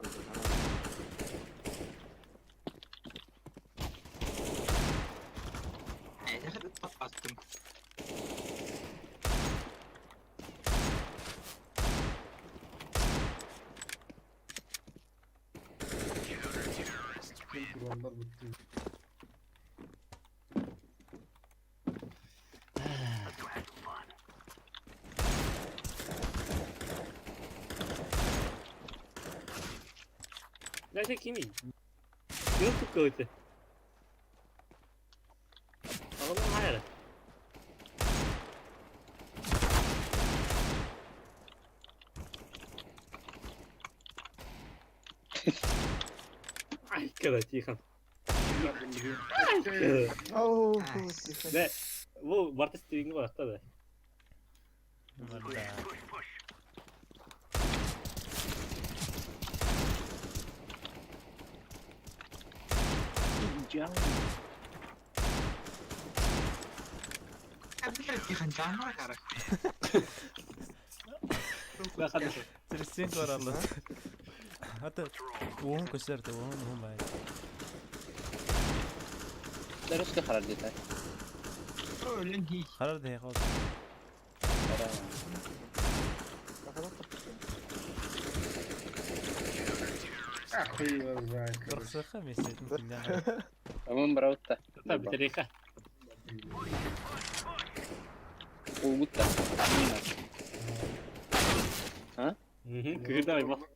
Аттым. Kurbanlar bitti. Дайте кими. Youtube көйті. Ағылым хайры. Ай, когда тихо. Оу, Да, бу барта стивинги бар да. Да. Терсин кораллы. Хата уон көсөрдө, уон уон бай. Дөрөскө харар дете. Өлен хи. Харар дей кол. А, хуй его знает, короче. Барсаха месяц. Амын бараутта. Та битареха. Улгутта. Кыгырда байбал.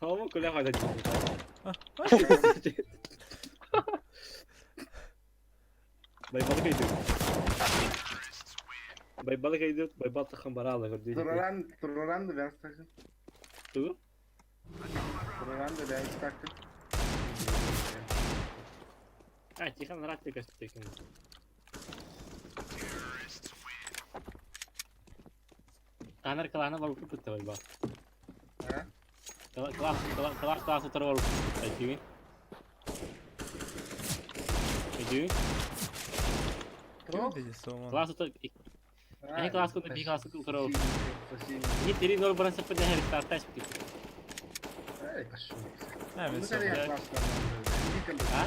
Хому күлә хайда Байбал кайды. Байбал кайды, байбал тахан баралы көрдү. Тураран, тураран да ben sakın. Тугу? Тураран да ben sakın. А, Тихан рад ты костык. Танар клана бар укып байбал. А? Класс, класс, класс утыр бар укып Айдү. Айдү. Тоқ? Ким dedi Класс ото Эһи класс куту би класс куту көрө. Ни тери нор баран саппа дәһәр старташ бит. Эй, пошел. А, Ну, скорее, класс А?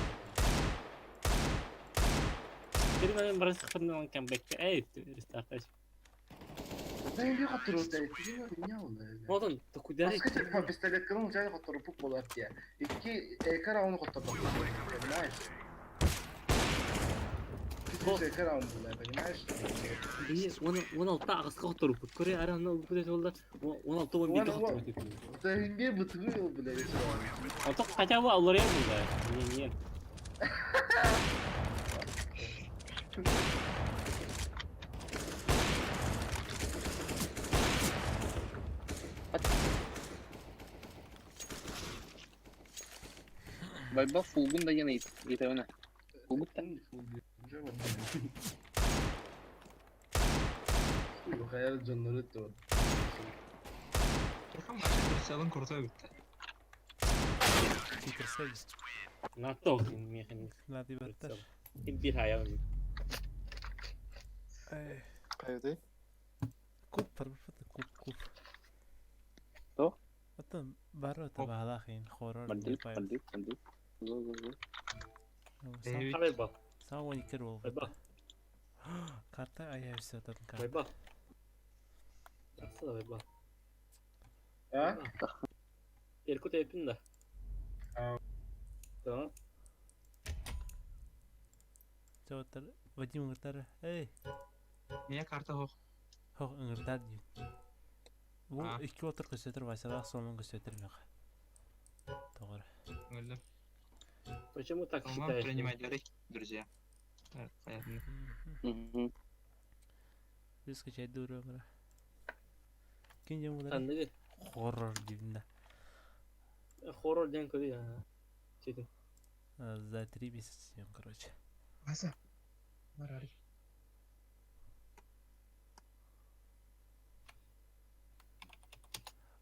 Тери нор баран саппа дәһәр камбэк. Эй, старташ. Да я хотел, да, ты не Модон, то куда? Скажи, пистолет кырын жай хотор пуп болар тия. Икки эки раунд хотор понимаешь? Ты эки раунд была, понимаешь? Би 16 агыска хотор бут. Көре ара аны бу жолда 16 11 хотор бут. Да не бытырыл, бля, Ото хотя бы аллар я булда. Не, не. Байба фулгун да яна итәвенә. Фулгут та. Хайал дьоннору то. Турхан башы прицелын курта битте. Питер На то механизм. Надо баттар. Bir hayal. Эй, Кайыдай? Куп парбат куп куп. То? Атын бары табалахин хоррор. Бандит, бандит, бандит. Зо, зо, зо. Хабай ба. Сау никер бол. Байба. Карта ая все татын карта. Байба. Жақсы да байба. А? Эркут эпин да. Да. Жауаттар Вадим ыңыртар. Эй, Мия карта хох. хох ыңыртар дейм. Бу А. икки отыр көсөтөр Василах сомон көсөтөр мега. Тоғыр. Өлдüm. Почему так Вам считаешь? принимать дары, друзья. Так, понятно. Мгм. Биз кече дуру мыра. Кин жем булар? Анныгы. Хоррор дейм да. Хоррор ден көрü ya. Четин. За три месяца съем, короче. Вася. Бар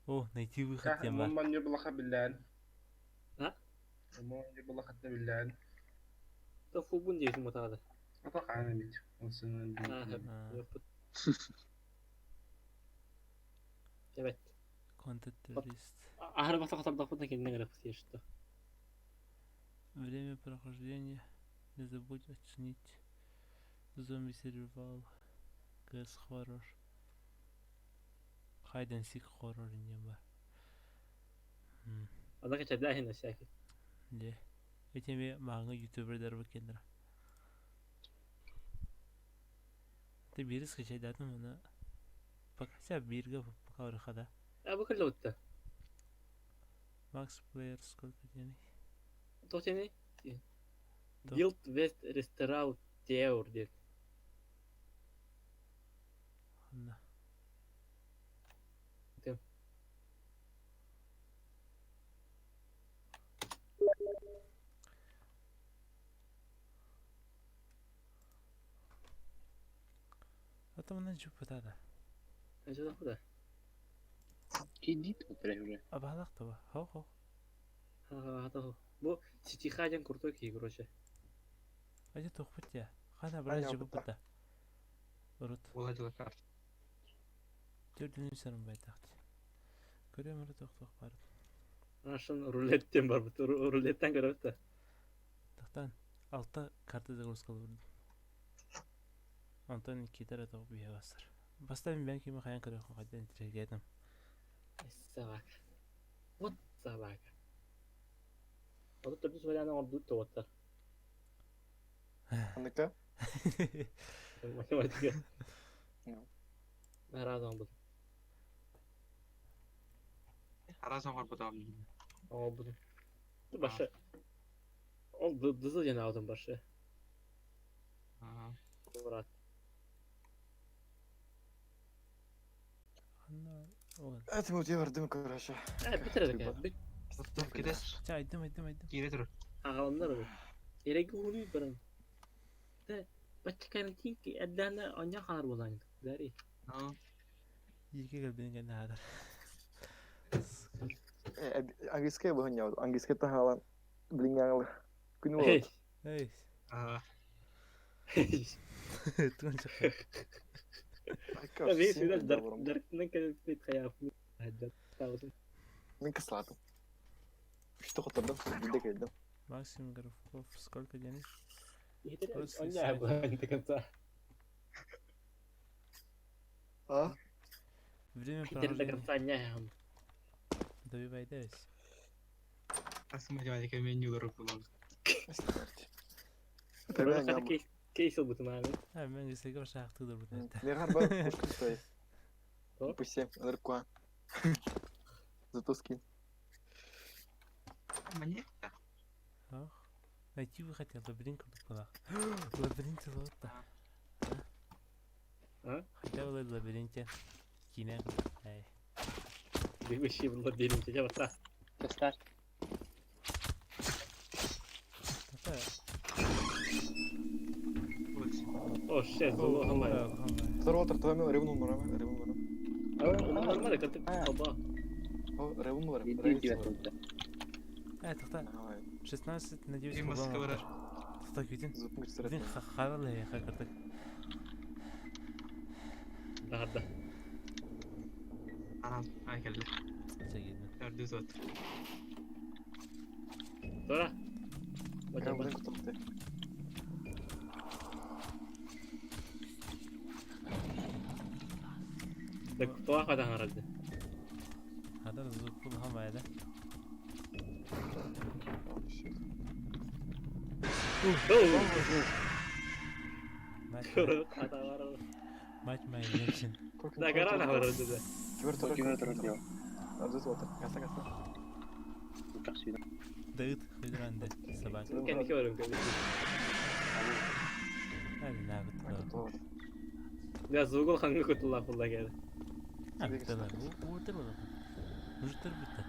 О, найти выход тем бар. Маман не было хабиллян. А? Маман не было хабиллян. То фулбун дейсің мотады. Атақ ана бит. Осыны. А, Evet. Контент террорист. Ахыр баса қатар дақпытан келінен керек что. Время прохождения. Не забудь оценить. Зомби сервал. КС хоррор. Hide and seek хоррор не бар. Ана кача дәхин всякий. Не. Этими маңы ютубердер бекендер. Ты бирис качай датым ана. Пока ся бирге пока урхада. А bu кілі өтті. Макс плеер сколько денег? Тотени? То. Build West Restaurant Tower дед. Ханна. Тем. А там на жупа да. Қанша да? Кидит вот уже. А балак то хо хо. Ха Бу Ситиха ден крутой кей, короче. Ажа тохпут я. Хана брат Аня, жупа бұта. да. Урут. Уладила карта. Төрдүнү сарын байтакты. Көрөм ұры тоқ тоқ барып. Russian рулеттен бар бит. Рулеттен көрөп та. Тақтан алта карта загрузка бурдум. Антон китара тоқ бия басыр. Баста мен кеме хаян көрөм кайдан тирегедим. Собака. Вот собака. Ото төрдүс вариант орду тоттар. Анныка? Математика. No. Наразан буду. Аразан бар бұда. Ол буду. Башы. Ол дызыл жана алдым башы. Брат. Ханна ол. Это мы бардым, короче. Э, битирдик. Бит Кидес. Ча айдым айдым айдым. Кире тұр. ағалымдар бу. Эреги уну баран. Те бачы карантин ки әддәне аня халар булан. Дари. Екі келбен хадыр. Английский был не английский тахалан. Блин, я Күн вот. Эй. Аа. Тугун чахчы. Бии сүрэ дьарыктынан кэлбит хайааппын таабытым. Мин кыслаатым. Үстэ хоттордум, биирдэ кэлдим. Максим Горовков сколько денег? До конца. А? Время До конца не. Добивайтесь. Ас математика меню руку. Кейс бутын ами. А, мен гисеге шахты да бутын. Мегар бар пушка стоит. Пусть Р Зато скин. Мне? Ох. Найти бы хотел, лабиринт курдук Лабиринт лотта. А? Хотя бы в лабиринте. Кине. Эй. Бегущий в лабиринте, я вот так. Старт. О, shit, золо хамай. Второго тартовами ревну мурами, ревну мурами. Нормально, как ты оба. О, ревну мурами. Э, тоқта. 16 на 9 Тоқта күтін. Күтін харалы хакырдык. Да, да. Анам, ай келди. Төрдү зот. Тора. Туа қадан арады. Хадар звук был хамайда. Мать моя женщина. Да, гора на арады да. Кибер тура. Дают хыдранды собака. Кенди көрүм кенди. Hadi ne yaptı? Я звугул хаңгы кутула пулла келди. Апталар. Уутыр болот. Мужиктер бүттү.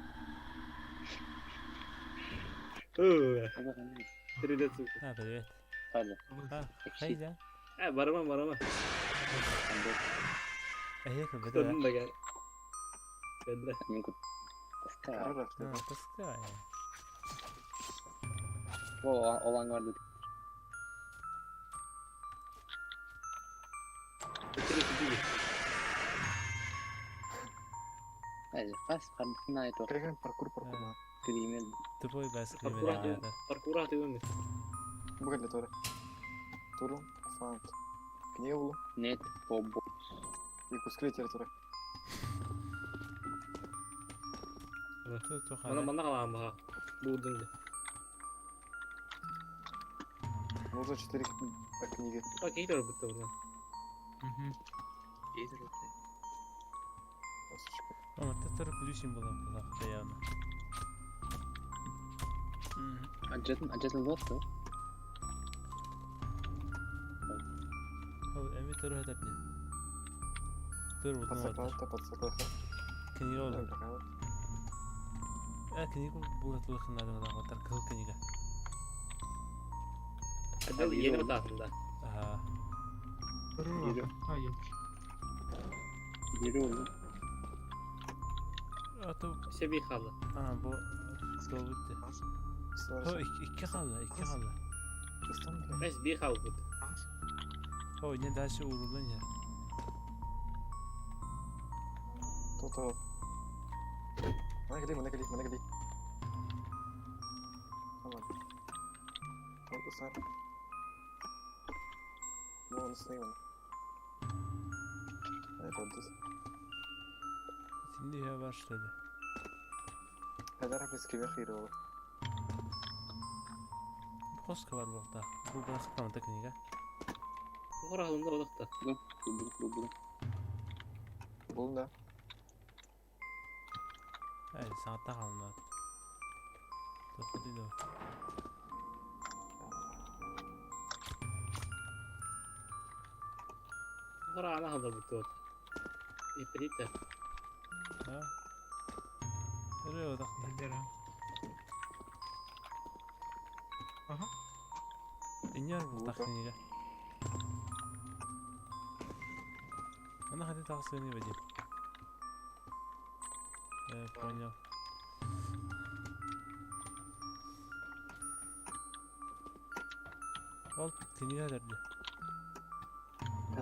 Привет. А, привет. Паля. А, хайда. Э, барама, барама. Эй, как Кутудун да гел. Бедре. Таскай. Таскай. О, olan vardı. Хас хардыкна это. Паркур, паркур. Кримин. Тупой бас кримин. Паркура ты умный. Бугали Тора. Туру, фант. Книгу. Нет, побо. И куски литературы. Мана мана каламага. Будун. Нужно 4 книги. А кейтер бутты уна. Угу. Кейтер Мама, ты второй ключ была, была, явно. Аджатын лотто. О, эми второй этап не. Второй вот. Подсоклал, Книга ол. Э, книгу было только надо, вот так, книга. Адал yeni batağında. Ага. Yürü А то Себи халы. А, бу сол битти. О, ikki қалды, ikki қалды. Бес bir халы бит. О, не дальше урулун я. То-то. Мана кели, мана кели, мана кели. Tamam. Tamam, ısrar. Bu onu sınayım. Evet, oldu. Şimdi ya başladı. Hadi biz kime xeyir olur. Коска бар буақта. Бу бырақта книга. Оралында олақта. Бу. Бұл да. Әй, сағатта қалынады. Тоқы дейді. Ора ана хандар бутты. Иприте. А? Үрі одақта. Ага. Иньор бұл книга. Она хотит тағысы не Вадим. Э, понял. Ол книга дерди.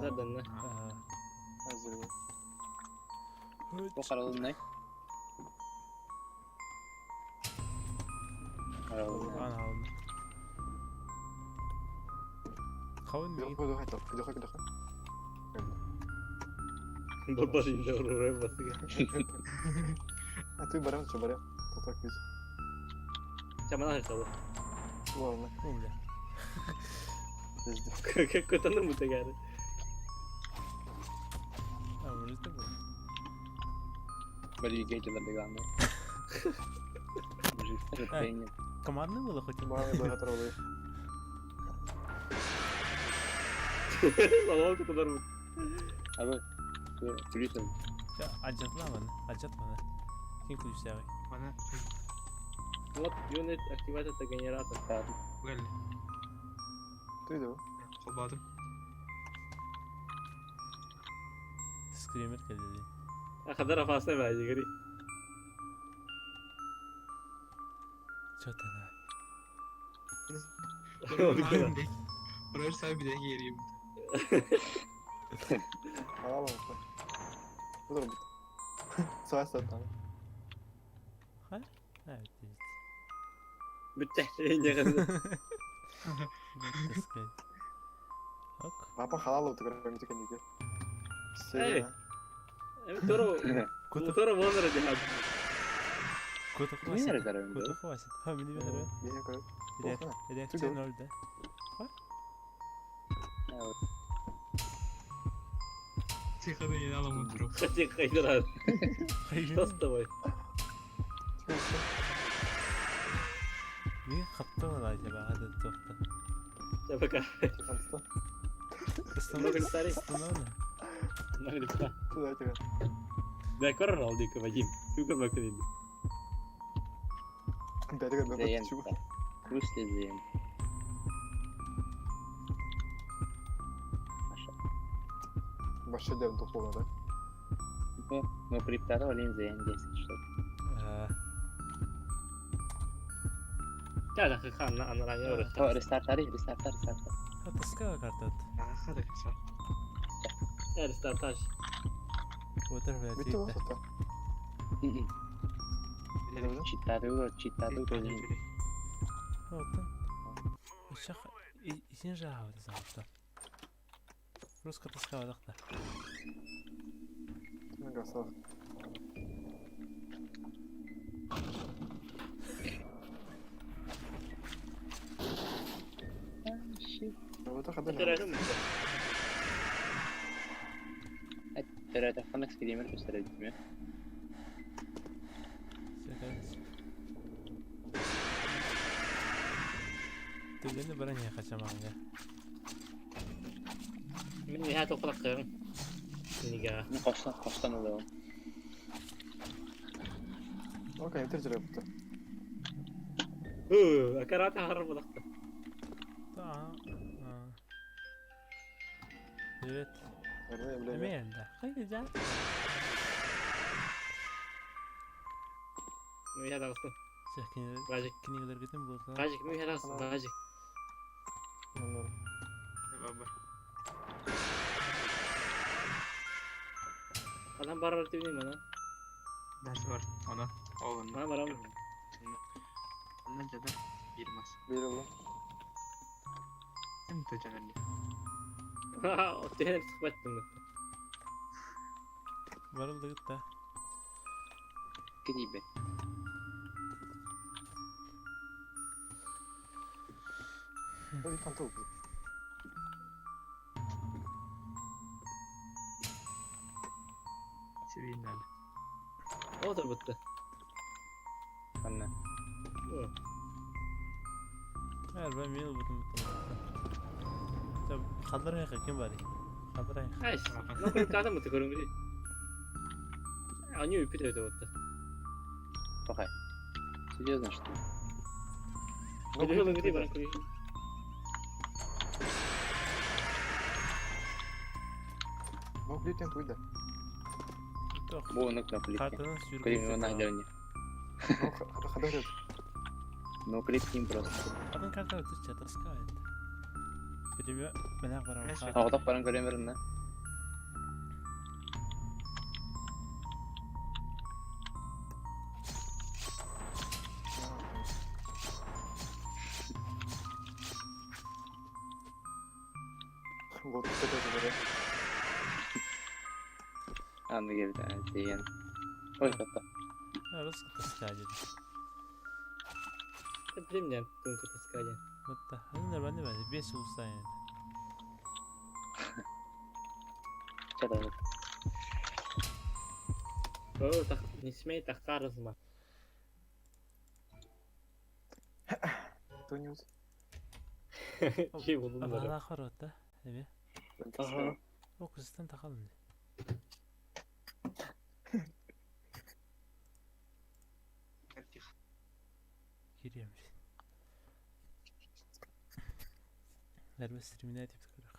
Катарданна. Бу харалыннай. Харалыннай. Аан хаалынна. Хавын миигин Бабар инде урурай басыга. А ты барам, что барам? Тотак виз. Чамана хакалы. Ладно, О, бля. пиздец. Как это мутагары. А, может это было? Бали гейтелер дегенде. Мужик, Командный было хоть? Маме благодарю. Салам кутанар бу. Абы, күлүсүн. Ажатла маны, ажат маны. Ким ключтагы? Мана Вот unit activated the generator. Гэл. Ты иди. Холбадым. Скример келди. Хадара фасна баа жигери. Чё ты на? Buraya sen bir de yeriyim. А, ладно. Буду работать. Саас там. Evet, evet. Бүтте. Эне Таскай. Ок. Папа халал вот играем тика неге. Эй. Торо. Кото Торо вонра жахат. кото Кими хвасит. nerede Кото хвасит. Ха, мини бере. Я говорю. Реакция ноль, да? Тихо да не алам утро. Хотя хайдра. Что с тобой? Мин хаптан acaba hadi тохта. Пока. Останови, Много останови. Много Туда тебя. Да, коррал дико Вадим. Юга бакын. Да, да, да, Зейн. чего? Күлүс зейн. Вообще дем тухло, да? Ну, криптара олин зейн 10 что. Да, да, хан на на на. Рестартари, рестартар, рестартар. Таскала карта. Хада каса. Рестартаж. Отыр блядь. Битти вот это. Читару, читару, Оттон. Шах исин жаабы десем. Руска таскала дакта. Гасав. Вот это хада. Төрөтөххөн скример көстөрөйдүм. Түгені бір не қачаманга. Мен не хат оқылақ қырын. Неге? Мен қоштан қоштан олам. Окей, тержер yaptı. Ху, акарата харар булакта. Та. Привет. Бля, Эме да. Хайда жа. Мен хат алсын. Сен кинилер кетен болса. Бажик, мен хат алсын, бажик. Баба. Адам барар деп деймін ана. Дәс бар. Она. Олын. Мана барамын. Ондан жада бир мас. Бери ulan. Ким төжөнөндө? Отель сықпаттым. Барылды да. Кидибе. Ой, там толку. Себейин әлі. Отыр бітті. Анна. Әр мен бутун бутун. Хадыр хайка ким бар? Хадыр хайка. Айс. Ну, кадам бітті көріңгіде. Они үпіт өте бітті. Пахай. Серьезно, что ли? Көріңгіде баран көрейін. Ну, клип туйда. Бу оны кнопка. Картадан Клип сюрприз. на деревне. Ну, хада хада. Ну, клип ним просто. Атын карта өтүс чатырскает. Бириме менах барам. Оҕотох баран көрүөм эриннэ. Вот это говорят. Аны кэлбит тиийэн. Ой, хатта. Рус таскадин. Билим тунка таскадин. Вот да. Нормально баар. 5 улуустан. Чата. О, так не смей тахтарызма. Кто ньюс? Чи булдum böyle. Ала хорот да. Эми. Ага. О кызтан тахалым. Кирием. Нерве стримине деп көрөх.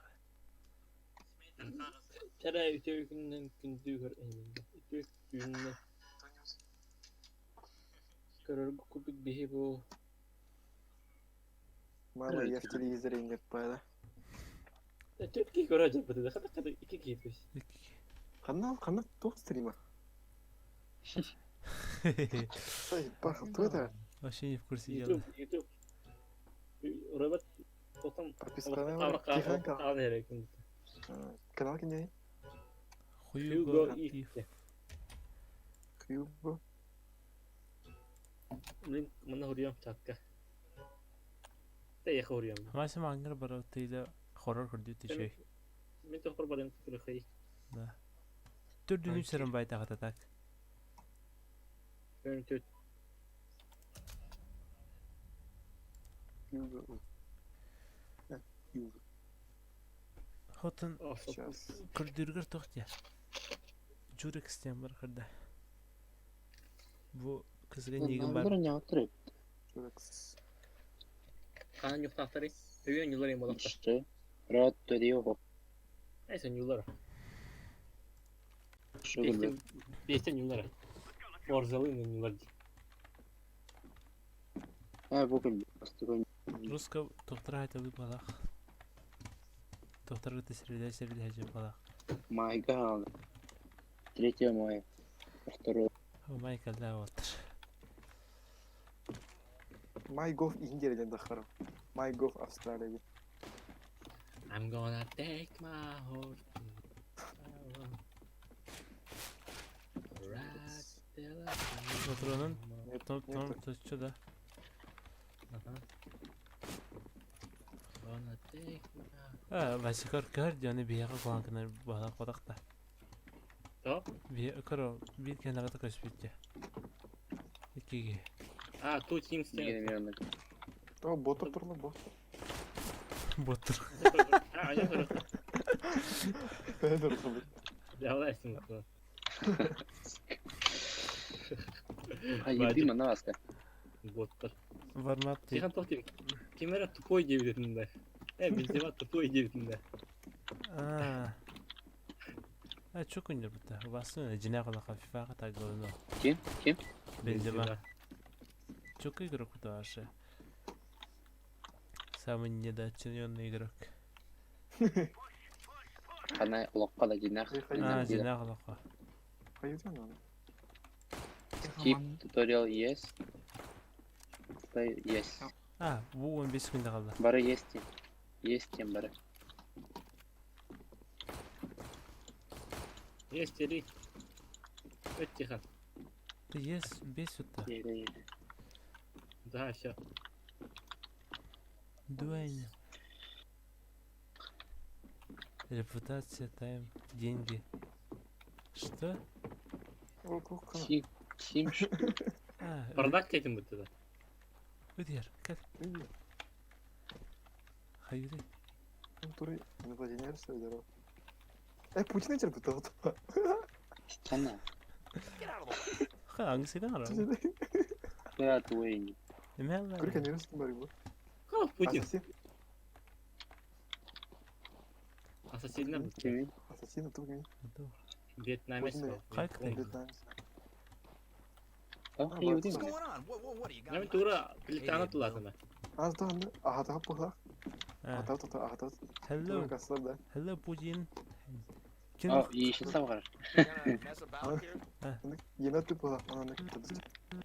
Чара үтө күннен күндүү көр энинде. Үтө күннен. Көрөр курдук биһи бу. Мама, я в телевизоре не пада. Төрт киһи көрө дьарбыты да хата хата икки киһи түс. Ханна, ханна туох стрима? Сай, бах, кто это? Вообще не в курсе дела. YouTube, YouTube. Робот потом Подписка Тихан Канал Канал кине? Hugo If. Hugo. Мен мына хуриям чатка. Те я хуриям. Масим ангар барав тейде хоррор көрдү тишей. Мен тохор барым көрөхөй. Да. Төрдүнү сырым байта хата так. Мен төт. Hugo. Hugo. Хотын Сейчас. көрдүргөр тохтя. Журекстен бар кырда. Бу кызга нигин бар. Журекс. Канан юхтахтары. Өйөн юлар эм болакта. Что? Рад төдио. Эсен юлар. Что было? Бестен юлар. Борзалы юлар. А, бүгін бастыгын. Руска тохтара айталы балах. Тохтара тесирде серде хажы балах. Майга алды. 3 мая. Второй. О Майкл да вот. MyGov Индия ден дахарым. MyGov Австралия. I'm gonna take my horse. Ride till I Отронун Нет, том том нет. точчу да. Ага. Gonna take my А, Васикор көр жаны бияга куланкынар балах бодакта. То? Би көрө бир кенарда көспүттө. Икиге. А, two teams Мен мен О, ботор турлы, бот. Боттур. А, они көрө. Федор турлы. Явлайсың. А, еби мана аска. Боттар. Вармап ти. Тихан тохти. Кимера тупой дебитинде. Э, Бензема тупой дебитинде. А. А чо күндөр бутта. Басын жина калака фифага тагылно. Ким? Ким? Бензема. Чок игрок бутта вообще. Самый недооцененный игрок. Ана улаққа да жинақ. А, жина калака. Пойдем, надо. Skip tutorial yes. Play yes. А, бу 15 күндө калды. Бары yes тем. Yes тем бары. Есть три. Өт Тихан. Ты есть 5 утта. Ере, ере. Да, все. Дуэйн. Репутация, тайм, деньги. Что? О, кухня. Сим, сим, А, Бардак кетин бутты да. Өдер, кел. Привет. Хайры. Который инопланетянин здорово. Э, Путин эти вот. Чана. Ха, аңсыдан ара. Куда твой? Эме алла. Көрген емес бар бу. Ха, Путин. Ассасин. Ассасинна бутты. Кими? Ассасин туг ми. Вьетнамец. Путин. Кайктай. Вьетнамец. Ах, еудин. Нами тура плитаны тулатына. Аз да анда аха та пухла. Аҕата Hello. Туга да. Hello Putin. Ким О, еще сам Ена тупала, она на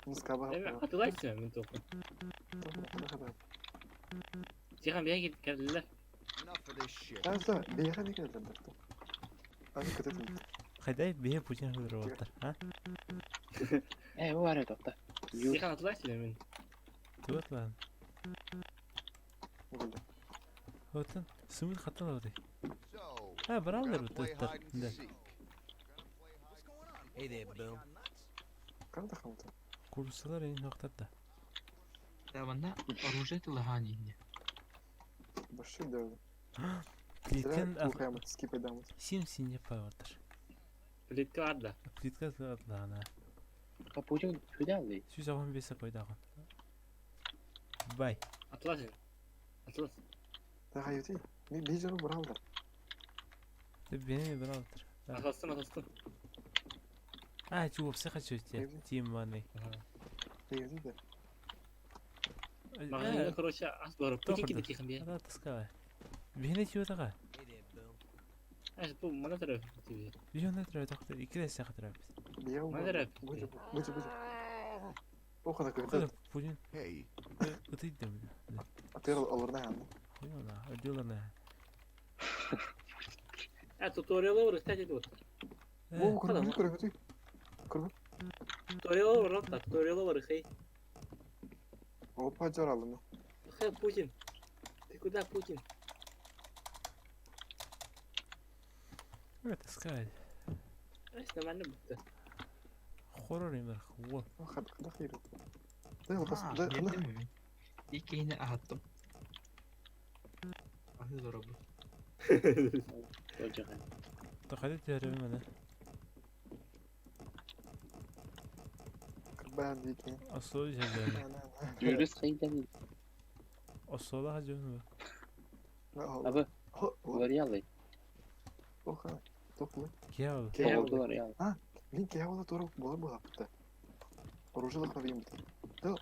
Мускаба. Атылайсың мен тоқы. Тихан биян келдилер. Азда, бияха не келдилер. Аны көтөтүн. Хайдай бие Путин хылдырып а? Э, бу бар тохта. Тихан атылайсың мен. Туат лан. Отын сымын хатан алды. Ha, браулер бит. Hey there, Bill. Канда хамта. Курсалар энэ нохтарда. Да, манна оружие тылахан инне. Баши да. Плиткен Тухаямат скипайдамат. Сим сине паватыр. Плитка бар да. Плитка атлана. А Путин куда алды? Сүз агын бесе койдагын. Бай. Атыласың. Атыласың. Та юти. Ми бижер браулер. Ты бени браулер. Атыластың, атыластың. А, чуып саха чөтте. Тим маны. Юти да. Магазинге, короче, ас бар. Путин киди тихан бия. Да, таскавай. Бени чуутага. Аш бу мана тарап. Бижон тарап тохта, икиле саха тарап. Мана тарап. Бужу, бужу, бужу. Охана көтөт. Путин. Hey. Ытыйдым. Атыр алырна ханды. Хуйна, өдүлөрнө. А туториалы бар, кстати, вот. О, көрбү, көрбү. Көрбү. Туториалы бар, да, туториалы бар, хей. Опа, жаралыны. Хей, Путин. Ты куда, Путин? Это сказать. Аш нормально будто. Хоррор имер. Во. Хад хад хир. Да, бас, да, хана. Икейне ахаттым. Ахы зоробу. Тохады терем мene. Кырбан дики. Осол жезем. Жүрүс кыйдан. Осола хажын. Абы. Лореал. Оха. Топлы. Кеал. Лореал. А, мен кеала тура бола бола бутта. Оружие лохна бит. Да,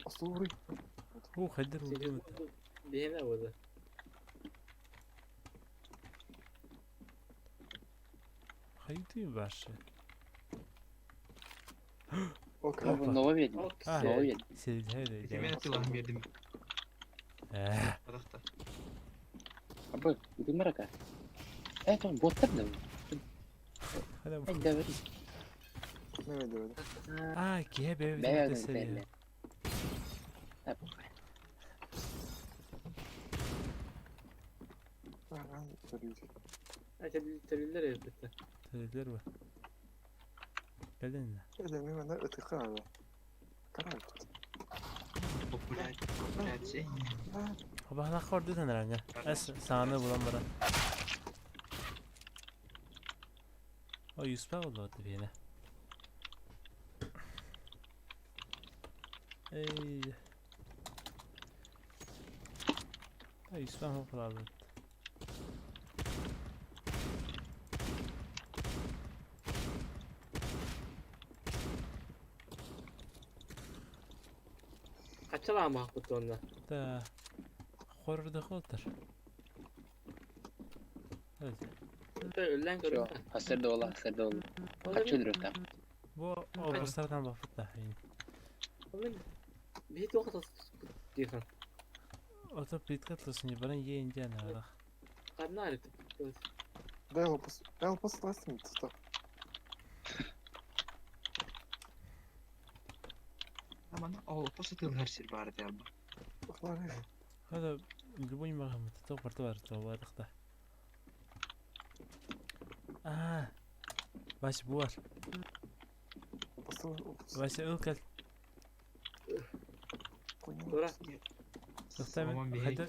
осол урый. О, хайдер урый. Бене болды. Хайды башы. Окей. Новый вид. Новый вид. Селдер. Мен тылахан бердим. Адахта. Абы, гүмәрака. Э, там боттар да. Хада. Ай, да бер. Не да. А, кие бе бе. А, төлүлөр эбитте. Төлүлөр ба. Келдин. Эде мен ана ытыка ала. Карай. Популяция. Бана хорду танарanga. Эс сааны булан бара. О, юспа болду бене. Эй. Ай, юспа хоплады. Качалама бутонна. Да. Хоррорда холтар. Evet. Өллән көрөм. Хасыр да ола, хасыр да ола. Качы там. Бу образlardan бафыт да. Мен бит вакыт дихан. Ото плитка тлысын баран йейинде ана. Карнар. Да, лопас. Да, лопас ластым, стоп. Аман ол после тылгар сир бар диалба. Хада любой мағам то барты бар то бардык да. А. Баш бу бар. Вася ыл кел. Тура. Тохта мен хада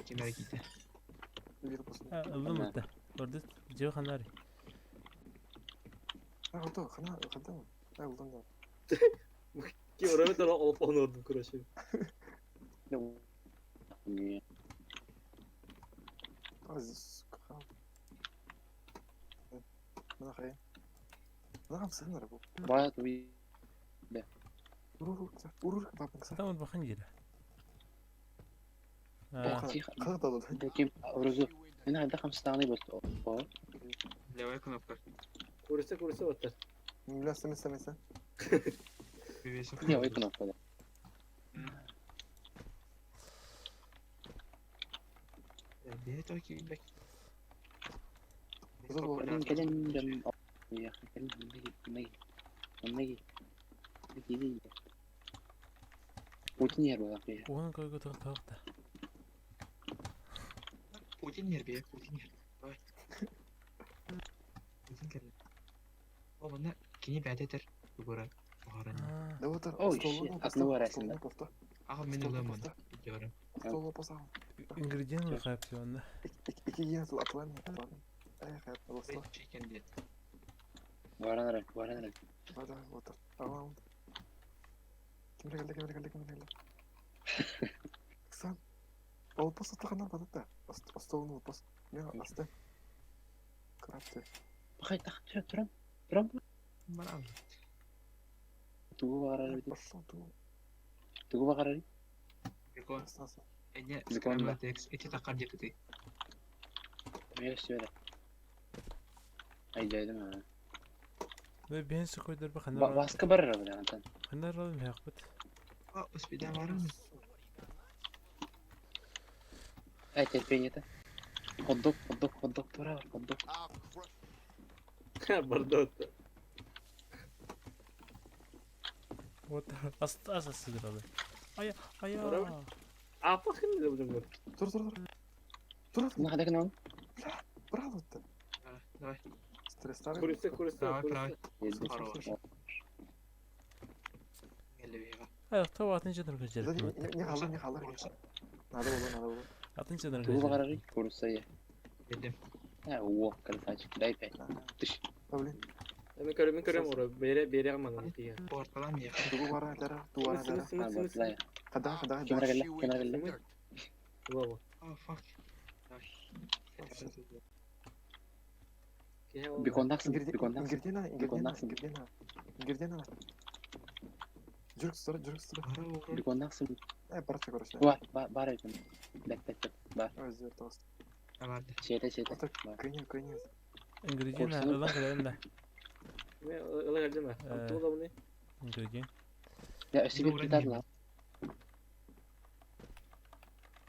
Ылым да. Орды жөө ханари. А, готово, хана, хада. Да, ылдым да. Ки орабы тора олып онордум, короче. Не. Аз, Мына хай. Мына хамсынар бу. Бая туи. Да. Урур, урур, бабың са. Там бахан жер. Тихо. Ханна талат? Ким орозу. Мен хайда хамсатаҕыный бос. Левая кнопка. Курица, курица оттар. Место, место, место. Левая кнопка. Кэлин кэлин дьон кэлин манныгы манныгы Путин нервы лапы. Уон койго тоқтоқта. Путин нервы, Путин нервы. Давай. Путин кэлин. О, манна кини бэйэтэ тугура оҕорон. Да вот Oh shit, одного раз. Аҕа мин ылыам оны. Диорым. Столу посам. Ингредиент хайп онно. Ики ген атлан, атлан. Ай, хайп, лосто. Chicken диет. Баран эрэ, баран эрэ. Да, да, вот. Tamam. Ким келди, ким келди, ким келди. Сан. Олпос атахана батата. Столун олпос. Мен асты. Крапты. Бахай тах туран туран. Туран. Баран. Тугу баҕарар эбит. Пошел ту. Тугу баҕарар. Бекон. Эне Бекон да. скрэмблэкс эти такар диэкити. Мэр сүөрэ. Ай жайдым аа. Бе бен койдор ба ханар. Баска барар эбит антан. Ханар роль мяхбит. О, успеда баран. Ай терпение это. Хот-дог, хот-дог, хот-дог тура, хот-дог. Бардот. Вот ас ас сыдыралы. Ая ая. Апа хин деп жүрмөр. Тур, тур, тур. Тур, Ну хадак нам. Браво ты. Давай. Стресс старый. Курица, курица, Давай, курица. правый. Ай, то атын жадыр көжер. Не халы, не халы. Надо было, надо было. Атын жадыр Тугу көжер. баҕарар курса я. Билдим. А, о, красавчик, дай пять. Тыш. Блин. Мен көрөм, мен көрөм ора. Бере, бере аман тиге. Порталан я. Тугу бара, дара, тугу бара, дара. Када, када, Кемера келле, кемера келле. Во. Oh, fuck. Бекондаксың, бекондаксың. Ингредиент, ингредиент, ингредиент. Ингредиент. Жүрүк тура, жүрүк тура. Бекондаксың. Э, барча короче. Бар, бар, бар экен. Бек, бек, бек, бар. Ой, тост. Шете, шете. Кыйне, кыйне. Ингредиент ылан келем да. Мен ылан келдим. Тугу да Ингредиент. Я өсү бир китап ла.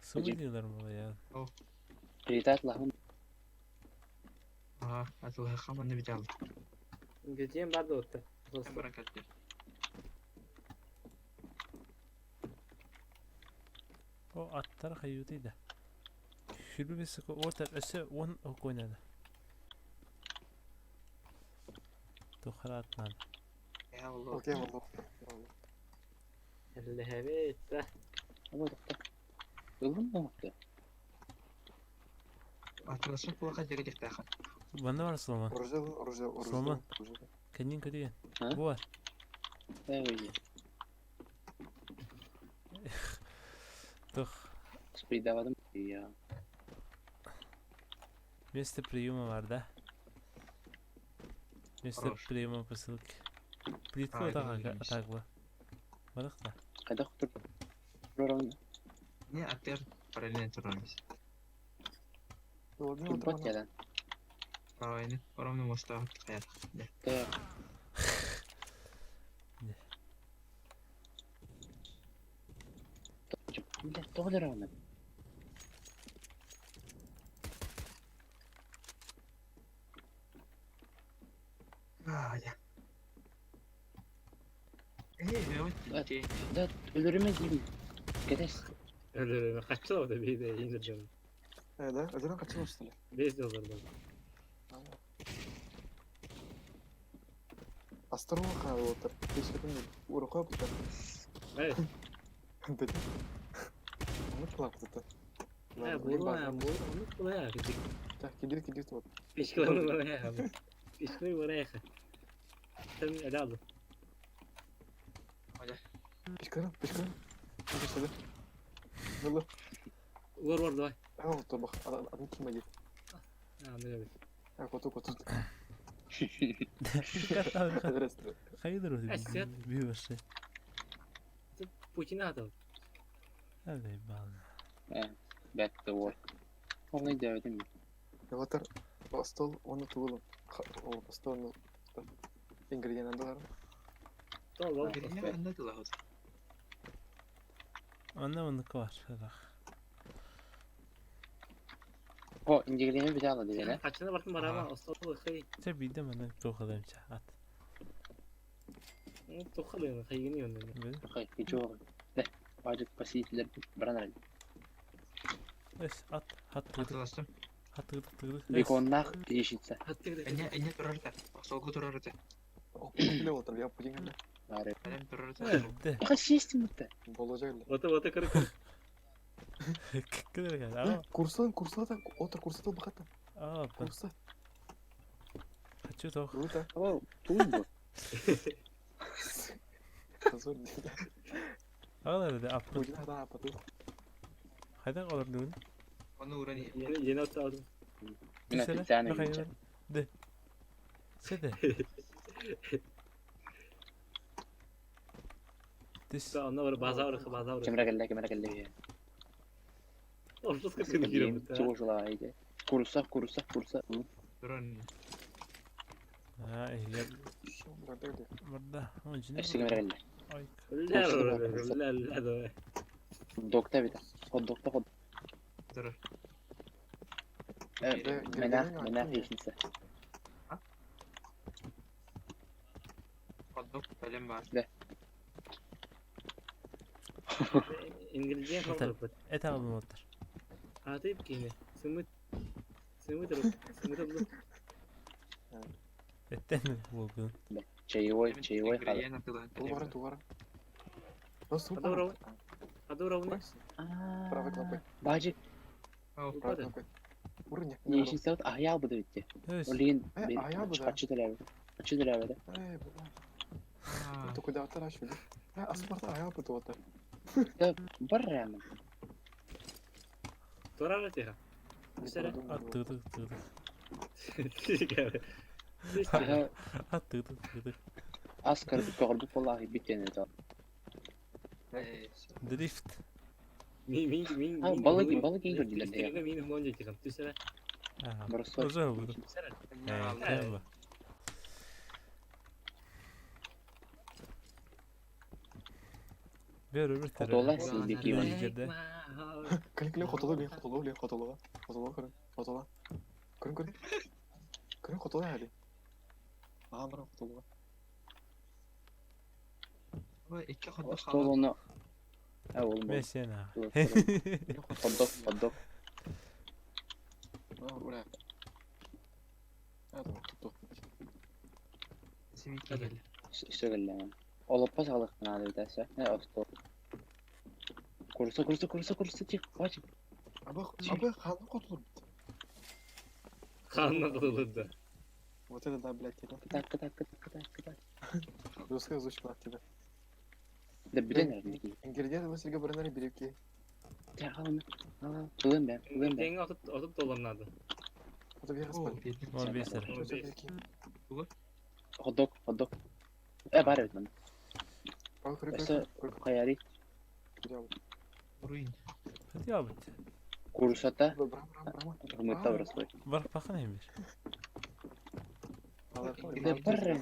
Сымы diyorlar buna ya. Прилетает ла. Ага, атылга хаманы бит алды. Ингредиент бар да отта. Баракат. O attар хайютыйда. Сүрбі бесі отар өсі он ойнады. Тухар атнан. Окей, والله. Ләбет. Ой, тохта. Ылын оңты. Атыласы кулака дегедек тахан. Банда бар Соломон. Оружие, оружие, оружие. Соломон. Кенин көдеген. Бу бар. Ой. Тух. Спридавадым. Я. Место приема бар да. Место приема посылки. Плитка атагы. Барык да. Кайда кутур? Ророн. Не, аттер параллельно турамыз. Турбат ядан. Правильно. Ровно моста каяр. Да. Бля, тоғыр ровно. А, я. Эй, вот Да, өлөрүмө дейм. Кетес. Өлөрүмө каччы да бейде индирдим. Э, да, өлөрүмө каччы что ли? Бес доллардан. Астырма кана отыр. Кешірім урукка бутар. Эй. Деди. Оны кылап бутар. Э, була, була, оны кыла. Так, кидир, кидир вот. Пешкиланы барая. Пешкилы барая. Сен эле алды. Пешкилы, пешкилы. Пешкилы. Было. Вор, вор, давай. А, вот бах, одну кима дед. А, ну А, коту, коту. Хайдыр биваши. Путин атал. Ай, бална. Back to work. Ол өйдөөбүтүм. Эватар остол оны тугулун. Остол оны ингредиент бар. Ингредиент ханна тылаҕыт? Онно оннук бар. Ах. О, ингредиент битэ диэн ээ. Хачына бартын барама, остол хый. Чэ биирдэ манна туох ылыам чэ ат. Тухалыын хайгыны онно. Били. Хай, ничего. Э, бажык посетителер баран эрэл. Эс ат хат тыгдык Атыластым. хат тыгдык тыгдык. Эс. Беконнаах яичница. Эне эне турар этэ. Остолго турар этэ. Биле отыр, я пудинг эле. Бары. Бэлэм турар этэ. Эрдэ. Аха систем это. Боложа эле. Ота ота кыры кыры. Кыдыр кал. Курсан, курсата, отыр курсата баката. Аа, аа. Курса. Хочу тох. Круто. О, туун бу. Позор. Аҕал эрдэ аппын. Пудинг да апаты. Хайдах олордугун? Ону уран иһэ. Yeni yeni ат aldım. Мин Түсэрэ. официально Михаил. яичница. Ды. Сиде. Түс. Онно бар база бар база бар. Кемре келле, кемре келле. Ортос кыркын кирип. Чего желаете? Курса, курса, курса. Турар. Аа, я барда. Он жин. Өссө кемре келле. Ой. Ла ла ла ла. Докта бит. Хот докта хот. Турар. Э, Менах, менах яичница. Хот-дог бэлэм бар. İngilizce kaldı. Эт аҕалын оттар. Атып кийне. Сымыт. Сымыт сымыт бу. Эттен буолгун. Чаевой, чаевой хала. Ингредиент атылаһан Тугара, кэлиэм. тугара. Адора. Адора уна. Правой кнопкой. Бажик, Ау. Правой кнопкой. Уровня. яичница вот ахьял буду идти. Өс. Олин, Э, ахьял бы, да. хачы төлөбү. Хачы төлөбү да. Эй, бля. Аа. Только да тараш били. Э, аспарта аял бу тугата. Да, бар рәмен. Турар тиха. Түсәрә. Ат тыгдык тыгдык. Аха, Ат тыгдык тыгдык. Аскар көрдүк боллаhi битен это. Э, Дрифт. Мин мин мин. А, балык, балык иң көрдүлөр. Мин монжа тиха. Түсәрә. Аа. Бросок. Уже буду. Түсәрә. Э, тема. Бер бер Хотола сиздики бар. Жерде. Кэлин кэлин хотоло билин хотоло билин хотоло. Хотоло көрүн. Хотоло. Көрүн көрүн. Көрүн хотоло хали. Аа, бара хотоло. Ой, икки хот-дог Стол хаалла. оны. Ә, ол Мен сен аа. Хот-дог, хот-дог. Аа, ура. Аа, туту. Симики келле. Сөгэлле. Олоппа саалык надо битәсә. Ә, стол. Курса, курса, курса, курса, тих, бажик. Аба, аба ханны котулур. Ханна кылды. Вот это да, блядь, тебя. Кытак, кытак, кытак, кытак, кытак. Русская озвучка от тебя. Да бүтән әрнеки. Ингредиенты васильга баранары береки. Тә, алны. Ала, ылым бә, ылым бә. Денге атып атып доллар Вот я О, распали. бедный. Он бесер. Береки. Хот-дог, хот-дог. Э, бар бит мында. Ал, көрү Өссө көрү. Көрү каяри Руин. Хати абыт. курсата Бра бра бра. Хымытта бросой. Бар пахан эмир. Да бар.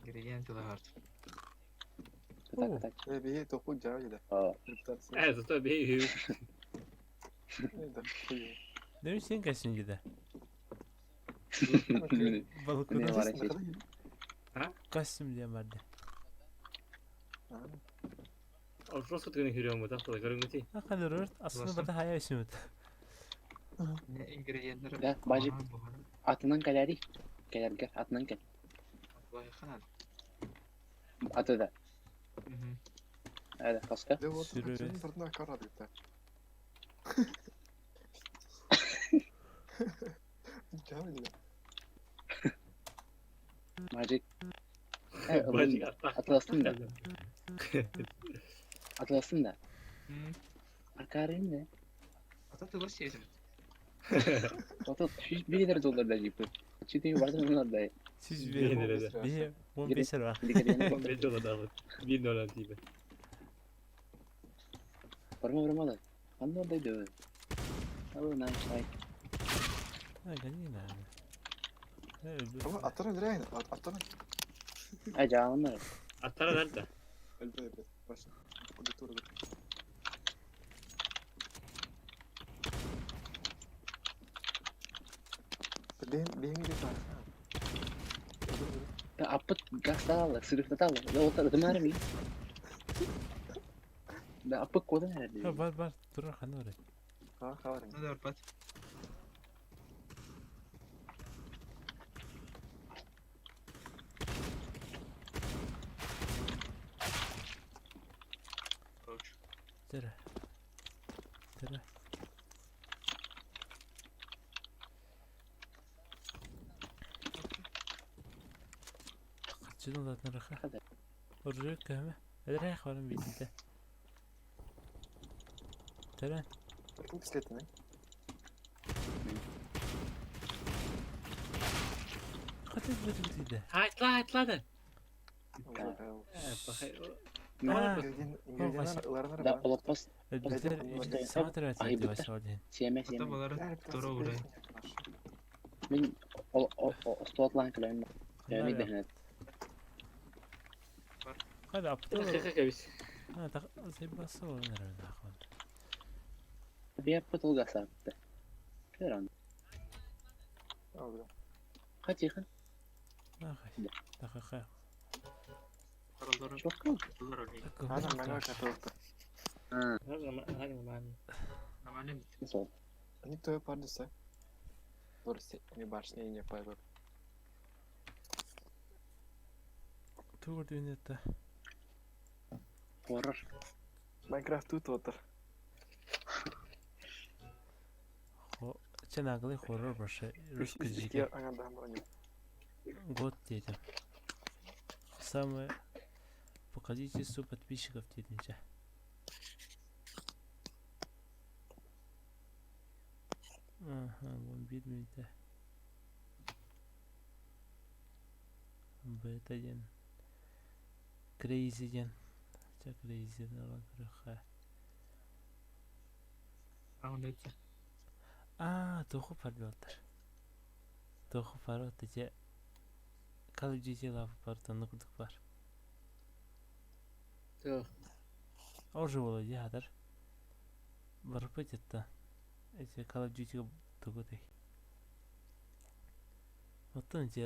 Ингредиент тылаһар. Кытак, кытак. Э, бии току жаа да. А, Э, зато бей. Демиш сен костюм жиде. Не Балыкуда бар эчет. костюм диэн барды. Ортос кыркын кирип бу тактала көрүнгүти. Акалыр өрт аслында бата хая үсүмүт. Не ингредиенттер. Да, бажик. Атынан кәләри. Кәләргә, атынан кәл. Лайхана. Аты да. Мгм. Әдә, каска. Да вот, Сүрү. сыртына карады да. Жаа да. Мажик. Э, ылым Бажик да. атак. Атыластын да. Атыластын да. М. Акарын да. Ата тыла сезим. Ата 101 доллар да жипи. Чити бардыр bunlar да. Сиз Бир бир. лира. Бир 15 бар. Ингредиент 15 доллар да. 1 доллар тиби. Барма барма да. Ханна дойду? Oh, nice fight. Ha, гони, наверное. Ama attana öldüreyim. Attana. Ay canım. Аттара nerede? Öldü öldü. Başla. Dur dur. Benim benim gibi Аппыт гасталалы, сырыктаталы. Да отар дымары ми. Да аппыт кодан Ha, herhalde. бар бар турар ханна бар. Ha, ha var. Ne de var Koç. Тера. Тера. Качын улатын раха. Хада. Оржук көмө. Эдэрэх баран биитинте. Тера. Kim pislettin lan? Качын битинте. Haytla haytla da. Ha. İngilizcenin Да олоппос Элбитер саатыр Ай, атты битер. басалдын. сиэме Hatta сиэме. bunları doğru oraya. Мин ол остотлан кэлэн. Ями дэхнет. Хада апты. Dakika biz. Ha, так зайбасы ол наверное. Би аппыт ол гасапты. Керан. Хатиха. Ахай. Тахаха. Paraları Çok mu? Aynen ben var katılıktı. Ha, Normalde сол. Никто я пардуса. Doğru не башня не пайбы. Тугур дүйнетте. Хоррор. Minecraft тут отыр. Хо ченаглы хоррор башы. Русский İki жиге. аңардан бұрын. Год дедим. Самое по количеству подписчиков дединче. Ага, вон видно Бета ден. Crazy ден. Ча crazy ден көрөхө. Round А, туху парбелтер. Туху парот же Call of Duty лав партон курдук бар. Yok. Оржу боло же хатар. Барпы жетта. Эти Call of Duty тугутай. Оттон же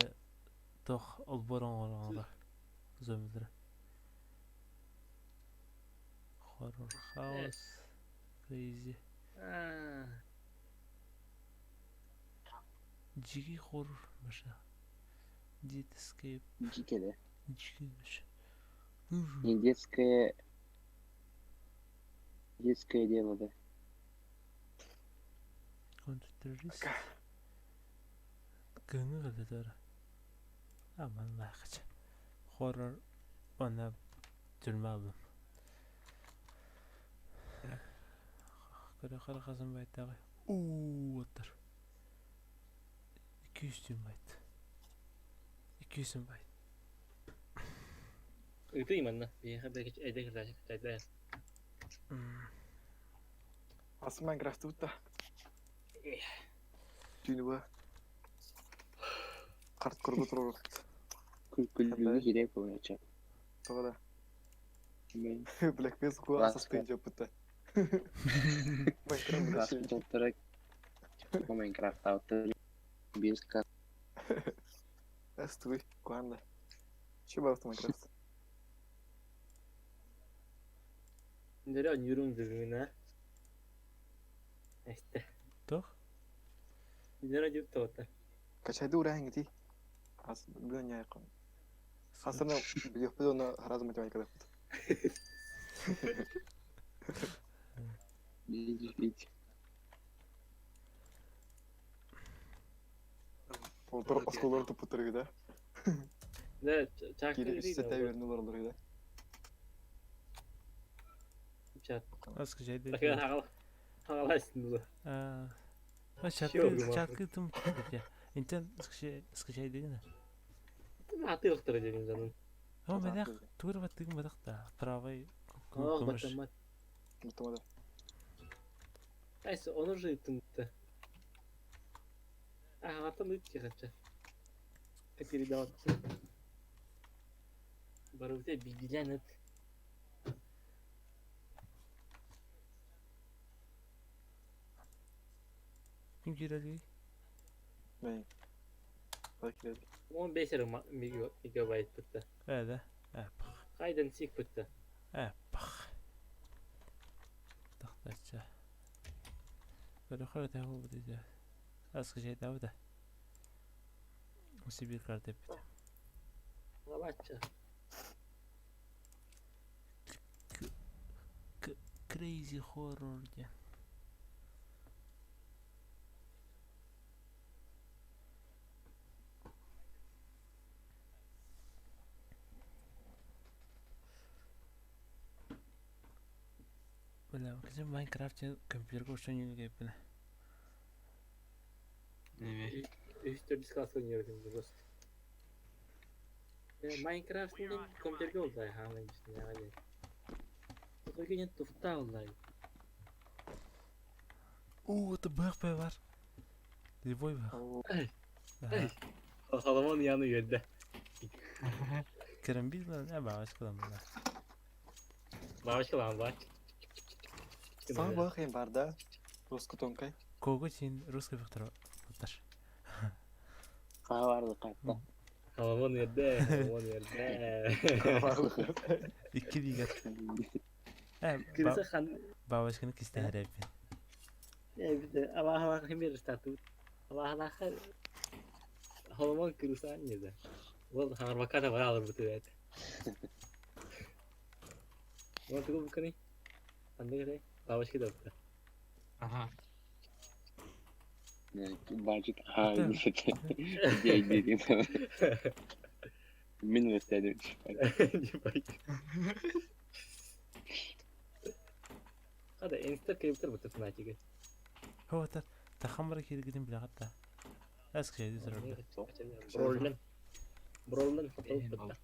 тох олборон орон зомбилер. Horror House. Crazy. Жиги хоррор баша. Dead Escape. Жикеде. Жиги баша. Не детское... Детское дело, да. Контртеррорист. Көңү кылдыр. Аман лайкач. Хоррор ана түрмө алдым. Көрө кара казан байтагы. Уу оттар. 200 түн байт. 200 байт. Öpeyim anne. Bir belki evde gider. Evde. Asıl Minecraft тут da. Düğünü bu. Kart kurgu turur. Күлүгү керек болчу. Тоҕо Мен Black Mesa ку Класс. асастыын жаппыта. Minecraft класс толтура Minecraft ауты без ка Эс туй куанда. Че барты Minecraft? Nereye yürüm düzgün İşte. Тох? Nereye yürüp de otur. Качайды урайын ти. Ас бүгін не айқын. Хасырны билеп оны харазы математикада. бить. Олтор осколор тупутыр да. Ne çaktı Кири үстә тәверне олар да. Çat. Аскы жайды. Bakın haqal. Haqalaysın bunu. А Şey oldu чаткы bu. чаткы тым же. Интен скы скы жайды гына. Atı yoktur dedim canım. О, менә тур баттыгым бадак та. Правый Oh, көмүш. математ. Мутамада. Кайсы ону же ыттыммыта. Аһаҕаттан ыт тиэхэччэ. Передаваться. Барыбыта биирдиилээн ыт. Ким киирэлий? Мэй. Хай киирэлий. 15 эрэ мегабайт бытта. Ээ да. Ээ пах. Хайдан сик бытта. Ээ пах. Тахтачча. Көрөхөр этэ буолбут ити. Аскы чайдаабыта. Сибиир карта эппит. Лабачча. Crazy Horror диэн. Бля, кызым Майнкрафт компьютерга ушан юнигеппин. Неме. Үс төрдүс класска ойнуурдум просто. Майнкрафт компьютерге олдай хаалайын диэн. Только туфта олдай. Оо, это БХП бар. Любой бах. Эй. Соломон яны үөрдэ. Керембил бар, э баҕас кылам бар. Бабочка бар. Саҥа бах эм бар да. Русский тонкай. Кого син русский бихтер оттар. Хааларды кайтта. Соломон үөрдэ, Соломон үөрдэ. Икки бигер. Э, Кырса хан бабочканы кистәһәрәппин. э Аллах химер статут. Аллах Соломон кырса не да. Ол харбаката бар алыр буту эт. Вот тугу буканы. Анда гыдай бабочка да. Ага. Бажит хай. Дей дей. Мин өстәдем. Ебать. Хада инста криптер буту фанатиги. Хо тар тахамра киргидин билагатта. Аскы жайды сорорду. Броллен. Броллен хотел бутта.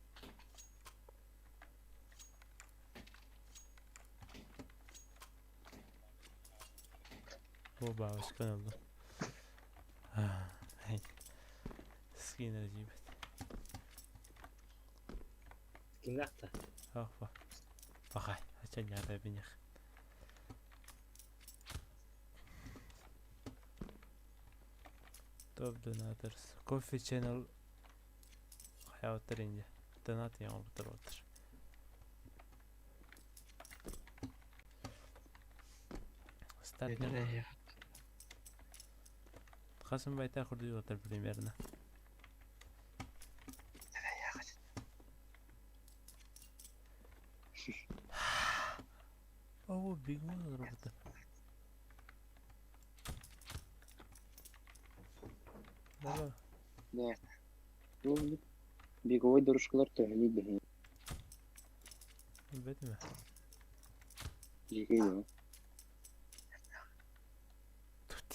О, бабочка oldu. Скинер жибет. Кинахта. Ох, Бахай, ачан яра бинех. Топ Donators. Coffee Channel хаяваттар инде. Донат яңа бутыр отыр. Старт. Қасым байта құрды отыр примерно. О, Big Mom робота. Давай. Да. Ну, беговой дорожкалар төһөнүй беһин. Бетме. Жеке Тут.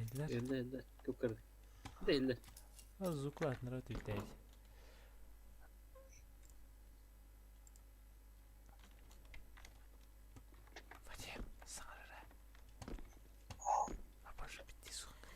Eller. Элле элле. Көп кырды. Да элле. Звуклар нравится үтәйт. Вадим, саңарара. А больше битти сухан.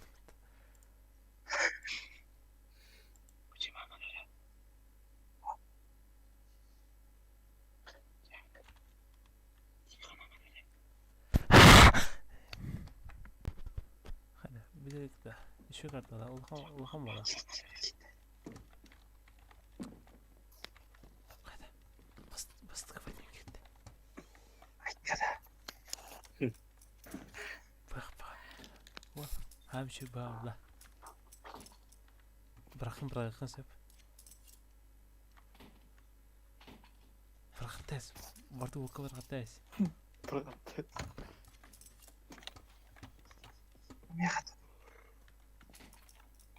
Hadi bilerek de. Şu kartla улахан улахан бала. Hadi. Бас бастык Вадим кетти. Бах бах. Вот. Хамши баавла. Бырахын бырахын сеп. Бырахын тез. Барды оқы бырахын тез. Бырахын.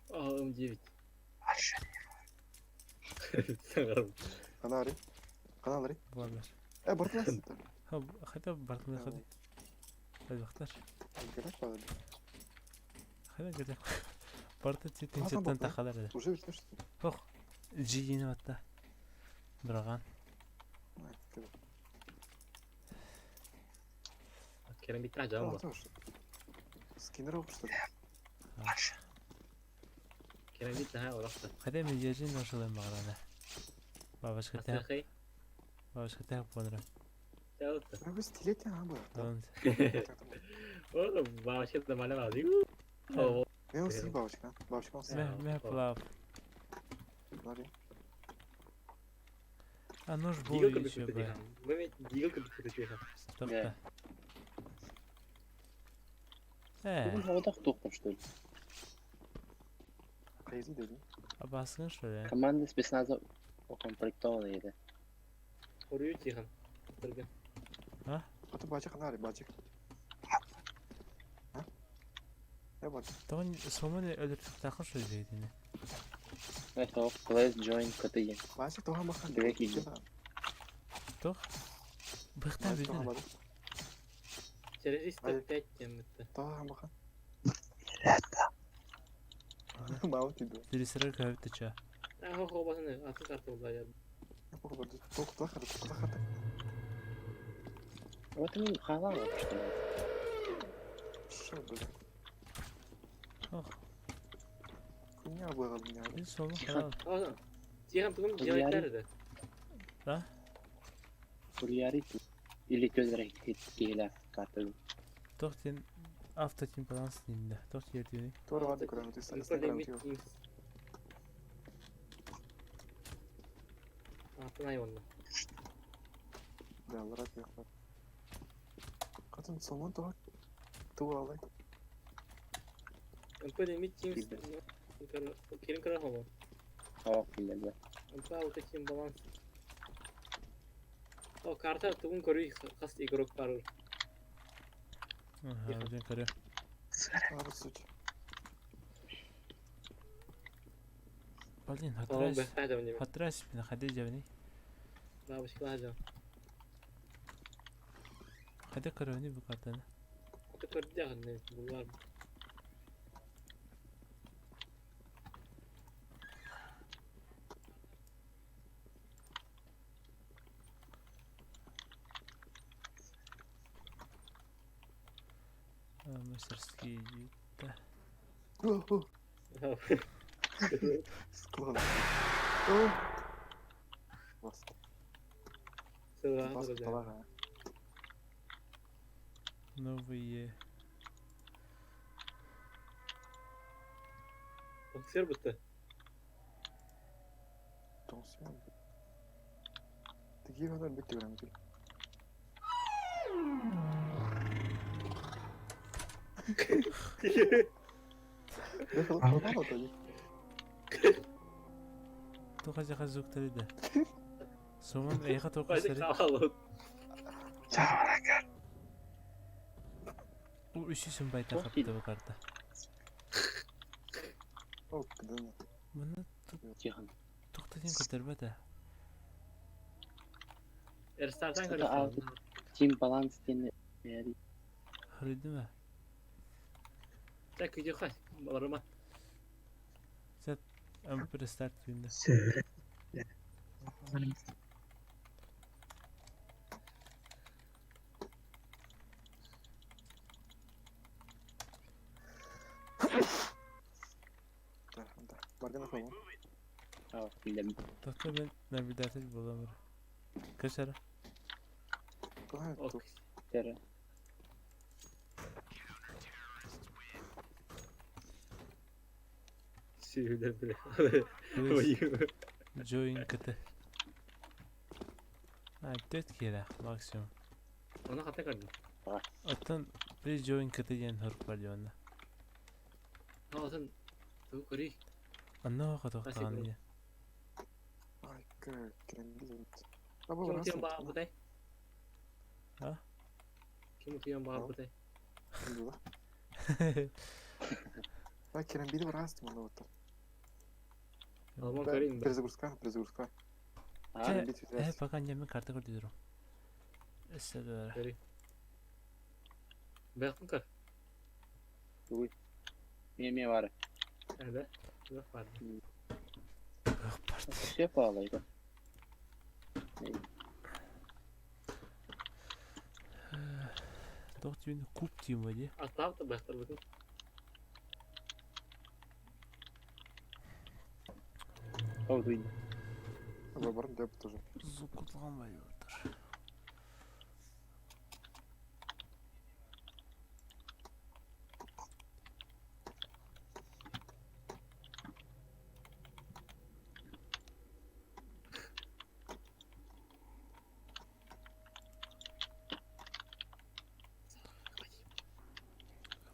О, М9. Саңарым. Канал Канал Болар. Э, бартын Хотя бы бартын ходи. Бактар. Керек бар. Хайда керек. Барты тетин Ага, четтен бакта. тахалар edi. Уже бүтмүш. Ох. Жиини батта. Быраган. Керен бит жан бу. Скинер опушта. Керен бит наһаа олохто. Хотя медиажин нашел баграна. Бабушка тях, Асахай. бабушка тях понра. Тәүтә. Бу стилет я бу. Он О, бабушка да мала бази. О, Не уси бабушка. Бабушка уси. мeh мeh плав. Лари. А нож был Дигл еще кырдык бы. тиха. Бу дигл кырдык тиха. Тохта. Э, Бүгүн оҕотох туохпун что ли? Кайзы дедим. абаскын что ли? Команда спецназа укомплектована еді. Хорую тиха. Тыргын. Аты бачык нари бачык. А? Я бачык. Тоғын соманы өліп тақын что ли дейді. Это Place join КТЕ. Бачык тоға бахан. Direkt iyi. Тоқ. Бықтан Бачык тоға білдін. бачык. Через 105 теммитте. Тоға бахан. Мау тиді. Дирисірі көбіпті ча. Ахо хо басын аты карта булда я. Тоқ тоқ тоқ тоқ. Вот мен халал что ли? Шо бля. Ох, Хуйня була меня. мен сомы халал. Ага. Тихан тугум жайттар А? Курьяри или көзірек келе карта. Тоқ тен авто тем баланс деймді. Тоқ жердені. Тора вады көрәм, ты сен Атын айванна. Да, ларак я. Катын сомон тоға. Туа алай. МП лимит Teams. Керим кара хомо. О, келеді. МП ауто тим баланс. О, карта тугум көрүй хас игрок бар. Аха, өзен көрі. Ары суч. Блин, О, хатрас. бэхта да не. Хатрас мен хаде жабыны. Бабушка лажа. Хаде көрөні бұл картаны. Аты көрді не булар. Мастерские дейді. Склад. О. Бас. Бас талаға. Новые. Боксер бітті. Тонсион. Тиги ханар битти көрәм тил. Дехал халал тоди. Тоқа жақа звуктары да. Сомон эйха тоқа Қайсы сары. қалалы. Бұл үшісін байта Тоқ қапты дейді. бұл карта. О, кыдын. Мұны Тихон. тоқта сен көтербе да. Эрстартан Что-то көресің. ауто Тим баланс дені. Хөрді ме? Так, үйде қай. Барыма. МП старт деймді. Да, да. Барган халал. О, келем. Тоқта мен наблюдатель боламын. Кішәрі. Қалай Ок. ту. Тері. Сүйді біле. Join КТ. А, төрт келі максимум. Оны қата көрдім. Оттан please join КТ деген хөріп бар деймін. Атын ту көрей. Анна оқы тоқтаған Спасибо. дейді. Ай, кірем бит. Да бу Ким рас. утуян баға бұтай? А? Ким утуян баға бұтай? Да, кірем бит рас мында вот. Алман көрейін бе. Перезагрузка, перезагрузка. А, Кірем бит Э, пока не мен карта көрді жүрмін. Эссе Көрей. Бәқтің көр. Мен бар. Әлі. Жоқ бар. Все палайды. Туох диибин куб диим дии. Аттаах да быһахтарбытын. Ол дуй. Выбором деп тоже. Зуб кутулган байыбытыр.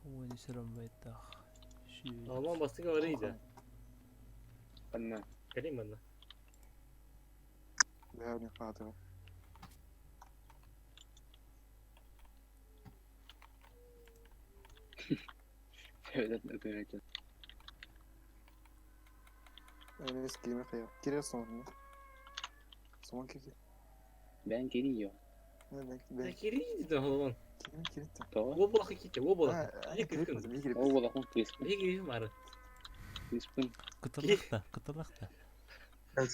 Уон сөрөмбөйдөх. Алман бастыга бар иде. Ханна. Кэлин манна. Бэһэни хаатыга. Сөйлөт өкөрөтө. Эмес кириме кая. Кире соңун. Соңун кире. Бен кириyo. Мен Да мен кири иде холон. кириме кире. То. Во булахы ките, во булахы. А, кире ми кире. Ол болакын кыйспын. Биги кири мары. Кыйспын. Кытылыкта, кытылыкта. Бар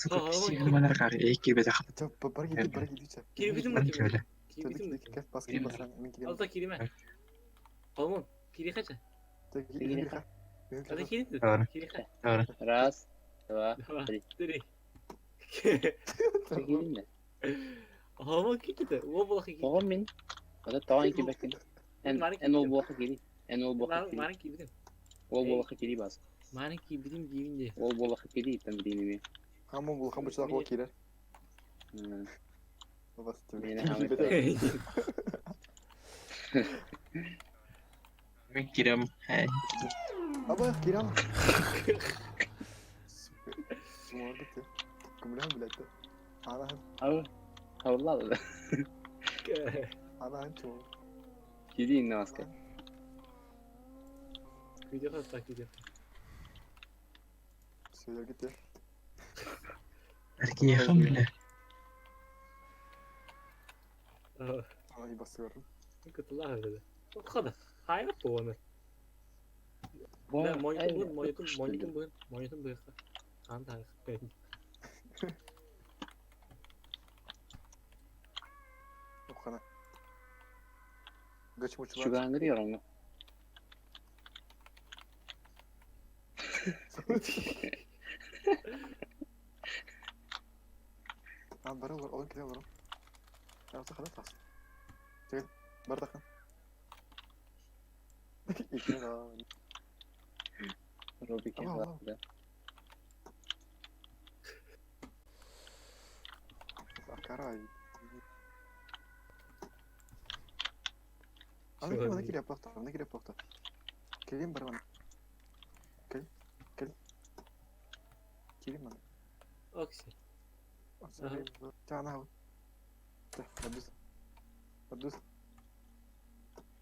гиди, бар гиди. Кири битим Мен кири. көлө. Кири битим. Бас кире бас мен кире. Алта кириме. Холон, кири хача. Кире. Ада кири. Doğru. Кири ха. Doğru. Раз, два, Два, три. три. Кирин да. Холон ките, во булахы ките. Тоҕо мин. Ата тоҕо кибекин. Эн эн ол буоха кири. Эн ол буоха кири. Мары кири битим. Ол буолаха кири бас. Мары кири битим дибинде. Ол буолаха кири иттен билиними. Хамон бул хамбы чылак ол кире. Бас. Мени хамы. Мен кирем. Аба кире. Сумардык. Кымлан билет. Ана Ау. Хавла. ана чо. Кири инне маска. Видео хатта видео. Сөйлөр гите. Эркиехым биле. Ана басыyorum. Кытылах dedi. Хада. Хайра поны. Да, монитор бу, монитор, монитор бу, монитор бу. Хан таг. Охана. Гыч мучулар. Чугангыр яроңго. А бары олар, олон кире олар. Алта хада тас. Тегел, бар тахан. Икене да. Робик Ау, ау. да. Карай. Аны кире, аны кире плакта, аны кире плакта. Келин бар мана. Кел, кел. Келин мана. Окси. Та на. Та, бадус. Бадус.